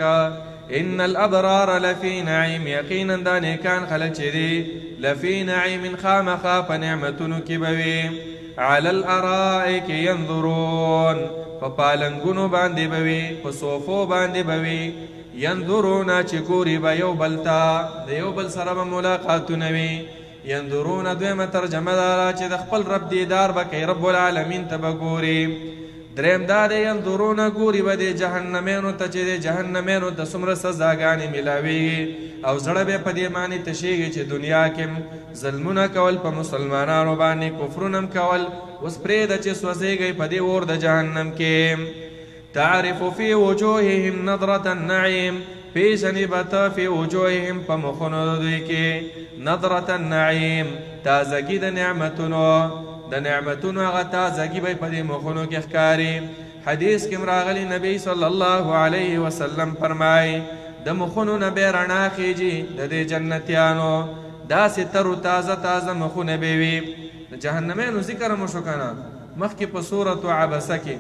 [SPEAKER 2] ان الابرار لفی نعیم، یقینا دا نیکان خلک چې دي لفی نعیم، خامخا په نعمتونو کې به وي. علی الارائک ینظرون، په پالنګونو باندې به وي، په صوفو باندې به وي. ینظرون چې ګوري به یو بل ته، د یو بل سره به ملاقاتونه وي. ینظرون دویمه ترجمه دا ده چې د خپل رب دیدار به کوي، رب العالمین ته به ګوري. دریم دا دی ینظرون ګوري به دې جهنمینو ته چې دې جهنمینو ته څومره سزاګانې میلاویږي، او زړه به په دې معنی تشیږي چې دنیا کې ظلمونه کول په مسلمانانو باندې، کفرونه هم کول، اوس پرېږده چې سوځېږئ په دې اور د جهنم کې. تعرف فی وجوههم نظرة النعیم، پیژنې به ته فی وجوههم په مخونو د دوی کې نظرة النعیم، تازګي د نعمتونو، د نعمتونو هغه تازګي به په دې مخونو کې ښکاري. حدیث کې هم راغلي نبی صلی الله علیه وسلم فرمایي د مخونو نه به رڼا خیږي د دې جنتیانو، داسې تر و تازه تازه مخونه به وي. د جهنمینو ذکر مو شو که نه مخکې په سورة عبسه کې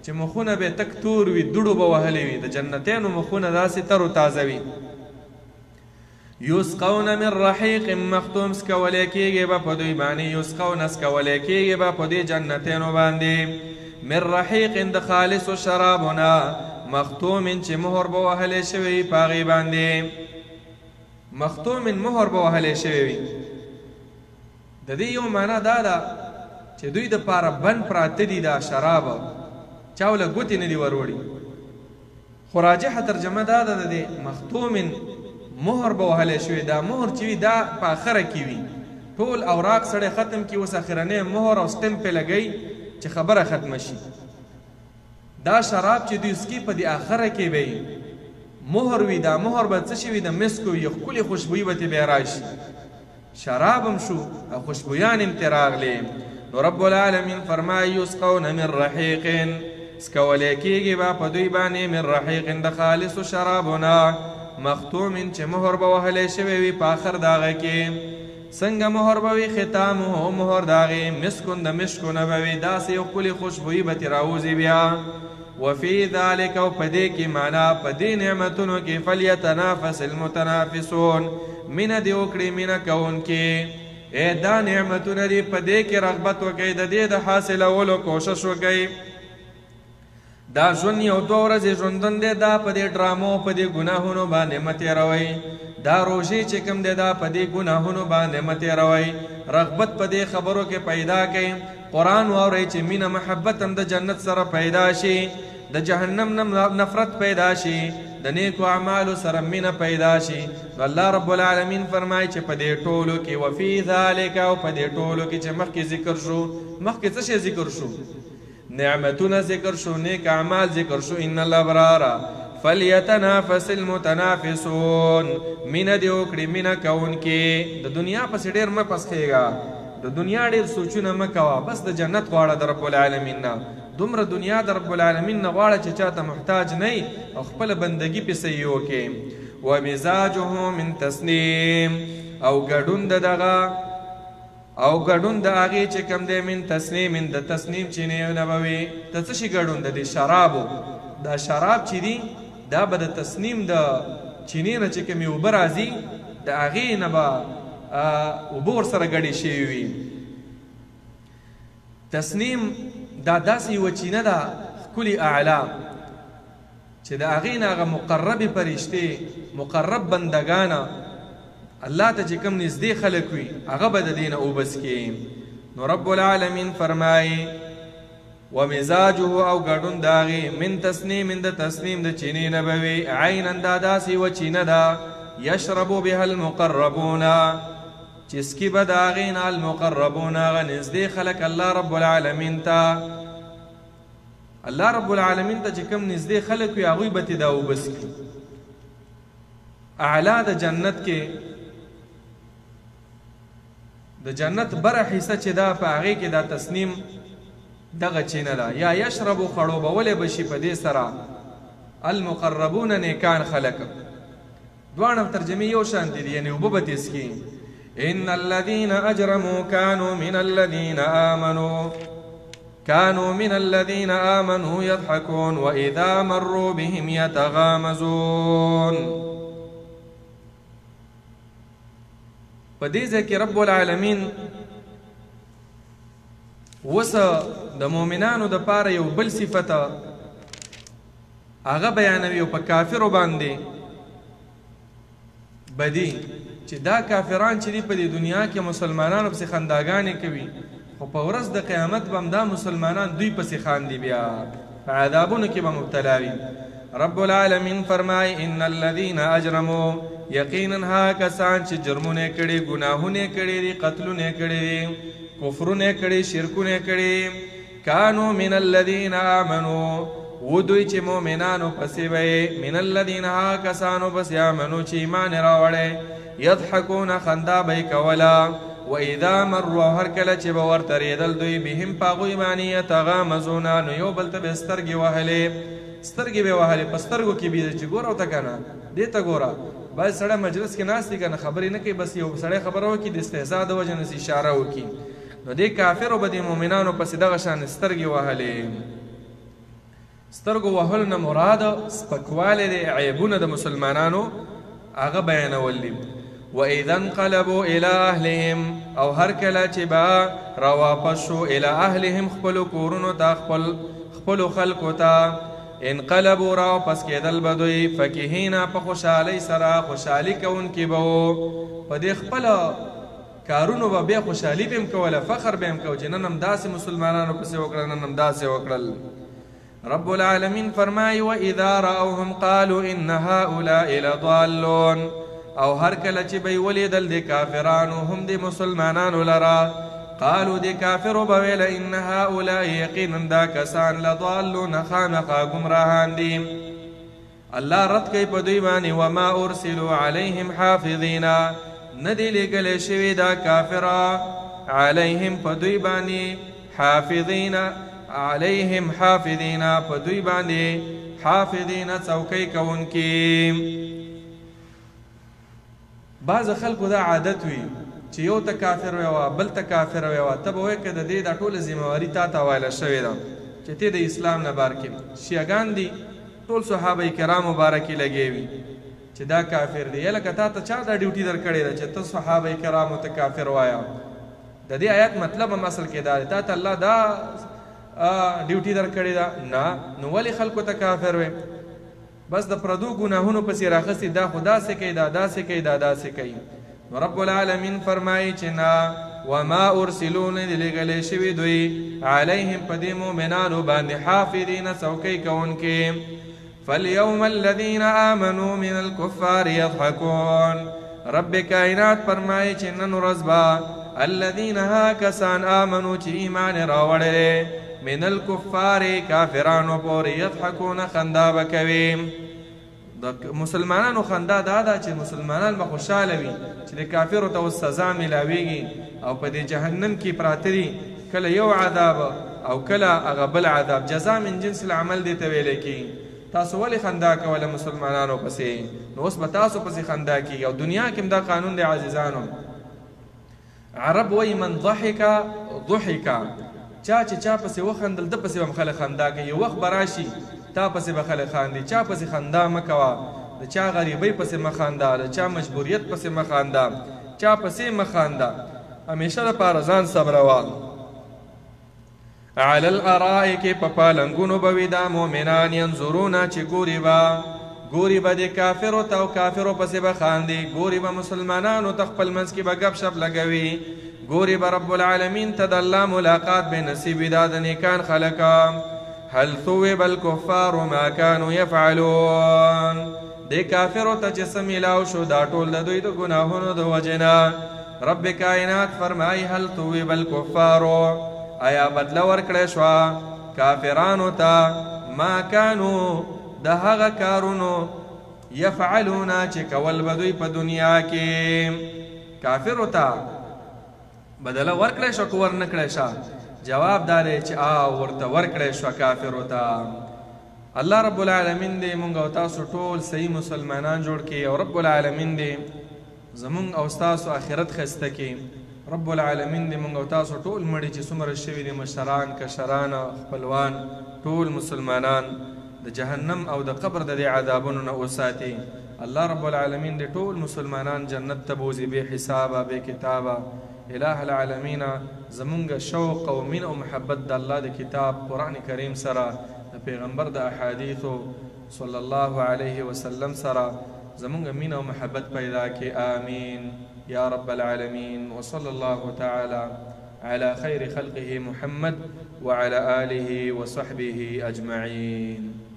[SPEAKER 2] چې مخونه به تک تور وي، دوړو به وهلي وي، د جنتینو مخونه داسې تر و تازه وي. یسقون من رحیق مختوم، سکولی کېږي به په دوی باندې، یسقون سکولی کېږي به په دې جنتینو باندې، من رحیق د خالصو شرابونه، مختوم چې مهر به وهلی شوی وي په هغې باندې، مختوم مهر به وهلی شوی وي. د دې یو معنا دا ده چې دوی دپاره بند پراته دي دا شراب، چا له ګوتې نه دي وروړي. خو راجحه ترجمه دا ده د دې مختوم مهر به وهلی شوی، دا مهر چې وي دا په اخره کې وي، ټول اوراق سړی ختم کړي، اوس اخرنی مهر او سټمپ پې لګوي چې خبره ختمه شي. دا شراب چې دوی څکي په دې اخره کې به مهر وي، دا مهر به څه شي وي؟ د مسکو وي، ښکلې خوشبویي به ترې بیا راشي. شراب هم شو او خوشبویان هم ترې راغلې. نو رب العالمین فرمایي یسقون من رحیق، سکولی کېږي به په دوی باندې من رحیق د خالصو شرابونه، مختوم چې مهر به وهلی شوی وي په آخر د هغه کې. څنګه مهر به وي؟ ختامه مهر د هغې مسکن د مشکو نه به وي، داسې یو ښکلې خوشبویي به ترې راوځي بیا. وفي ذلک، او په دې کې معنا په دې نعمتونو کې فلیتنافس المتنافسون، مینه دې وکړي مینه کوونکي. ای دا نعمتونه دي په دې کې رغبت وکړئ، د دې د حاصلولو کوشش وکړئ. دا ژوند یو دوه ورځې ژوندون دی، دا په دې ډرامو په دې ګناهونو باندې مه تېروئ. دا روژې چې کوم دی دا په دې ګناهونو باندې مه تېروئ. رغبت په دې خبرو کې پیدا کړئ، قرآن واورئ چې مینه محبت هم د جنت سره پیدا شي، د جهنم نه نفرت پیدا شي، د نیکو اعمالو سره مینه پیدا شي. نو الله رب العالمین فرمایي چې په دې ټولو کې وفي ذلک، او په دې ټولو کې چې مخکې ذکر شو، مخکې څه شی ذکر شو؟ نعمتونه ذکر شو، نیک اعمال ذکر شو. ان الابرار فلیتنافس المتنافسون، مینه دې وکړي مینه کوونکي. د دنیا پسې ډېر مه پسخېږه، د دنیا ډېر سوچونه مه کوه، بس د جنت غواړه د رب العالمین نه. دومره دنیا د رب العالمین نه غواړه چې چاته محتاج نه او خپله بندګي پې صحیح وکړي. ومزاجه من تسنیم، او ګډون د دغه او ګډون د هغې چې کوم دی من تسنیم، د تسنیم چینې نه به وي. د څه شي ګډون؟ د دې شرابو. دا شراب چې دي دا به د تسنیم د چینې نه چې کومې اوبه راځي د هغې نه به اوبه ورسره ګډې شوي وي. تسنیم دا داسې یوه چینه ده ښکلې اعلی چې د هغې نه هغه مقربې فرشتې، مقرب بندګانه الله ته چې کوم نږدې خلک وي هغه به د دې نه اوبه څکي. نو رب العالمین فرمایي ومزاجه، او ګډون د هغې من تسنیم، د تسنیم د چینې نه به وي. عینا دا داسې یوه چینه ده یشربو بها المقربون، چې څکي به د هغې نه المقربون، هغه نږدې خلک الله رب العالمین ته. الله رب العالمین ته چې کوم نږدې خلک وي هغوی به ترې دا اوبه څکي. اعلی د جنت کې د جنت بره حصه چې ده په هغې کې دا تسنیم دغه چینه ده. یا یشربو خړوبولی به شي په دې سره المقربون، نیکان خلک. دواړه ترجمې یو شان دي، یعنې اوبه به ترې څکي. ان الذين اجرموا كانوا من الذين آمنوا كانوا من الذين آمنوا يضحكون وإذا مروا بهم يتغامزون. په دې ځای کې رب العالمین اوس د مؤمنانو دپاره یو بل صفت هغه بیانوي، او په کافرو باندې بدی چې دا کافران چې دي په دې دنیا کې مسلمانانو پسې خنداګانې کوي، خو په ورځ د قیامت به هم دا مسلمانان دوی پسې خاندي، بیا په عذابونو کې به مبتلا وي. رب العالمین فرمای ان الذین اجرموا، یقینا هغه کسان چې جرمونه یې کړي، ګناهونه یې کړي دي، قتلونه یې کړي دي، کفرونه یې کړي، شرکونه یې کړي، کانو من الذین آمنو، و دوی چې مؤمنانو پسې به یې، من الذین هغه کسانو پسې آمنو چې ایمان یې راوړی، یضحکون خندا به یې کوله، واذا مروا هر کله چې به ورته رېدل دوی بهم په هغوی باندې یتغامزون، نو یو بل ته به یې سترګې وهلې، سترګې به یې وهلې، په سترګو کې به یې چې ګوره ورته که نه دې ته ګوره. بعضې سړی مجلس کې ناست دی که نه خبرې نه کوي، بس یو سړی خبره وکړي د استهزا د وجې نه څه اشاره وکړي، نو دې کافرو به د مؤمنانو پسې دغه شان سترګې وهلې. سترګو وهلو نه مراد سپکوالی دی، عیبونه د مسلمانانو هغه بیانول دي. وإذا انقلبوا إلى أهلهم، او هر کله چې به راواپس شو إلى أهلهم خپلو کورونو ته، خپلو خلکو ته، انقلبوا راواپس کېدل به دوی فکهینا په خوشحالۍ سره، خوشحالي کوونکي به وو، په دې خپله کارونو به بیا خوشحالي به هم کوله، فخر به هم کوه چې نن هم داسې مسلمانانو پسې وکړل، نن هم داسې وکړل. رب العالمین فرمایي وإذا رأوهم قالوا إن هؤلاء لضالون، او هر کله چې به یې ولیدل د کافرانو هم د مسلمانانو لره، قالو د کافرو به ویل إن هؤلاء یقینا دا کسان لضالون خامخا ګمراهان دي. الله رد کوي په دوی باندې وما ارسلوا علیهم حافظین، نه دي لېږلی شوي دا کافره علیهم په دوی باندې حافظین، علیهم حافظین په دوی باندې حافظین څوکۍ کوونکي. بعض خلکو دا عادت وي چې یو ته کافر ویوه بل ته کافر ویوه، ته به وایې که د دې دا ټوله ذمهواري تا ته حواله شوې ده چې ته د اسلام نه بار کې. شیعګان دي ټول صحابه کرام مبارکي لګې وي چې دا کافر دی، لکه تا ته چا دا ډیوټي درکړې ده چې ته صحابه کرامو ته کافر وایه؟ د دې آیت مطلب هم اصل کې دا دی، تا ته الله دا ډیوټي درکړې ده نه، نو ولې خلکو ته کافر وې؟ بس د پردو ګناهونو پسې راخستي، دا خو داسې کوي، دا داسې کوي، دا داسې کوي. نو رب العالمین فرمایي چې نه، وما ارسلو نه دي لېږلی شوي دوی علیهم په دې مؤمنانو باندې حافظین څوکۍ کوونکي. فاليوم الذين آمنوا من الكفار يضحكون، رب کائنات فرمایي چې نن ورځ به الذين ها کسان آمنو چې ایمان یې راوړی دی من الكفار کافرانو پورې يضحکون خندا به کوي. د مسلمانانو خندا دا ده چې مسلمانان به خوشحاله وي چې د کافرو ته اوس سزا میلاویږي او په دې جهنم کې پراته دي، کله یو عذاب او کله هغه بل عذاب، جزا من جنس العمل دې ته ویلی کېږي. تاسو ولې خندا کوله مسلمانانو پسې؟ نو اوس به تاسو پسې خندا کېږي. او دنیا کې هم دا قانون دی عزیزانو. عرب وایي من ضحک ضحک، چا چې چا پسې وخندل ده پسې به هم خلک خندا کوي. یو وخت به راشي تا پسې به خلک خاندي، چا پسې خندا مه کوه، د چا غریبۍ پسې مه خانده، د چا مجبوریت پسې مه خانده، چا پسې مه خانده، همیشه دپاره ځان صبروه. علی الارائک په پالنګونو به وي دا مؤمنان، ینظرون چې ګوري به، ګوري به د کافرو ته او کافرو پسې به خاندي، ګوري به مسلمانانو ته خپل منځ کې به ګپ شپ لګوي، ګوري به رب العالمین ته د الله ملاقات به نصیب وي دا د نیکان خلک. هل ثوب الكفار ما كانوا يفعلون، دې کافرو ته چې څه میلاو شو دا ټول د دوی د ګناهونو د وجې نه. رب کائنات فرمایي هل ثوب الکفار، آیا بدله ورکړی شوه کافرانو ته ما کانو د هغه کارونو یفعلون چې کول به دوی په دنیا کې. کافرو ته بدله ورکړی شوه که ورنه کړی شوه؟ جواب دا دی چې ورته ورکړی شوه کافرو ته. الله رب العالمین دې مونږ او تاسو ټول صحیح مسلمانان جوړ کړي، او رب العالمین دې زمونږ او ستاسو آخرت ښایسته کړي. رب العالمین دې مونږ او تاسو ټول مړي چې څومره شوي دي، مشران، کشران، خپلوان، ټول مسلمانان د جهنم او د قبر د دې عذابونو نه وساتي. الله رب العالمین دې ټول مسلمانان جنت ته بوځي بې حسابه بې کتابه. اله العالمین زمونږ شوق او مینه او محبت د الله د کتاب قرآن کریم سره، د پیغمبر د احادیثو صلی الله علیه وسلم سره زمونږ مینه او محبت پیدا کړي. آمین یا رب العالمین. وصلی الله تعالی على خير خلقه محمد وعلى آله وصحبه أجمعين.